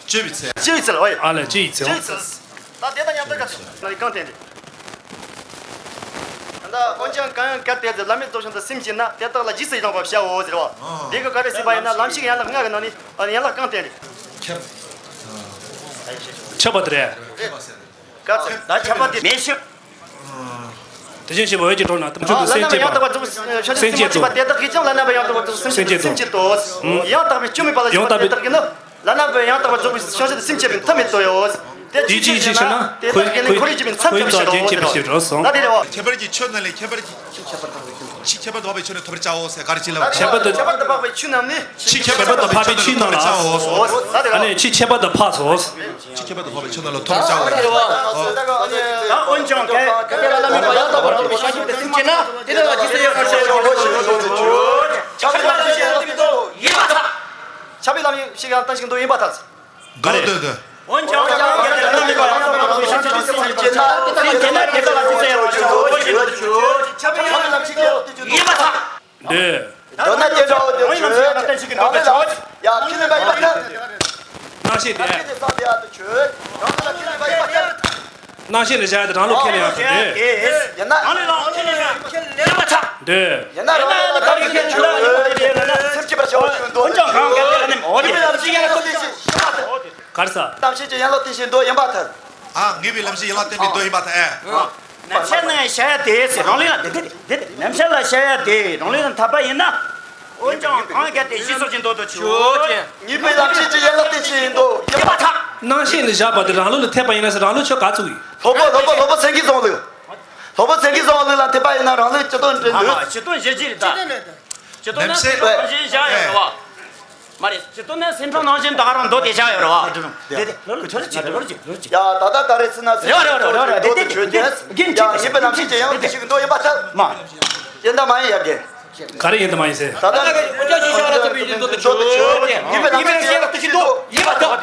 སྤྱི་བའི་ཚེ། སྤྱི་བའི་ཚེ་ལ་ཨོ་ཡ། ཨ་ལས་སྤྱི་ཡི་ཚེ། སྤྱི་བའི་ཚེ། ད་དེ་དང་མཉམ་དུ་ག་ཚོད་ན་རེ་གང་བསྟན་ཏེ། ད་འོན་ཀྱང་གང་ཡང་གལ་ཏེ་ལམ་མེ་རྫོགས་བྱང་དུ་སེམས་བསྐྱེད་ན་དེ་དག་ལ་རྗེས་སུ་ཡི་རང་བར་བྱའོ་ཟེར་བ། འདི་གི་ག་རེ་ཟེར་བ་ཡིན་ན་ལམ་ཤེས་ཀྱི་ཡན་ལག་ལྔ་གི་ནང་ནས་ཡན་ལག་གང་བསྟན་ཏེ། ཁྱབ། ཁྱབ་པ་དེ་རེད། ག་ཚོད་ད་ཁྱབ་པ་དེ་མེད་ཤོད། དེ་བཞིན་གཤེགས་པ་འོད་ཀྱི་གྲོགས་རྣམས་དམ་ཆོས་ཀྱི་སེམས་བསྐྱེད་དོ། སེམས་བསྐྱེད་དོ། དེ་དག་གིས་ཀྱང་བླ་ན་མེད་ཡང་དག་པར་རྫོགས་པའི་སེམས་བསྐྱེད་དོ། ཡང་དག་པའི་སྐྱོན་མེད་པ་ལ་ཞུགས་པ་དེ་དག་གིས་ནི་བླ་ན་མེད་ཡང་དག་པར་རྫོགས་པའི་བྱང་ཆུབ་ཏུ་སེམས་བསྐྱེད་པའི་མཐུ་མེད་དོ། དེ་ཅིའི་ཕྱིར་ཞེ་ན། དེ་དག་གིས་ནི་འཁོར་བའི་འཇིགས་པའི་མཚམས་སྐྱོབ་པར་བྱེད་དོ། ད་དེ་རེད་བ། ཁྱད་པར་གྱི་ཆོས་རྣམས་ལས་ཁྱད་པར་གྱི། ཕྱིས་ཁྱད་པར་དུ་འཕགས་པའི་ཆོས་ནི་ཐོབ་པར་བྱའོ་ཟེར་ག་རེ་བྱེད་ལ། ཁྱད་པར་དུ། ཁྱད་པར་དུ་འཕགས་པའི་ཆོས་རྣམས་ནི། ཕྱིས་ཁྱད་པར་དུ་འཕགས་པའི་ཆོས་རྣམས་ལ། ཨ་ནི་ཕྱིས་ཁྱད་པར་དུ་འཕགས་སོ། ཕྱིས་ཁྱད་པར་དུ་འཕགས་པའི་ཆོས་རྣམས་ལ་ཐོབ་པར་བྱའོ། ད་འོན་ཀྱང་གལ་ཏེ་བླ་ན་མེད་པ་ཡང་དག་པར་རྫོགས་པའི་བྱང་ཆུབ་ཏུ་སེམས་བསྐྱེད་ན་དེ་དག་ལ་རྗེས་སུ་ཡི་རང་བར་བྱའོ། ཁྱབ་པའི་ལམ་ཡང་དེ་བཞིན་དུ་ཡིན་པར་ཐལ། ཁྱབ་པའི་ལམ་ཡང་དེ་བཞིན་དུ་ཡིན་པར་ཐལ། འདོད་འདོད་འདོད། འོན་ཀྱང་གལ་ཏེ་བླ་ན་མེད་པ་ཡང་དག་པར་རྫོགས་པའི་བྱང་ཆུབ་ཏུ་སེམས་བསྐྱེད་ན་དེ་དག་ལ་རྗེས་སུ་ཡི་རང་བར་བྱའོ། ཁྱབ་པའི་ལམ་ཡང་དེ་བཞིན་དུ་ཡིན་པར་ཐལ། འདོད། འདོད་ན་དེ་འདྲ་བོ་དེ་ཆོས་ཅན། ཡང་དེ་ལ་ཡ་ཁས་ལེན་པ་ཡིན་པར་ཐལ། སྣང་ཤས་དེ། ཁས་ལེན་ས་དེ་ཡང་དེ་ཆོས་ཡང་དེ་ལ་ཁས་ལེན་པ་ཡིན་པར་ཐལ། སྣང་ཤས་ལ་བཞག་ཡ་དེ་རང་ལུགས་ཁས་ལེན་ཡག་དང་འདོད། ཡིན་ན། རང་ལུགས་ལ་ཁས་ལེན་ཡང་ཁས་ལེན་པར་ཐལ། འདོད། ཡིན་ན་རང་ལུགས་ལ་ཁས་ལེན་ཆོས་ཡོད་སེམས་བསྐྱེད་པར་བྱ་བ་ཆོས་འདོད། འོན་ཀྱང་གང་གལ་ཏེ་ཨ་ནེམ་འོ་དེ་ཡིན་པ་ཐལ། ག་རེ་ཟ། རྣམ་ཤེས་ཀྱི་ཡན་ལག་དེ་བཞིན་དུ་ཡིན་པར་ཐལ། ཨ་ངེས་པའི་ལམ་ཤེས་ཡན་ལག་བསྟན་པའི་མདོ་ཡིན་པར་ཐལ། རྣམ་ཤེས་ནི་བྱ་ཡ་དེ་ཟེར་རང་ལུགས་ལ་འདི་འདི་འདི་རྣམ་ཤེས་ལ་བྱ་ཡ་དེ་རང་ལུགས་ལ་འཐད་པ་ཡིན་ན། འོན་ཀྱང་གང་གལ་ཏེ་ཞེས་སོགས་ཀྱི་མདོ་དང་ཆོས་ཅན། ངེས་པའི་ལམ་ཤེས་ཀྱི་ཡན་ལག་དེ་བཞིན་དུ་ཡིན་པར་ཐལ། སྣང་ཤས་ནི་བཞག་པ་དེ་རང་ལུགས་ལ་འཐད་པ་ཡིན་ན་ཟེར་རང་ལུགས་ཆོས་ག་ཚུགས་ཡིན། སློབ་དཔོན་སློབ་དཔོན་སློབ་དཔོན་སེང་གེ་རྫོང་ལུགས། སློབ་དཔོན་སེང་གེ་རྫོང་ལུགས་ལ་འཐད་པ་ཡིན་ན་རང་ལུགས་སྤྱི་དོན་འདྲེན་འདུག་ཨ་མ་སྤྱི་དོན་གཞིར་གྱུར་རེད་ད། སྤྱི་དོན་ན་རྣམ་ཤེས་སྤྱི་དོན་གཞིར་བཞག་ཡོད་རེད་བ། མ་རེད། ཇི་ལྟར་ན་སེམས་ཁྲལ་ནང་བཞིན་ད་ག་རང་མདོ་དེ་ཆགས་ཡོད་རེད་བ། ལོ་ལོ་ལོ་ལོ་ལོ་ལོ་ལོ། ཡ་ད་ལྟ་ག་རེ་ཟེར་ན་སེམས་ཁྲལ་ནང་བཞིན་མདོ་དེ་ཆོས་ཅན། ཡ་ཡིན་པ་ནམ་ཞིག་ཅན་ཡང་དེ་ཞིག་མདོ་ཡིན་པ་ཐལ། མ། ཡིན་ད་མ་ཡིན་ཡ་གེ། ག་རེ་ཡིན་ད་མ་ཡིན་ཟེར། ད་ལྟ་ག་རེ་ཡིན་ད་མ་ཡིན་ཟེར། ཡིན་པ་ནམ་ཞིག་ཅན་ཡང་དེ་ཞིག་མདོ་ཡིན་པ་ཐལ།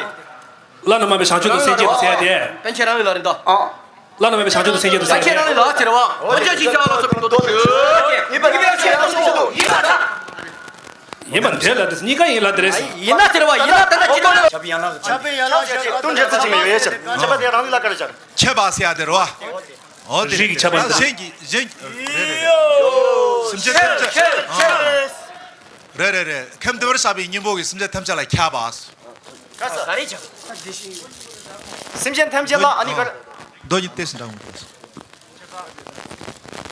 བླ་ན་མ་དཔེ་བྱང་ཆུབ་ཏུ་སེམས་བསྐྱེད་དུ་ཟེར་ཡ་དེ། པཎ་ཆེན་རང་ལུགས་ལ་རེད་འདུག། ཨ། བླ་ན་མེད་པའི་བྱང་ཆུབ་ཏུ་སེམས་བསྐྱེད་དུ་ཟེར། ཡང་ཁྱེད་རང་ལ་ལ་ཟེར་བ། འོ་ཅག་ཅིག་ཅག་ལ་སོགས་པའི་མདོ་དང་ཆོས། ཡིན་པ་ཡིན་པ་ཡིན་པ་ཡིན་པ་ཡིན་པ། ཡིན་པ་འདྲེ་ལ་འདྲེ་གཉིས་ཀ་ཡིན་ལ་འདྲེ་ཟེར། ཡིན་ན་ཟེར་བ་ཡིན་ན་ད་ལྟ་ཅི་ལྟར། ཆབ་ཡན་ལག་ཆབ་ཡན་ལག་ཏུ་འདྲེ་ཚུལ་ཅིག་མི་ཡོད་ཟེར། ཆབ་པ་དེ་རང་ལུགས་ལ་ག་རེ་བྱ། ཆབ་པ་ཟེར་ཡ་དེ་རེད་བ། འོ་དེ་རིགས་ཀྱི་ཆབ་པ་འདི། གཞན་གྱི་གཞན་གྱི་རེད་རེད་རེད། སེམས་ཅན་ཐམས་ཅད། རེད་རེད་རེད། ཁམས་བདེ་བར་གཤེགས་པའི་སྙིང་པོ་གིས་སེམས་ཅན་ཐམས་ཅད་ལ་ཁྱབ་པ། ག་རེ་བྱ། སེམས་ཅན་ཐམས་ཅད་ལ་ཨ་ནི་ག་རེ། མདོ་གཉིས་ཏོག་ཙམ་འདྲ་འོང་གི།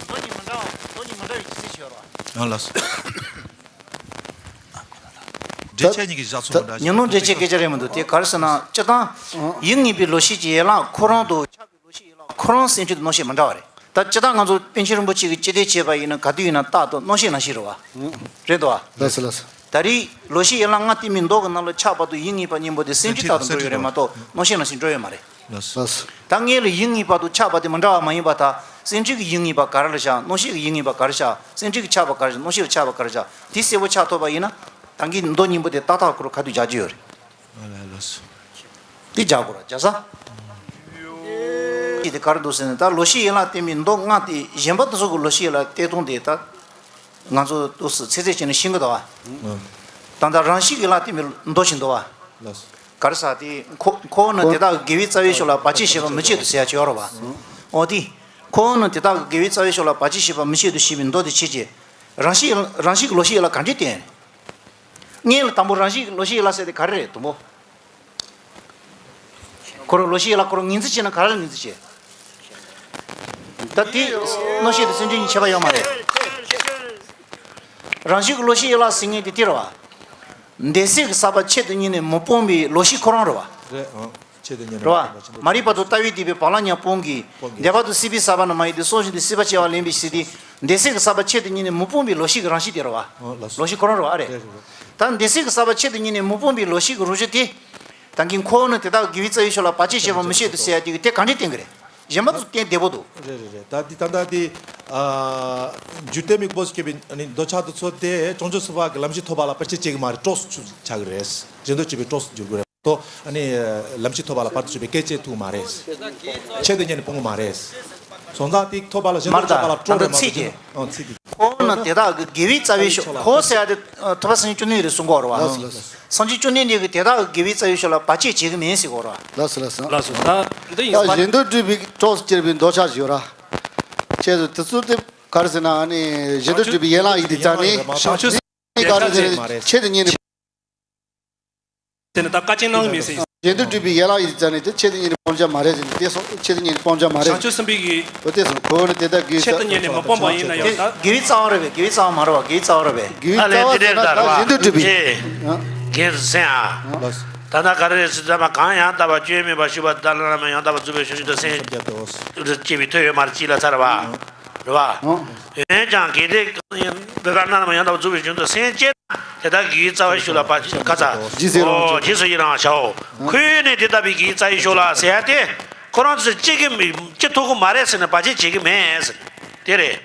མདོ་གཉིས་མི་འདྲ་བ་མདོ་གཉིས་མི་འདྲ་བའི་ཁྱད་ཆོས་ཡོད་རེད་བ། ཨ་ལགས་སོ། འགྲེལ་བྱེད་གཉིས་ཀྱི་བཞག་ཚུལ་མི་འདྲ་ཞིག་ཉོན་མོངས་འགྲེལ་བྱེད་སྐད་ཆ་རེད་མི་འདུག། དེ་ག་རེ་ཟེར་ན་སྤྱིར་བཏང་ཡིད་གཉིས་པའི་བློ་ཤེས་ཀྱི་ཡན་ལག་ཁོ་རང་དང་ཆགས་པའི་བློ་ཤེས་ཡན་ལག་ཁོ་རང་སེམས་ཅན་དུ་སྣང་ཤས་མི་འདྲ་བ་རེད། ད་སྤྱིར་བཏང་ང་ཚོ་པཎ་ཆེན་རིན་པོ་ཆེ་གིས་ཅི་འགྲེལ་བྱས་པ་ཡིན་ན་ག་དུས་ཡིན་ན་རྟག་ཏུ་སྣང་ཤས་ནང་བཞིན་རེད་བ། རེད་དོ། ལགས་སོ་ལགས་སོ། ད་རེས་ལོག་ཤེས་ཡན་ལག་ལྔ་བསྟན་པའི་མདོ་གི་ནང་ལ་ཆགས་པ་དང་ཡིད་གཉིས་པ་གཉིས་པོ་དེ་སེམས་རྒྱུད་ལྟར་དུ་འགྲོ་ཡོད་རེད་མ་གཏོགས་སྣང་ཤས་ནང་བཞིན་འགྲོ་ཡོད་མ་རེད། ལགས་སོ། ད་སྔོན་ལ་ཡིད་གཉིས་པ་དང་ཆགས་པ་དེ་མི་འདྲ་བ་མ་ཡིན་པ་དང་སེམས་རྒྱུད་ཀྱི་ཡིད་གཉིས་པ་ག་རེ་ལ་བཞག། སྣང་ཤས་ཀྱི་ཡིད་གཉིས་པ་ག་རེ་བཞག། སེམས་རྒྱུད་ཀྱི་ཆགས་པ་ག་རེ་བཞག། སྣང་ཤས་ལ་ཆགས་པ་ག་རེ་བཞག། དེ་གསལ་པོ་ཆགས་ཐུབ་པ་ཡིན་ན་ད་གིན་མདོ་གཉིས་པོ་དེ་ཏག་ཏག་ཁོ་རང་ག་དུས་རྒྱག་རྒྱུ་ཡོད་རེད། ཨ་ལས་ལགས་སོ། དེ་རྒྱག་དགོས་ར་རྒྱག་ས། དེ་ག་རེ་འདུག་ཟེར་ན་ད་ལོག་ཤེས་ཡན་ལག་བསྟན་པའི་མདོ་ལྔ་སྟེ་གཞན་པ་དེ་ཚོ་གི་ལོག་ཤེས་ཡན་ལག་བསྟན་སྟངས་དེ་ད་ང་ཚོ་ཏོག་ཙམ་ཚིག་ཚིག་བྱས་ནས་ཤེས་ཀྱི་འདུག་བ། ད་ལྟ་རང་བཞིན་གྱི་ཡན་ལག་བསྟན་པའི་མདོ་ཞིག་འདུག་བ། ལགས་སོ། ག་རེ་ཟེར་དེ་ཁོ་ཁོ་བོ་ནི་དེ་དག་གི་དགེ་བའི་རྩ་བའི་ཕྱོགས་ལ་བར་ཆད་བྱེད་པ་མི་བྱེད་དོ་ཟེར་ཡ་ཅིག་ཡོད་རེད་བ། འོ་དེ་ཁོ་བོ་ནི་དེ་དག་གི་དགེ་བའི་རྩ་བའི་ཕྱོགས་ལ་བར་ཆད་བྱེད་པ་མི་བྱེད་དོ་ཞེས་པའི་མདོ་དེ་ཁྱེད་ཀྱིས་རང་བཞིན་རང་བཞིན་གྱི་ལོག་ཤེས་ཡན་ལག་ག་འདྲས་བསྟན། སྔོན་ལ་དང་པོ་རང་བཞིན་གྱི་ལོག་ཤེས་ཡན་ལག་ཟེར་དེ་ག་རེ་རེད་དང་པོ། ཁོ་རང་ལོག་ཤེས་ཡན་ལག་ཁོ་རང་ངོས་འཛིན་བྱས་ན་ག་རེ་ལ་ངོས་འཛིན་བྱས། ད་དེ་སྣང་ཤས་དང་སེམས་རྒྱུད་གཉིས་ཁྱད་པར་ཡོད་མ་རེད། རང་བཞིན་གྱི་ལོག་ཤེས་ཡན་ལག་ཟེར་མཁན་དེ་དེ་རེད་བ། འདས་ཚད་ཀྱི་ས་པ་ཆེད་དུ་གཉེར་ནས་མི་སྤོང་བའི་ལོག་ཤེས་ཁོ་རང་རེད་བ། རེད་ཨང་། ཆེད་དུ་གཉེར་ནས་རེད་བ། མ་རིག་པ་དང་ལྟ་བས་བསྡུས་པའི་བག་ལ་ཉལ་སྤོང་གིས། སྤོང་གིས། འདས་པ་དང་སྲིད་པའི་ས་པ་ནི་མ་ཡིན་ཏེ་སོང་ཞིང་དུ་སྲིད་པ་སྐྱེ་བ་ལེན་པའི་ཕྱིར་ཏེ། འདས་ཚད་ཀྱི་ས་པ་ཆེད་དུ་གཉེར་ནས་མི་སྤོང་བའི་ལོག་ཤེས་ཀྱི་རང་བཞིན་དེ་རེད་བ། ཨང་ལགས་སོ། ལོག་ཤེས་ཁོ་རང་རེད་བ། ཨ་རེད། རེད་རེད། ད་འདས་ཚད་ཀྱི་ས་པ་ཆེད་དུ་གཉེར་ནས་མི་སྤོང་བའི་ལོག་ཤེས་ཀྱི་རང་བཞིན་དེ། ད་གིན་ཁོ་བོ་ནི་དེ་དག་གི་དགེ་བའི་རྩ་བའི་ཕྱོགས་ལ་བར་ཆད་བྱེད་པ་མི་བྱེད་དོ་ཟེར་ཡ་དེ་གི་དེ་གང་འདྲས་བསྟན་གི་རེད། གཞན་པ་ཚོ་བསྟན་བདེ་པོ་འདུག། རེད་རེད་རེད། ད་འདི་ད་ལྟ་འདི་ཨ་འཇུག་པའི་དམིགས་པ་སྐྱེས་པའི་ཨ་ནི་འདོད་ཆགས་དེ་ཚོ་དེ་བྱང་ཆུབ་སེམས་དཔའ་གི་ལམ་བཞི་ཐོབ་པ་ལ་བར་ཆད་བྱེད་ཀྱི་མ་རེད། གྲོགས་སུ་ཆགས་ཀྱི་རེད། གཞན་དོན་བྱེད་པའི་གྲོགས་སུ་འགྱུར་གྱི་རེད། ཏོ་ཨ་ནི་ལམ་བཞི་ཐོབ་པ་ལ་བར་དུ་གཅོད་པའི་སྐད་ཅིག་ཐུག་མ་རེད། ཆེད་དུ་གཉེར་ནས་སྤོང་གི་མ་རེད། སོང་ཙང་དེ་ཐོབ་པ་ལ་གཞན་དོན་བྱེད་པ་ལ་གྲོགས་རེད་མ་གཏོགས་གཞན་དོན། ཨང་ཚིག་དེ། ཁོ་ནི་དེ་དག་གི་དགེ་བའི་རྩ་བའི་ཕྱོགས། ཁོ་ཟེར་ཡ་དེ་ཐུབ་པ་སངས་རྒྱས་བཅོམ་ལྡན་འདས་ཀྱིས་གསུང་གི་ཡོད་རེད་བ། ལགས་སོ་ལགས་སོ། སངས་རྒྱས་བཅོམ་ལྡན་འདས་ཀྱིས་དེ་དག་གི་དགེ་བའི་རྩ་བའི་ཕྱོགས་ལ་བར་ཆད་བྱེད་ཀྱི་མིན་ཟེར་གྱི་ཡོད་རེད་བ། ལགས་སོ་ལགས་སོ། ལགས་སོ། ད་འདི་ཡིན་ད་པ། གཞན་དོན་སྒྲུབ་པའི་གྲོགས་སུ་གྱུར་པའི་འདོད་ཆགས་ཡོད་ར། ཁྱེད་ཚོ་དེ་ཚོ་དེ་ག་རེ་ཟེར་ན་ཨ་ནི་གཞན་དོན་སྒྲུབ་པའི་ཡན་ལག་ཡིན་དེ་རྩ་ནས། བྱང་ཆུབ་ག་རེ་ཟེར་ཆེད་དུ་གཉེར་ནས། དེ་ནི་ད་བཀའ་ཆེན་གནང་གི་མེད་ཟེར། གཞན་དོན་སྒྲུབ་པའི་ཡན་ལག་ཡིན་དེ་རྩ་ནས་དེ་ཆེད་དུ་གཉེར་ནས་སྤོང་བྱ་མ་རེད་ཟེར་ནས་དེ་སོང་ཆེད་དུ་གཉེར་ནས་སྤོང་བྱ་མ་རེད། བྱང་ཆུབ་སེམས་དཔའི་གི། འོ་དེ་སོང་ཁོ་བོ་ནི་དེ་ལྟར་དགེ་ཆེད་དུ་གཉེར་ནས་མི་སྤོང་བ་ཡིན་ན་ཡང་ད། དགེ་བའི་རྩ་བ་རེད་པས། དགེ་བའི་རྩ་བ་མ་རེད་པ། དགེ་བའི་རྩ་བ་རེད་པས། དགེ་བའི་རྩ་བ་ཟེར་ན་ད་གཞན་དོན་སྒྲུབ་པའི། དགེ་ཟེར་ཨ། ད་ལྟ་ག་རེ་རེད་ཟེར་ཙམ་པ་གང་ཡང་དག་པར་སྐྱོན་མེད་པར་ཞུ་བ་དང་བླ་ན་མེད་ཡང་དག་པར་རྫོགས་པའི་ཕྱིར་ཞུ་དང་སེམས་བསྐྱེད་པའི་མཐུ་ཡོད་མ་རེད་ཅིག་ལ་ཚར་བ། རེད་བ། འོན་ཀྱང་གལ་ཏེ་གང་ཡིན་འདི་ལྟར་རྣམ་ཡང་དག་པར་རྫོགས་པའི་ཕྱིར་དུ་སེམས་བསྐྱེད་ན་དེ་དག་དགེ་བའི་རྩ་བའི་ཕྱོགས་ལ་བར་ཆད་ཁ་ཚ། རྗེས་སུ་ཡི་རང་བ། ཨོ་རྗེས་སུ་ཡི་རང་བ་བྱའོ། ཁོ་བོས་ནི་དེ་ལྟ་བུའི་དགེ་བའི་རྩ་བའི་ཕྱོགས་ལ་ཟེར་ཡ་དེ་ཁོ་རང་ཚོས་ཅི་གི་མི་ཅི་ཐུབ་ཀྱི་མ་རེད་ཟེར་ནས་བར་ཆད་བྱེད་ཀྱི་མེད་ཟེར། དེ་རེད།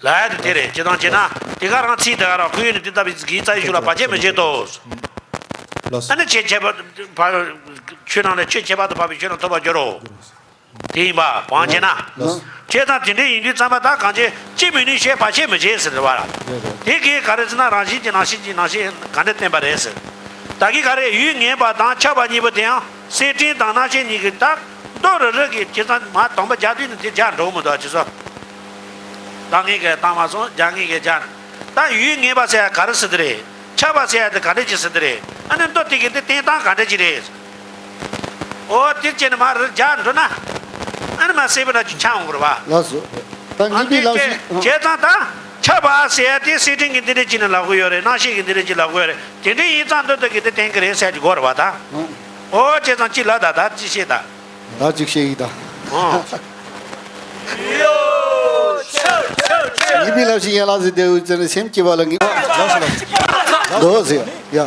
ལ་ཡ་དེ་དེ་རེད། ཅི་དང་ཅི་ན་དེ་ག་རང་ཚིག་དེ་ག་རང་ཁོ་བོས་ནི་དེ་ལྟ་བུའི་དགེ་བའི་རྩ་བའི་ཕྱོགས་ལ་བར་ཆད་མི་བྱེད་དོ། ལགས་སོ། ཨ་ནི་ཆོས་ཁྱད་པར་ཕ་ཆོས་རྣམས་ལས་ཆོས་ཁྱད་པར་དུ་འཕགས་པའི་ཆོས་རྣམས་ཐོབ་པར་འགྱུར་རོ། དེ་ཡིན་པ་བང་ཆེ་ན། ལགས། བྱས་ཙང་དེ་འདྲ་ཡིན་དུས་ཙམ་པ་ད་གང་བྱེད་ཅི་མི་ནུས་ཞེས་བར་ཆད་མི་བྱེད་ཟེར་བ། རེད་རེད། དེ་གིས་ག་རེ་ཟེར་ན་རང་བཞིན་གྱིས་སྣང་ཞེན་གྱི་སྣང་ཞེན་ག་འདྲ་བསྟན་པ་རེད་ཟེར། ད་གིན་ག་རེ་ཡུལ་ངེས་པ་དང་ཆགས་པ་གཉིས་པོ་དེའང་སེམས་ཅན་དང་སྣང་ཞེན་གཉིས་ཀྱི་ད་མདོ་རུ་རུ་གི་བྱས་ཙང་མ་དང་པོ་རྒྱག་དུས་ནི་དེ་རྒྱག་འགྲོ་མི་འདུག་ཅི་སོ། ད་ངས་གི་བཏང་མ་སོང་རྒྱག་ངས་གི་རྒྱག་ད་ཡུལ་ངེས་པ་ཟེར་ཡ་ག་རེ་ཟེར་དེ་རེད། ཆགས་པ་ཟེར་ཡ་དེ་ག་འདྲ་ཅིག་ཟེར་དེ་རེད། ཨ་ནི་མདོ་དེ་གི་འདི་བསྟན་སྟངས་ག་འདྲ་ཅིག་རེད། ཨོ་དེ་བྱས་ནས་མར་རྒྱག་འགྲོ་ན། ཨ་ནི་མ་སེ་བ་ན་ཅིག་ཆགས་འོང་གི་རེད་བ། ལགས་སོ། ད་ངེས་པའི་ལམ་ཞིག་བྱས་ཙང་ད་ཆགས་པ་ཟེར་ཡ་དེ་སེམས་ཅན་གྱི་འདི་འདྲ་ཅིག་ནི་ལབ་གི་ཡོད་རེད། སྣང་ཞེན་གྱི་འདི་འདྲ་ཅིག་ལབ་གི་ཡོད་རེད། དེ་འདྲ་ཡིན་ཙང་མདོ་དེ་གི་འདི་བསྟན་གི་རེད་ཟེར་གྱི་དགོས་རེད་བ་ད། ཨོ་བྱས་ཙང་ཅི་ལབ་ད་ད་ཅི་བཤད་ད། ད་ཅིག་བཤད་ཡིག་ད། ཨོ། ངེས་པའི་ལམ་ཞིག་ཡན་ལག་ཟེར་དེ་འུ་ཚོ་ནི་སེམས་བསྐྱེད་པ་ལ་ངེས། མདོ་ཟེར། ཡ།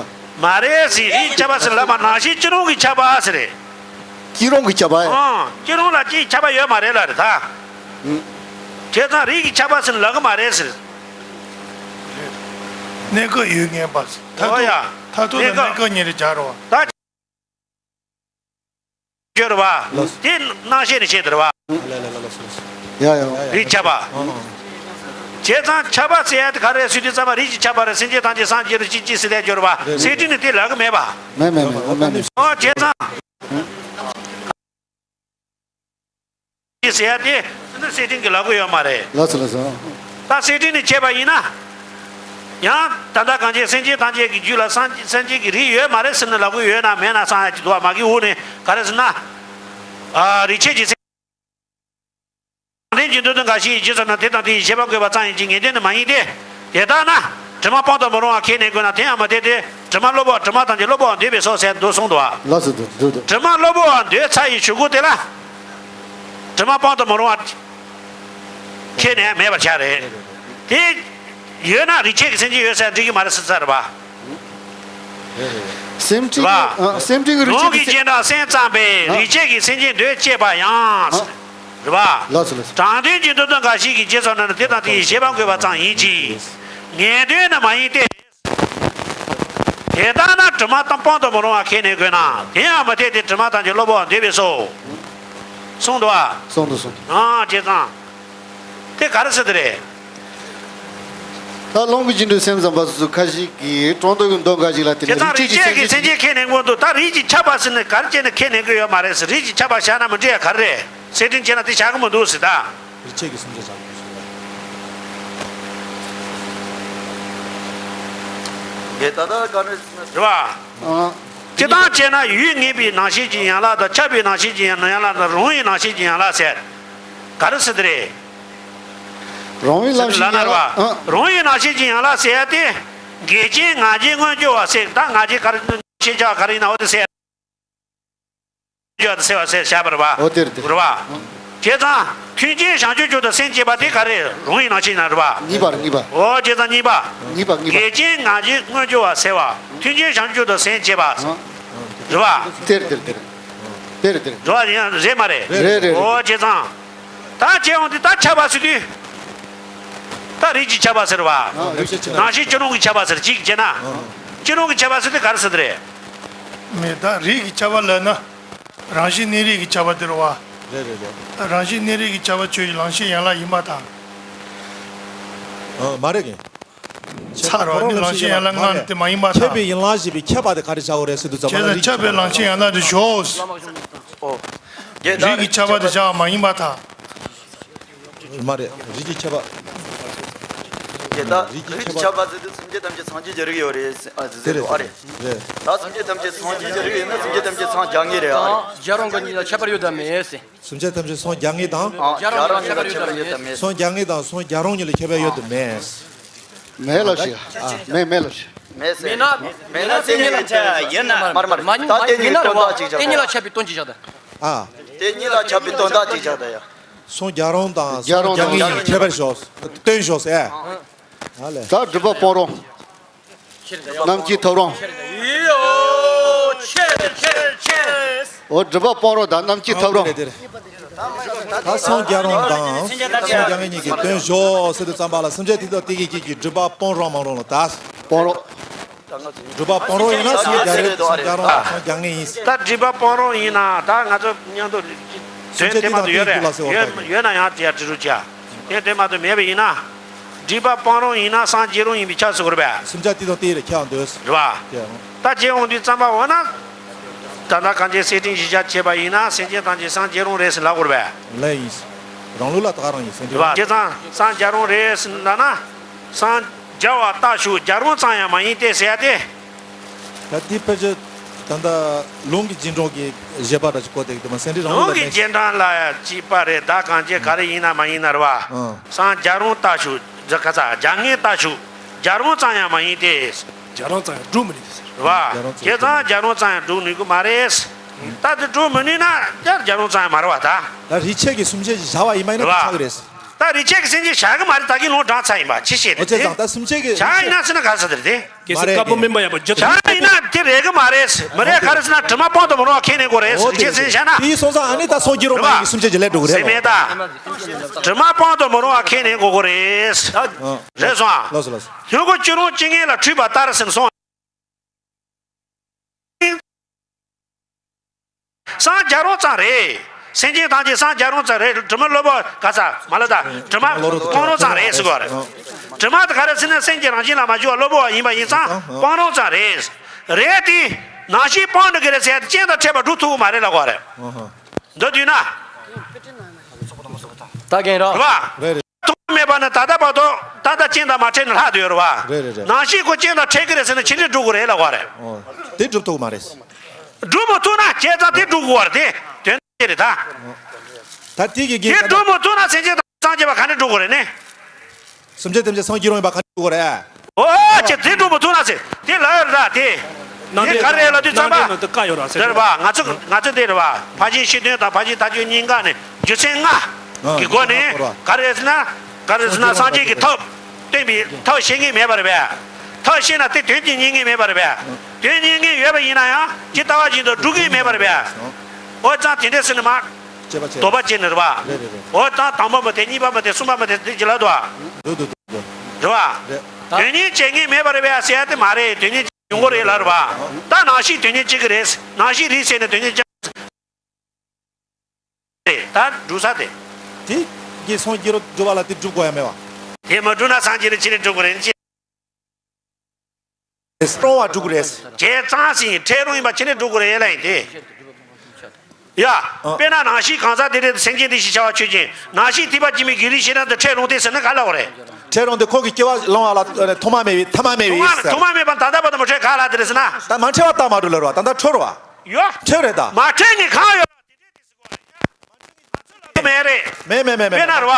མ་རེད་ཟེར། རིགས་ཀྱི་ཁྱབ་པ་ཟེར་ལབ་པ་ནང་བཞིན་སྐྱེ་རུང་གི་ཁྱབ་པ་ཟེར་རེད། སྐྱེ་རུང་གི་ཁྱབ་པ་ཡ། ཨང་། སྐྱེ་རུང་ལ་སྐྱེ་ཡི་ཁྱབ་པ་ཡོད་མ་རེད་ལབ་རེད་ད། ཨང་། བྱས་ཙང་རིགས་ཀྱི་ཁྱབ་པ་ཟེར་ལབ་གི་མ་རེད་ཟེར། གནས་སྐབས་ཡུལ་ངེས་པ་ཟེར། མཐར་ཐུག་ཨོ་ཡ། མཐར་ཐུག་ལ་གནས་སྐབས། གནས་སྐབས་གཉིས་རེད་སྦྱར་རོ། ད། སྦྱོར་བ། ལགས། དེ་རྣམ་ཤེས་ནས་བཤད་དེ་རེད་བ། ལ་ལ་ལ་ལ་སོ་སོ། ཡ་ཡ། རིགས་ཁྱབ་པ། ཨང་། བྱས་ཙང་ཁྱབ་པ་ཟེར་ཡ་དེ་ག་རེ་ཟེར་དུས་ཙམ་པ་རིགས་ཀྱི་ཁྱབ་པ་རེད། སེམས་ཅན་ཐམས་ཅད་སངས་རྒྱས་རུ་གཅིག་གཅིག་ཟེར་ཏེ་སྦྱོར་བ། རེད་རེད། གསེར་ཕྲེང་ནས་དེ་ལབ་གི་མེད་པ། མེད་མེད་མེད་མེད་མེད། ཨོ་བྱས་ཙང་། ཟེར་ཡ་དེ་གསེར་ཕྲེང་གི་ལབ་གི་ཡོད་མ་རེད། ལགས་སོ་ལགས་སོ། ད་གསེར་ཕྲེང་ནས་བྱས་པ་ཡིན་ན། ཡང་ད་ལྟ་གང་ཅི་སེམས་ཅན་ཐམས་ཅད་ཀྱི་རྒྱུད་ལ་སངས་སངས་རྒྱས་ཀྱི་རིགས་ཡོད་མ་རེད་ཟེར་ནས་ལབ་གི་ཡོད་ན་མེད་ན་བསམ་ཡ་ཅིག་འདུག་བ། མ་གི་འུ་ནས་ག་རེ་ཟེར་ན། ཨ་རིགས་ཆད་ཀྱི་སེམས། དྲང་དོན་གྱི་མདོ་དོན་འགའ་ཞིག་ཡིན་ཕྱིར་སོང་ན་དེ་དང་དེ་ཡི་བཞེད་པ་འགོད་པ་ཙམ་ཡིན་གྱི་ངེས་དོན་ནི་མ་ཡིན་ཏེ། དེ་ལྟ་ན། དྲི་མ་སྤང་དུ་མི་རུང་བ་ཁས་ལེན་དགོས་ན་དེ་ཡང་མི་འཐད་དེ། དྲི་མ་གློ་བུར་བ་དྲི་མ་ཐམས་ཅད་གློ་བུར་བར་འདོད་པས་སོ་ཟེར་འདུག་གསུངས་འདུག་བ། ལགས་སོ། འདུག་འདུག་འདུག་དྲི་མ་གློ་བུར་བར་འདོད་ཚར་ཡི་ཆོས་སྐུ་དེ་ལ། དྲི་མ་སྤང་དུ་མི་རུང་བ། ཁས་ལེན་མེད་པར་བྱ་རེད། དེ་ཡོད་ན་རིགས་ཆད་ཀྱི་སེམས་ཅན་ཡོད་ཟེར་འགྲིག་གི་མ་རེད་ཟེར་ཚར་བ། སེམས་ཅན་གྱི་ཨ། སེམས་ཅན་གྱི་རིགས་ཆད་ཀྱི་སེམས། ལུང་གི་རྗེས་འབྲང་སེམས་ཙམ་པས་ཨ། རིགས་ཆད་ཀྱི་སེམས་ཅན་འདོད་ཅེས་པ་ཡང་། ཨ། རེད་བ། ལགས་སོ་ལགས་སོ། དྲང་དོན་གྱི་མདོ་དོན་འགའ་ཞིག་གི་རྗེས་སུ་ན་ནི་དེ་དང་དེ་ཡི་བཞེད་པ་འགོད་པ་ཙམ་ཡིན་གྱི། ངེས་དོན་ནི་མ་ཡིན་ཏེ། དེ་ལྟ་ན་དྲི་མ་དང་སྤང་དུ་མི་རུང་བ་ཁས་ལེན་དགོས་ན་དེ་ཡང་མི་འཐད་དེ་དྲི་མ་ཐམས་ཅད་གློ་བུར་བར་འདོད་པས་སོ། གསུངས་འདུག་བ། གསུངས་འདུག་གསུངས་འདུག་ཨང་བྱས་ཙང་། དེ་ག་རེ་ཟེར་དེ་རེད། ད་ལུང་གི་རྗེས་འབྲང་སེམས་ཙམ་པ་སོ་སོ་ཁ་ཅིག་གིས་དྲང་དོན་གྱི་མདོ་འགའ་ཞིག་ལ་བརྟེན་ནས་རིགས་ཆད་ཀྱི་སེམས་ཅན་ཁས་ལེན་དགོས་འདུག་ད་རིགས་ཀྱི་ཁྱབ་པ་ཟེར་ནས་ག་རེ་བྱས་ནས་ཁས་ལེན་གྱི་ཡོད་མ་རེད་ཟེར། རིགས་ཀྱི་ཁྱབ་པ་བཞག་ན་མི་འགྲིག་ཡ་ག་རེ་རེད། གསེར་ཕྲེང་བྱས་ན་དེ་བཞག་གི་མི་འདུག་ཟེར་ད། རིགས་ཆད་ཀྱི་སེམས་ཅན་བཞག་དགོས་ཟེར། ངས་ད་ལྟ་ག་རེ་ཟེར་ན། རེད་བ། ཨ། སྤྱིར་བཏང་བྱས་ན་ཡུལ་ངེས་པའི་རྣམ་ཤེས་ཀྱི་ཡན་ལག་དང་ཁྱབ་པའི་རྣམ་ཤེས་ཀྱི་ཡན་ལག་དང་རང་བཞིན་རྣམ་ཤེས་ཀྱི་ཡན་ལག་ཟེར། ག་རེ་ཟེར་དེ་རེད། རང་བཞིན་རྣམ་ཤེས་ཀྱི་ཡན་ལག་ཨ། རང་བཞིན་རྣམ་ཤེས་ཀྱི་ཡན་ལག་ཟེར་ཡ་དེ། འགལ་རྐྱེན་ང་རྒྱལ་མངོན་གྱུར་བ་ཟེར། ད་ང་རྒྱལ་ག་རེ་ཤེས་བྱ་ག་རེ་ཡིན་ན་འོ་དེ་ཟེར། འགྱུར་བ་དང་སེལ་བ་ཟེར་བྱ་བ་རེད་བ། འོ་དེ་རེད་དེ། རེད་བ། བྱས་ཙང་མཐུན་རྐྱེན་བྱང་ཆུབ་མཆོག་ཏུ་སེམས་བསྐྱེད་པ་དེ་ག་རེ་རང་བཞིན་རྣམ་ཤེས་ཡིན་ན་རེད་བ། གཉིས་པ་རེད་གཉིས་པ། འོ་བྱས་ཙང་གཉིས་པ། གཉིས་པ་གཉིས་པ། འགལ་རྐྱེན་ང་རྒྱལ་མངོན་གྱུར་བ་ཟེར་བ་མཐུན་རྐྱེན་བྱང་ཆུབ་མཆོག་ཏུ་སེམས་བསྐྱེད་པ། རེད་བ། དེ་རེད་དེ་རེད་དེ་རེད། དེ་རེད་དེ་རེད། རེད་བ། ཡང་རེད་མ་རེད། རེད་རེད་རེད། འོ་བྱས་ཙང་། ད་བྱས་འོང་དུས་ད་ཁྱབ་པ་ཟེར་དུས། ད་རིགས་ཀྱི་ཁྱབ་པ་ཟེར་བ། ཨ། རིགས་ཀྱི་ཁྱབ་པ། རང་བཞིན་སྐྱེ་རུང་གི་ཁྱབ་པ་ཟེར་གཅིག་བྱས་ན། ཨ། སྐྱེ་རུང་གི་ཁྱབ་པ་ཟེར་དུས་ག་རེ་ཟེར་དེ་རེད། མེད་ད་རིགས་ཀྱི་ཁྱབ་པ་ལབ་ན། རང་བཞིན་གནས་རིགས་ཀྱི་ཁྱབ་པ་དེ་རེད་བ། རེད་རེད་རེད། རང་བཞིན་གནས་རིགས་ཀྱི་ཁྱབ་པ་ཆོས་ཅན་རང་བཞིན་ཡན་ལག་ཡིན་པར་ཐལ། ཨ། མ་རེད་གི། ཚར་བ་ནི་རང་བཞིན་ཡན་ལག་ལྔ་ནི་དེ་མ་ཡིན་པར་ཐལ། ཁྱབ་པའི་ཡན་ལག་ཞེས་པའི་ཁྱབ་པ་དེ་ག་རེ་བྱ་དགོས་རེད་ཟེར་དུས་ཙམ་པ་ལ། བྱས་ཙང་ཁྱབ་པའི་རང་བཞིན་ཡན་ལག་དེ་ཞོག་ཨོ། རིགས་ཀྱི་ཁྱབ་པ་དེ་བྱ་བ་མ་ཡིན་པར་ཐལ། མ་རེད། རིགས་ཀྱི་ཁྱབ་པ། དེ་ལྟ་རིགས་ཀྱི་ཁྱབ་པ་ཟེར་དུས་སེམས་ཅན་ཐམས་ཅད་སངས་རྒྱས་ཀྱི་རིགས་ཡོད་རེད་ཟེར་ཨ་ཟེར་ཟེར་དུས་ཨ་རེད། རེད། ད་སེམས་ཅན་ཐམས་ཅད་སངས་རྒྱས་ཀྱི་རིགས་ཡིན་ན་སེམས་ཅན་ཐམས་ཅད་སངས་རྒྱ་ངེས་རེད་ཨ་རེད། རྒྱ་རང་གི་གཉིས་ལ་ཁྱད་པར་ཡོད་དམ་མེད་ཟེར། སེམས་ཅན་ཐམས་ཅད་སངས་རྒྱ་ངེས་དང་། ཨ། རྒྱ་རང་གཉིས་ལ་ཁྱད་པར་ཡོད་དམ་མེད་ཟེར། སངས་རྒྱ་ངེས་དང་སངས་རྒྱ་རང་གཉིས་ལ་ཁྱད་པར་ཡོད་དམ་མེད་ཟེར། མེད་ལབ་ཤིག་ཨ། མེད་མེད་ལབ་ཤིག་མེད་ཟེར། མེད་ན། མེད་ན་དེ་གཉིས་ལ་ཁྱད་ཡིན་ན། མར་མར་མ་ད་དེ་གཉིས་ཡིན་ན་དོན་རེད་བ། དག་ཅིག་བཞག་དེ་གཉིས་ལ་ཁྱད་པའི་དོན་ཅིག་བཞག་ད། ཨ། དེ་གཉིས་ལ་ཁྱད་པའི་དོན་དག་ཅིག་བཞག་ད་ཡ། སངས་རྒྱ་རང་དང་རྒྱ་རང་སངས་རྒྱ་ངེས་གཉིས་ཁྱད་པར་ཞོག་སྟོན་ཞོག་ཟེར། ཨ་ལས། ད་སྒྲིབ་པ་སྤང་རང་། རྣམ་མཁྱེན་ཐོབ་རང་། ཡོ། ཆེ་ཆེ་ཆེ། འོ་སྒྲིབ་པ་སྤང་རང་དང་རྣམ་མཁྱེན་ཐོབ་རང་། ཨ་དེ་རེད། ད་སངས་རྒྱ་རང་དང་སངས་རྒྱ་ངེས་གཉིས་ཀྱིས་སྟོན་ཞོག་ཟེར་དུས་ཙམ་པ་ལ་སེམས་ཅན་དེ་དག་དེ་གི་གི་གི་སྒྲིབ་པ་སྤང་རང་མ་རང་ལ་ད། སྤང་རང་། སྒྲིབ་པ་སྤང་རང་ཡིན་ན་སངས་རྒྱ་རེད། སངས་རྒྱ་རང་སངས་རྒྱ་ངེས་ཡིན། ད་སྒྲིབ་པ་སྤང་རང་ཡིན་ན་ད་ང་ཚོ་མཉམ་དུ་དོན་དེ་མ་གཏོགས་ཡོད་རེད། ཡོད་ཡོད་ན་ཡང་དེ་ཡར་དྲི་རུ་བྱ། དོན་དེ་མ་གཏོགས་མེད་པ་ཡིན་ན། སྒྲིབ་པ་སྤང་རང་ཡིན་ན་སངས་རྒྱ་རང་ཡིན་པའི་ཆ་བཞག་རེད་པས། སེམས་ཅན་དེ་དང་དེ་རེད་ཁྱབ་འདོད། རེད་པ། ད་བྱས་འོང་དུས་ཙམ་པ་འོ་ན། ད་ལྟ་གང་ཅི་གསེར་ཕྲེང་གཞི་བཞག་བྱས་པ་ཡིན་ན་སེམས་ཅན་ཐམས་ཅད་སངས་རྒྱ་རང་རེད་ཟེར་ལབ་དགོས་རེད་པས། ལས་ཡིན། རང་ལུགས་ལ་ད་ག་རང་ཡིན་ཟེར་འདྲི་བ། བྱས་ཙང་སངས་རྒྱ་རང་རེད་ཟེར་ལབ་ན། སངས་རྒྱ་བ་ལྟ་ཞོག་རྒྱ་རང་ཙམ་ཡང་མ་ཡིན་ཏེ་ཟེར་ཡ་དེ། ད་དེ་ཕལ་ཆེར་ད་ལྟ་ལུང་གི་རྗེས་འབྲང་གི་བཞེད་པ་འདྲ་ཞིག་གོ་བསྡད་ཀྱི་འདུག་མ་སེམས་ཁྲིད་རང་ལུགས་ལུང་གི་རྗེས་འབྲང་ལ་ཡང་གཅིག་པ་རེད། ད་གང་ཅི་ག་རེ་ཡིན་ན་མ་ཡིན་ན་རེད་པ། ཨང་། སངས་རྒྱ་རང་ལྟ་ཞོག་རྒྱ་ག་ས་རྒྱ་ངེས་ལྟ་ཞོག་རྒྱ་རང་ཙམ་ཡང་མ་ཡིན་ཏེ། རྒྱ་རང་ཙམ་ཡང་སྒྲུབ་མི་ནུས་ཟེར། རེད་པ། རྒྱ་རང་ཙམ་བྱས་ཙང་རྒྱ་རང་ཙམ་ཡང་སྒྲུབ་ནུས་ཀྱི་མ་རེད། ད་དེ་སྒྲུབ་མི་ནུས་ན་ཡང་རྒྱ་རང་ཙམ་ཡང་མ་རེད་པ་ད། ད་རིགས་ཆད་ཀྱི་སེམས་ཅན་ཞིག་བཞག་པ་ཡིན་པ་ཡིན་ན་རེད་པ། ཆགས་ཀྱི་རེད། ད་རིགས་ཆད་ཀྱི་སེམས་ཅན་བྱ་གི་མ་རེད། ད་གིན་ལུང་དྲངས་ཚར་ཡིན་པ་ཅི་བྱེད་རེད་དེ། ད་སེམས་ཅན་གྱི་བྱ་ཡིན་ན་སེམས་ན་ག་ས་དེ་རེད་དེ། གལ་སྲིད་དཀར་པོ་སྨན་པ་ཡག་པོ་བརྒྱུད་བྱ་ཡིན་ན་དེ་རེད་གི་མ་རེད། མ་རེད། ག་རེ་ཟེར་ན་དྲི་མ་སྤང་དུ་མི་རུང་བ་ཁས་ལེན་དགོས་རེད། རིགས་ཆད་སེམས་བྱ་ན། དེའི་སོང་ཙང་ཨ་ནི་ད་སངས་རྒྱས་རོ་མ་ཡིན་གྱི་སེམས་ཅན་གྱི་ལས་འགྲོ་གི་རེད། སེམས་མེད་ད། དྲི་མ་སྤང་དུ་མི་རུང་བ་ཁས་ལེན་དགོས་གི་རེད། རེད་སོང་ཨ། ལགས་སོ་ལགས་སོ། ལྷུན་པོ་ཅི་རུང་ཅི་ངེས་ལ་འཁྲུལ་པ་ལྟར་ཟིན་སོང་། སངས་རྒྱས་རུང་ཙམ་རེད། སེམས་ཅན་ཐམས་ཅད་སངས་རྒྱས་རུང་ཙམ་རེད། དྲི་མ་གློ་བུར་ག་ས་མ་ལ་ད་དྲི་མ་སྤང་རུང་ཙམ་རེད་ཟེར་གོ་རེད། དྲི་མ་དེ་ག་རེ་ཟེར་ན་སེམས་ཀྱི་རང་བཞིན་ལ་མ་གྱུར་པ་གློ་བུར་བ་ཡིན་པ་ཡིན་ཙང་སྤང་རུང་ཙམ་རེད། རེད་དེ། ནང་བཞིན་སྤང་འགྲོ་གི་རེད་ཟེར་ཡ་དེ་རྐྱེན་དང་འཕྲད་པ་སྒྲུབ་ཐུབ་ཀྱི་མ་རེད་ལབ་གོ་རེད། འདི་དུས་ན། ད་གན་རོ། རེད་བ། རེད་རེད། ཐོག་མེད་པ་ནི་ད་ལྟ་བར་དུ་ད་ལྟ་རྐྱེན་དང་མ་འཕྲད་ནས་ལྷག་ཏུ་ཡོད་རེད་བ། རེད་རེད་རེད། ནང་བཞིན་ཁོ་རྐྱེན་དང་འཕྲད་ཀྱི་རེད་ཟེར་ན་ཅི་འདྲས་སྒྲུབ་དགོས་རེད་ལབ་པ་རེད། ཨོ། དེ་སྒྲུབ་ཐུབ་མ་རེད། སྒྲུབ་མི་ཐུབ་ན་བྱས་ཙང་དེ་སྒྲུབ་དགོས་པ་རེད་དེ། དོན་དེ་རེད་ད། ད་དེ་གི་དེ་རྒྱན་ད་སྒྲུབ་མི་ཐུབ་ན་སེམས་ཅན་དང་སངས་རྒྱས་པ་ག་ནས་སྒྲུབ་དགོས་རེད་ནི། སེམས་ཅན་ཐམས་ཅད་སངས་རྒྱས་རུང་ཡིན་པ་ག་ནས་སྒྲུབ་དགོས་རེད། ཨོ་ཅེ་དེ་སྒྲུབ་མི་ཐུབ་ན་ཟེར་དེ་ལ་ཡོད་རེད་ད་དེ། ནང་དེ་ག་རེ་ལ་དུས་ཙམ་པ། ནང་དེ་ནང་དུ་བཀའ་ཡོད་ར་ཟེར། རེད་བ། ང་ཚོ་ང་ཚོ་འདི་རེད་བ། ཕར་ཕྱིན་སྤྱི་དོན་དང་ཕར་ཕྱིན་ཐལ་འགྱུར་གཉིས་ཀ་ནི་རྒྱུ་མཚན་ལྔ་གི་སྒོ་ནས་ག་རེ་ཟེར་ན། ག་རེ་ཟེར་ན་སངས་རྒྱས་ཀྱི་ཐབས་སྟོན་པའི་ཐབས་ཤེས་མཁན་མེད་པ་རེད་བས། ཐབས་ཤེས་ན་དེ་དོན་གྱིས་རྙེད་མཁན་མེད་པ་རེད་བས། དོན་རྙེད་མཁན་ཡོད་པ་ཡིན་ན་ཡང་ཇི་ལྟ་བ་བཞིན་དུ་སྒྲུབ་མཁན་མེད་པ་རེད་བས། འོ་ཙང་དེ་འདྲས་ཟེར་ནས་མ། དོགས་པ་བྱས་ནས་རེད་བ། རེད་རེད་རེད། འོ་ཙང་དང་པོ་མ་དེ་གཉིས་པ་མ་དེ་གསུམ་པ་མ་དེ་དེ་ཇི་ལ་དོ། འདུག་འདུག་འདུག་འདུག་རེད་བ། རེད། དོན་གཉེར་བྱེད་མཁན་མེད་པ་རེད་བས་ཟེར་ཡ་དེ་མ་རེད། དོན་གཉེར་ཡོང་གི་རེད་ལབ་རེད་བ། ད་ནང་བཞིན་དོན་གཉེར་བྱེད་ཀྱི་རེད། ནང་བཞིན་རིགས་སད་ནས་དོན་གཉེར་བྱ། རེད་ད་འགྲུབ་ས་དེ། དེ་གིས་སངས་རྒྱས་རུ་སྒྲུབ་པ་ལ་དེ་སྒྲུབ་དགོས་ཡ་མེད་བ། དེ་མ་སྒྲུབ་ན་སངས་རྒྱས་ལ་ཅི་ནས་སྒྲུབ་དགོས་རེད་ཅེས། སྤྲོ་བ་སྒྲུབ་དགོས་རེད། བྱས་ཙང་ཞིང་འཕྲལ་རུང་ཡིན་པ་ཅི་ནས་སྒྲུབ་དགོས་རེད་ལ་ཡིན་ཏེ། ཡ། དཔེར་ན་ནང་བཞིན་གང་ཟག་དེ་རེད་སེམས་ཅན་དེ་ཞེས་བྱ་བ་ཆོས་ཅན། ནང་བཞིན་ཐེག་པ་ཆེན་པོའི་རྒྱུད་ལ་ཤེས་ན་དེ་འཕྲལ་རུང་སྟེ་ཟེར་ན་ག་ལ་བ་རེད། འཕྲལ་རུང་དེ་ཁོང་གི་སྐྱེ་བ་ལོང་བ་ལ་ཐོག་མ་མེད་པའི་ཐ་མ་མེད་པའི་ཐོག་མ་ཐོག་མ་མེད་པ་ད་ལྟ་བར་དུ་མ་འཕྲད་ག་ལ་དེ་རེད་ཟེར་ན། ད་མ་འཕྲད་པ་རྟགས་མ་གྲུབ་ལ་རོ་ད་ལྟ་འཕྲོད་རོ་བ། ཡོད། འཕྲོད་རེད་ད། མ་འཕྲད་ངེས་གང་ཡོད། མེད་རེད། མེད་མེད་མེད་མེད། དཔེར་ན་རེད་བ།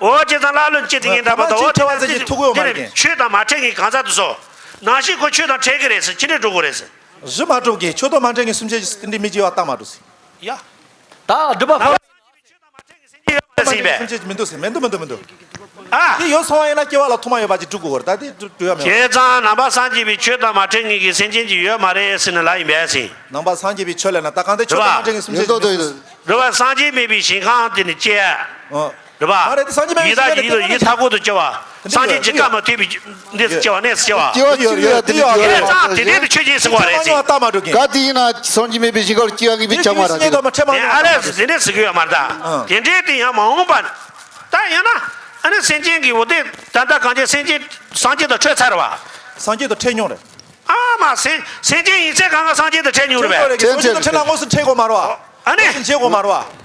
འོ་བྱས་ཙང་ཀླ་ཀློ་ཅི་དེ་ཡིན་འདྲ་པོ་དང་འོ་དེ་ཆོས་དང་མ་འཕྲད་ངེས་གང་ཟག་དེ་ཚོ། ནང་བཞིན་ཁོ་ཆོས་དང་འཕྲད་ཀྱི་རེད་ཟེར་ཅི་འདྲས་འགྲོ་དགོས་རེད་ཟེར། གཞི་མ་གྲུབ་ཀྱི་ཆོས་དང་མ་འཕྲད་ངེས་སེམས་ཅན་གྱི་དེ་འདྲའི་མི་སྐྱེ་བ་རྟགས་མ་གྲུབ་ཟེར། ཡ། ད་སྒྲུབ་པ་ཕར། ཡོད་མ་རེད་ཟེར་ཡིན་པས། སེམས་ཅན་མི་འདུག་ཟེར་མི་འདུག་མི་འདུག་མི་འདུག་ཨ། དེ་ཡོད་སོང་བ་ཡིན་ན་སྐྱེ་བ་ལ་ཐོག་མ་ཡོད་པ་ཅིག་སྒྲུབ་དགོས་རེད་ད་དེ་སྒྲུབ་སྒྲུབ་ཡ་མེད་པ། བྱས་ཙང་ནང་པ་སངས་རྒྱས་པའི་ཆོས་དང་མ་འཕྲད་ངེས་ཀྱི་སེམས་ཅན་ཅིག་ཡོད་མ་རེད་ཟེར་ནས་ལབ་ཡིན་པས་ཟེར། ནང་པ་སངས་རྒྱས་པའི་ཆོས་ལབ་ན་ད་གང་དེ་ཆོས་དང་མ་འཕྲད་ངེས་སེམས་ཅན་ཅིག་མི་འདུག་རེད་བ། སངས་རྒྱས་མེད་པའི་ཞིང་ཁམས་དེ་ནི་སྐྱེ། ཨོ། རེད་བ། མ་རེད་དེ་སངས་རྒྱས་མེད་ཡི་དྭགས་ཡི་དྭགས་ཡི་མཐའ་འཁོར་དུ་སྐྱེ་བ། སངས་རྒྱས་ཀྱི་བཀའ་མ་ཐོས་པའི་འདི་སྐྱེ་བ་གནས་སུ་སྐྱེ་བ། སྐྱེ་བ་ཅི་ཡོད་རེད་དེ་ཡོད་རེད། དེ་ཙང་དེ་འདྲའི་དུ་ཆོས་ཅན་ཟེར་བ་རེད་ཟེར། ད་མ་འགྲོ་གི། ག་དེ་ཡིན་ན་སངས་རྒྱས་མེད་པའི་ཞིང་ཁམས་སྐྱེ་བ་ངེས་པའི་ཆགས་མ་རེད་དེ། ཨ་རེ་དེ་འདྲས་ཟེར་གི་ཡོད་མ་རེད་ད། དེ་འདྲའི་དེ་ཡང་མ་འོངས་པ། ད་ཡང་ན། ཨ་ནི་སེམས་ཅན་གྱི་འོ་དེ་ད་ལྟ་གང་ཅི་སེམས་ཅན་སངས་རྒྱས་དང་འཕྲད་ཚར་བ། སངས་རྒྱས་དང་འཕྲད་མྱོང་རེད། ཨ་མ་སེམས་སེམས་ཅན་ཡིན་ཚེ་གང་ག་སངས་རྒྱས་དང་འཕྲད་མྱོང་རེད་པས། སངས་རྒྱས་དང་འཕྲད་ན་དངོས་སུ་འཕྲད་དགོས་མ་རེད་བ། ཨ་ནི། དངོས་སུ་མཇལ་དགོས་མ་རེད་བ།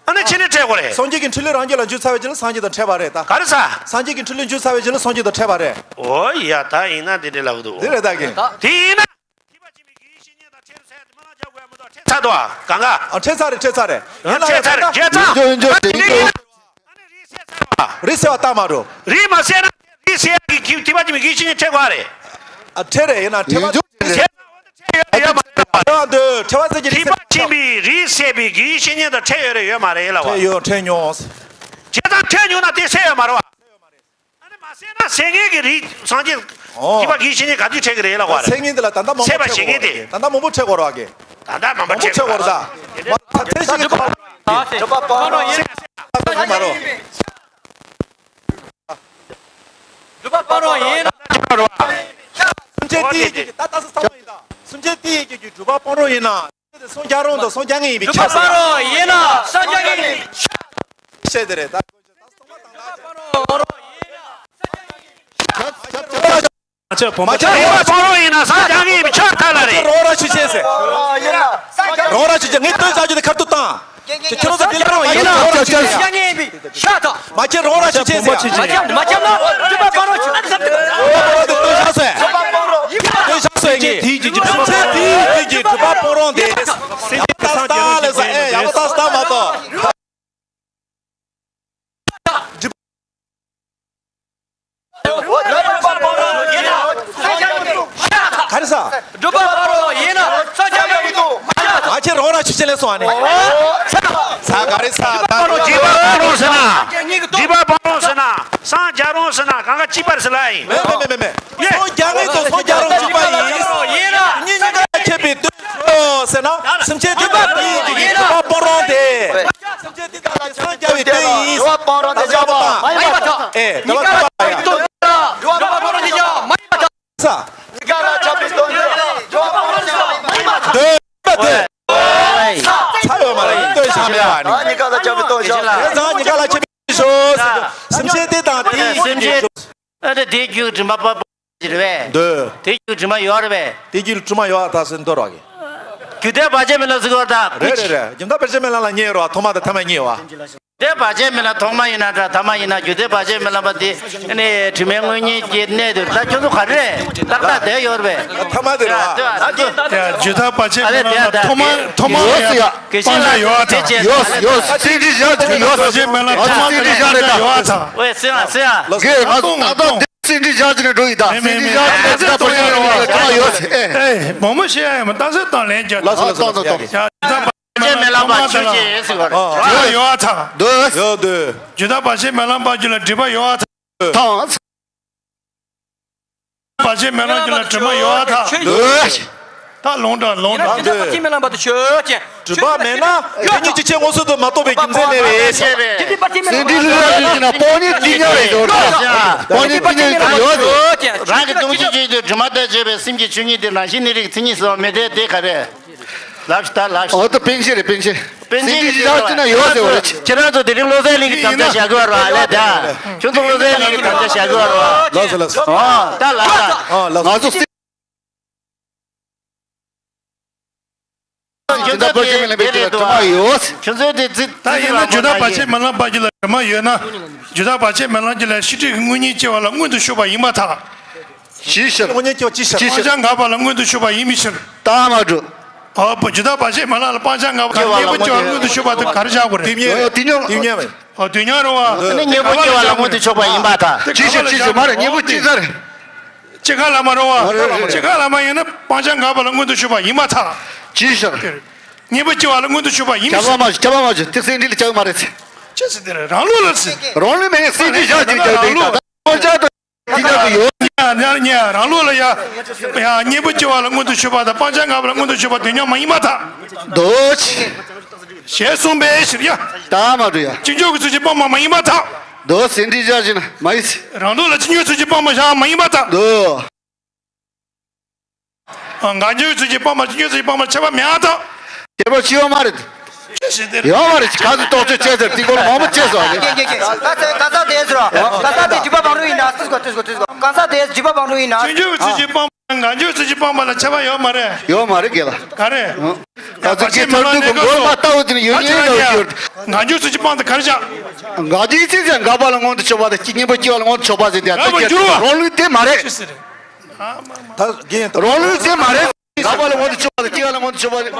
ཨ་ནི་ཕྱི་ནས་འཕྲད་དགོས་རེད། སངས་རྒྱས་ཀྱི་འཕྲིན་ལས་རང་རྒྱུད་ལ་འཇུག་ཚར་བའི་རྗེས་ལ་སངས་རྒྱས་དང་འཕྲད་པ་རེད་ད། ག་རེ་ཟ། སངས་རྒྱས་ཀྱི་འཕྲིན་ལས་འཇུག་ཚར་བའི་རྗེས་ལ་སངས་རྒྱས་དང་འཕྲད་པ་རེད། འོ་ཡ་ད་ཡིན་ན་དེ་འདྲ་ལབ་གི་འདུག་འདི་རེད་ད་གི། དེ་ཡིན་ན། ཐེག་པ་ཆེན་པོའི་དགེ་བའི་བཤེས་གཉེན་དང་འཕྲད་རུང་ཟེར་ཡ་དེ་མ་ལ་རྒྱག་དགོས་ཡ་མི་འདུག་འཕྲད་ཚར་འདུག་ག་གང་ག་ཨ་འཕྲད་ཚར་རེད་འཕྲད་ཚར་རེད། ཡིན་ན་འཕྲད་ཚར་རེད་བྱས་ཙང་། འཇོག་འཇོག་འཇོག་འཇོག་རིགས་སད་བ་རྟགས་མ་འགྲོ། རིགས་མ་སད་ན་རིགས་སད་ཡ་གི་ཐེག་པ་ཆེན་པོའི་དགེ་བའི་བཤེས་གཉེན་འཕྲད་དགོས་རེད། ཨ་འཕྲད་རེད་ཡིན་ན་འཕྲད་པ། ཡིན་འཇོག་འཕྲད་ཡོད་མ་རེད་པ། འཕྲད་པ་འདུག་འཕྲད་པ་ཟེར་གྱི་རིགས་སད། ཐེག་པ་ཆེན་པོའི་རིགས་སད་པའི་དགེ་བའི་བཤེས་གཉེན་དང་འཕྲད་ཡོད་རེད་ཡོད་མ་རེད་ལབ་པ། འཕྲད་ཡོད་འཕྲད་མྱོང་། བྱས་ཙང་འཕྲད་མྱོང་ན་དེ་སད་ཡོད་མ་རེད་པ། ཨ་ནི་མ་སད་ན་སད་མཁན་གྱི་རིགས་སངས་རྒྱས། ཨོ། ཐེག་པ་དགེ་བའི་བཤེས་གཉེན་ག་དུས་འཕྲད་ཀྱི་རེད་ལབ་པ་རེད། སད་མཁན་དེ་ལ་ད་ལྟ་མང་པོ་འཕྲད་དགོས་རེད། ད་ལྟ་མང་པོ་འཕྲད་དགོས་རེད་གི། ད་ལྟ་མང་པོ་འཕྲད་དགོས་རེད་ད། མ་ཐེག་ཆེན་གྱི་ཐོག་ལ། སྒྲུབ་པ་སྤང་རོགས་ཡིན་ན། སྒྲུབ་པ་སྤང་རོགས་ཡིན་ན། སེམས་ཅན་དེ་ཡི་གེ་ད་ལྟ་སུ་ཚང་མ་ཡིན་ད། སེམས་ཅན་དེ་ཡི་གེ་གི་སྒྲུབ་པ་སྤང་རོགས་ཡིན་ན། སངས་རྒྱས་རུང་དང་སངས་རྒྱས་ངེས་ཡིན་པའི་ཆ་ས། སྒྲུབ་པ་སྤང་རོགས་ཡིན་ན་སངས་རྒྱས་ངེས་ཡིན་པའི་ཆ། བཤད་དེ་རེད་ད། སྒྲུབ་པ་སྤང་རོགས་ཡིན་ན། མ་ཆེ་བོ་མ་ཆེ། སྒྲུབ་པ་སྤང་རོགས་ཡིན་ན་སངས་རྒྱས་ངེས་ཡིན་པའི་ཆ་ཐལ་ལ་རེད། རོགས་ར་ཆུ་ཆེན་ཟེར། རོགས་ར་ཆུ་ཆེན་ངས་སྟོན་བྱ་རྒྱུ་དེ་ཁ་ཐུག་བཏང་། ཁྱེད་ཁྱེད་རང་ཚོ་དེ་ལ་རོགས་ཡིན་ན་སངས་རྒྱས་ངེས་ཡིན་པའི་ཆ་ཐལ། མ་ཆེ་རོགས་ར་ཆུ་ཆེན་ཟེར། མ་ཆེ་མ་ཆེ་ན་སྒྲུབ་པ་སྤང་རོགས་ཆུ་ཆེན་ཟེར། རོགས་ར་དེ་སྟོན་བྱ་ཟེར། སྟོན་བྱ་ཟེར་ངས། དེའི་རྒྱུད་ཀྱི་སེམས་ཅན་དེའི་རྒྱུད་ཀྱི་སྒྲུབ་པ་སྤང་རོགས་དེ། ཡག་པོ་ད་ལྟ་ལས་ས་ཨེ་ཡག་པོ་ད་ལྟ་མ་གཏོགས། ག་རེ་ཟ། སྒྲུབ་པ་སྤང་རོགས་ཡིན་ན་སངས་རྒྱས་མི་འདུག་མ་ཆེ་རོགས་ར་ཆུ་ཆེན་ལས་སོང་ཨ་ནི། ས་ག་རེ་ཟ་ད། སྒྲུབ་པ་སྤང་རོགས་ཟེར་ན། སྒྲུབ་པ་ སངས་རྒྱས་རུང་ཟེར་ན་གང་ག་གཅིག་པ་རེད་ཟེར་ལ་ཡིན། མེད་མེད་མེད་མེད། ཡེ། སངས་རྒྱས་ངེས་དང་སངས་རྒྱས་རུང་གཅིག་པ་ཡིན། ཡིན་ན། མི་གཉིས་ཀ་ཁྱད་པར་དོན་ཟེར་ན་སེམས་ཅན་དེ་དག་དེ་ཡིན་གྱི་སྤང་རང་དེ། སེམས་ཅན་དེ་དག་དེ་སངས་རྒྱས་པའི་དོན་ཡིན། སྤང་རང་དེ་བྱ་བ་མ་ཡིན་པ་དང་། ཨེ། དེ་བ་དེ་བ་ཡ། སྤང་རང་དེ་བྱ་བ་མ་ཡིན་པ་དང་། ས། གཉིས་ཀ་ལ་ཁྱབ་པའི་དོན་ཡོད། འདོད་པ་དེ། ཚ་ཡོད་མ་རེད། སྟོན་བྱ་མེད་པ་ནི། གཉིས་ཀ་ལ་ཁྱབ་པའི་དོན་བྱ། དེ་ཙང་གཉིས་ཀ་ལ་ཁྱབ་པའི་ཞོ་ཟེར་དུས་སེམས་ཅན་དེ་དང་དེའི་སེམས་ཅན། ཨ་དེ་དེའི་རྒྱུ་དྲི་མ་པ་པ་རེད་པས། འདོད། དེའི་རྒྱུ་དྲི་མ་ཡོད་རེད་པས། དེའི་རྒྱུ་དྲི་མ་ཡོད་ད་ཟེར་འདོད་རོགས་གི། རྒྱུ་དེ་བར་ཆད་མེད་ལ་ཟེར་གོ་ད། རེད་རེད་རེད། རྒྱུ་མཐའ་བར་ཆད་མེད་ལ་ལ་རྙེད་རོགས། ཐོག་མ་དང་ཐ་མ་རྙེད་བ། དེ་བར་ཆད་མེད་ལ་ཐོག་མ་ཡིན་ན་འདྲ་ཐ་མ་ཡིན་ན། རྒྱུ་དེ་བར་ཆད་མེད་ལ་མ་དེ་ནི་དྲི་མའི་དངོས་གཉེན་གྱི་གནས་དུ་ད་ཁྱོད་ཚོ་ག་རེ་ཏག་ཏག་བསྡད་ཡོད་རེད་པས། ཐ་མ་དེ་རེད་བ། རྒྱུ་མཐའ་བར་ཆད་མེད་ལ་ཐོག་མ་ཐོག་མ་ཡོད་ཡ། སྤང་བྱ་ཡོད་ཨ་ཐག་ཡོད་ཡོད། སེམས་ཅན་བཞག་ཅིག་ཡོད། བར་ཆད་མེད་ལ་ཐོག་མ་ཡོད་ཨ་ཐག་ཝེ་སེང་ཨ་སེང་ཨ། ལགས་སོ། ང་ཚོ་ད་ལྟ་འདི་སེམས་ཅན་བཞག་ཅིག་ནས་འགྲོ་ཡི་ད། མེད་མེད་སེམས་ཅན་བཞག་ཅིག་ནས་ད་བར་ཆད་ཡོད་ཨ་ཐག་ཡོད་ཨེ། ཨེ་མང་པོ་བཤད་ཡ་ཡོད་མ་ལྟ་ཚེ་དང་ལན་རྒྱག་ལགས་སོ་ལགས་སོ་ལགས་སོ། ཡ། བར་ཆད་མེད་ལ་མ་ཆོས་ཅན་ཟེར་བ་རེད། ཨ། དྲི་བ་ཡོད་ཨ་ཐག་ཡོད་འདོད། རྒྱུ་མཐའ་བར་ཆད་མེད་ལ་མ་རྒྱུ་ལ་སྒྲིབ་པ་ཡོད་ཨ་ཐག་ཐང་། བར་ཆད་མེད་ལ་རྒྱུ་ལ་དྲི་མ་ཡོད་ཨ་ཐག་འདོད། ད་ལོང་འདྲ་ལོང་འདྲ། ཡིན་ན་བར་ཆད་མེད་ལ་མ་དུ་ཆོས་ཅན། སྒྲིབ་པ་མེད་ན་དེ་ཉིད་ཀྱི་ཆོས་མངོན་སུམ་དུ་མ་རྟོགས་པའི་རྒྱུ་མཚན་མེད་པས། སེམས་ཅན་ལུས་ལ་ལུས་ཀྱི་ན་སྤོང་ཉིད་དཀྱིལ་མཉམ་རེད་འདོད། སྤོང་ཉིད་དཀྱིལ་མཉམ་ཡོད། རང་གི་སྟོང་ཆེན་ཆོས་ཅན། དྲི་མ་དང་བཅས་པའི་སེམས་ཀྱི་ཆོས་ཉིད་དེ་རང་བཞིན་གནས་རིགས་མཚན་ཉིད་ཟེར་བ་མེད་དེ་དེ་ག་རེ། ལབ་ཤི་ད་ལབ་ཤི། འོ་ད་པཎ་ཆེན་རེད་པཎ་ཆེན། པཎ་ཆེན་གྱི་ཡོད་ཟེར་བ་རེད། ཁྱེད་རང་ཚོ་དེ་རིང་བློ་གསལ་གླིང་གི་དམ་བཅའ་བཞག་གི་ཡོད་རེད་བ་ལས་ད། ཁྱོད་ཚོ་བློ་གསལ་གླིང་གི་དམ་བཅའ་བཞག་གི་ཡོད་རེད་བ། ལགས་སོ་ལགས་སོ། ཨོ་ད་ལབ་ད། ཨོ་ལགས་སོ། ང་ཚོ་སེམས། ཁྱོད་ཚོ་དེ་དེ་རེད་དོ། ཁྱོད་ཚོ་དེ་ཙི་ད་ཡིན་ན་རྒྱུ་མཐའ་བར་ཆད་མེད་ལ་མ་རྒྱུ་ལ་དྲི་མ་ཡོད་ན། རྒྱུ་མཐའ་བར་ཆད་མེད་ལ་རྒྱུ་ལ་ཤེས་སྒྲིབ་ཀྱི་དངོས་གཉེན་སྐྱེ་བ་ལ་མངོན་དུ་ཞུགས་པ་ཡིན་པར་ཐལ། ཅིའི་ཕྱིར། དངོས་གཉེན་སྐྱེ་བ་ཅིའི་ཕྱིར། སྤང་བྱ་འགགས་པ་ལ་མངོན་དུ་ཞུགས་པ་ཡིན་པའི་ཕྱིར། ད་མ་འགྲོ། ཨོ་བུ་རྒྱུ་མཐའ་བར་ཆད་མེད་ལ་ལ་སྤང་བྱ་འགགས་པ་དང་གཉེན་པོ་སྐྱེ་བ་ལ་མངོན་དུ་ཞུགས་པ་དང་ག་རེ་བཞག་དགོས་རེད། དེ་མཉམ་དེ་མཉམ་དེ་མཉམ། ཨོ་དེ་མཉམ་རེད་བ། ཨ་ནི་གཉེན་པོ་སྐྱེ་བ་ལ་མངོན་དུ་ཞུགས་པ་ཡིན་པར་ཐལ། ཅིའི་ཕྱིར་ཅིའི་ཕྱིར་མ་རེད་གཉེན་པོ་སྐྱེ་ས་རེད། གཅིག་ཁ་ལ་མ་རེད་བ། གཅིག་ཁ་ལ་མ་ཡིན་ན་སྤང་བྱ་འགགས་པ་ལ་མངོན་དུ་ཞུགས་པ་ཡིན་པར་ཐལ། ཅིའི་ཕྱིར། གཉེན་པོ་སྐྱེ་བ་ལ་མངོན་དུ་ཞུགས་པ་ཡིན་པའི་ཕྱིར། ཁྱབ་པ་མ་བྱེད་ཁྱབ་པ་མ་བྱེད་དེ་སེམས་ཁྲིད་ལ་བྱ་བ་མ་རེད་ཟེར། ཅི་ཟེར་དེ་རེད་རང་ལུགས་ལ་ཟེར། རང་ལུགས་མེད་ནས་སེམས་ཁྲིད་བྱ་བྱེད་ཀྱི་ཡོད་དེ་ཡིན་ད་ལྟ་སྤང་བྱ་དང་། དེ་ལྟར་དུ་ཡོད། ཡ་ཡ་ཡ་རང་ལུགས་ལ་ཡ། ཡ་གཉེན་པོ་སྐྱེ་བ་ལ་མངོན་དུ་ཞུགས་པ་དང་སྤང་བྱ་འགགས་པ་ལ་མངོན་དུ་ཞུགས་པ་དེ་མཉམ་མ་ཡིན་པར་ཐལ། འདོད། ཞེས་གསུངས་པའི་ཕྱིར་ཡ། ད་མ་འགྲོ་ཡ། གཅིག་ཆོས་ཀྱི་ཚུལ་གྱིས་སྤངས་པ་མ་ཡིན་པར་ཐལ། འདོད་སེམས་ཁྲིད་བྱ་བྱེད་ན་མ་ཡིན་ཟེར། རང་ལུགས་ལ་གཅིག་ཆོས་ཚུལ་གྱིས་སྤངས་པ་བཞག་མ་ཡིན་པར་ཐལ། འདོད། འགག་བྱའི་ཚུལ་གྱིས་སྤངས་པ་གཅིག་ཆོས་ཚུལ་གྱིས་སྤངས་པ་ཁྱད་པར་མེད་པར་ཐལ། ཁྱད་པར་ཅི་ཡོད་མ་རེད། ཅི་ཞིག་དེ་རེད། ཡོད་མ་རེད་ག་ཚོད་རྟོག་དཔྱོད་བྱས་ཟེར་དེ་སྐོར་མང་པོ་བྱས་སོང་། ག་ས་ག་ས་དེ་ཟེར་བ། ག་ས་དེ་སྒྲིབ་པ་བང་རུ་ཡིན་ན་ཏིས་གོ་ཏིས་གོ་ཏིས་གོ་ག་ས་དེ་སྒྲིབ་པ་བང་རུ་ཡིན་ན། གཅིག་ཆོས་ཚུལ་གྱིས་སྤངས་པ་འགག་བྱའི་ཚུལ་གྱིས་སྤངས་པ་ལ་ཁྱད་པར་ཡོད་མ་རེད། ཡོད་མ་རེད་དགེ་ལ། ག་རེད། ད་ཚོད་ཀྱི་ཐར་དུས་ཀྱི་མགོ་མ་ལྟ་བུ་དེ་ནི་ཡོད་ཉེན་ཡོད་ཡོད། འགག་བྱའི་ཚུལ་གྱིས་སྤངས་ཏེ་ག་རེ་བྱ། འགག་བྱའི་ཚུལ་གྱིས་འགག་པ་ལ་མངོན་དུ་ཕྱོགས་པ་དང་གཉེན་པོ་སྐྱེ་བ་ལ་མངོན་དུ་ཕྱོགས་པ་ཟེར་ཏེ་ད་འགག་པར་འགྱུར་བ། རང་ལུགས་དེ་མ་རེད། ཅི་ཟེར། ད་རྒན་རང་ལུགས་དེ་མ་རེད། འགག་པ་ལ་མངོན་དུ་ཕྱོགས་པ་དང་སྐྱེ་བ་ལ་མངོན་དུ་ཕྱོགས་པ་དེ།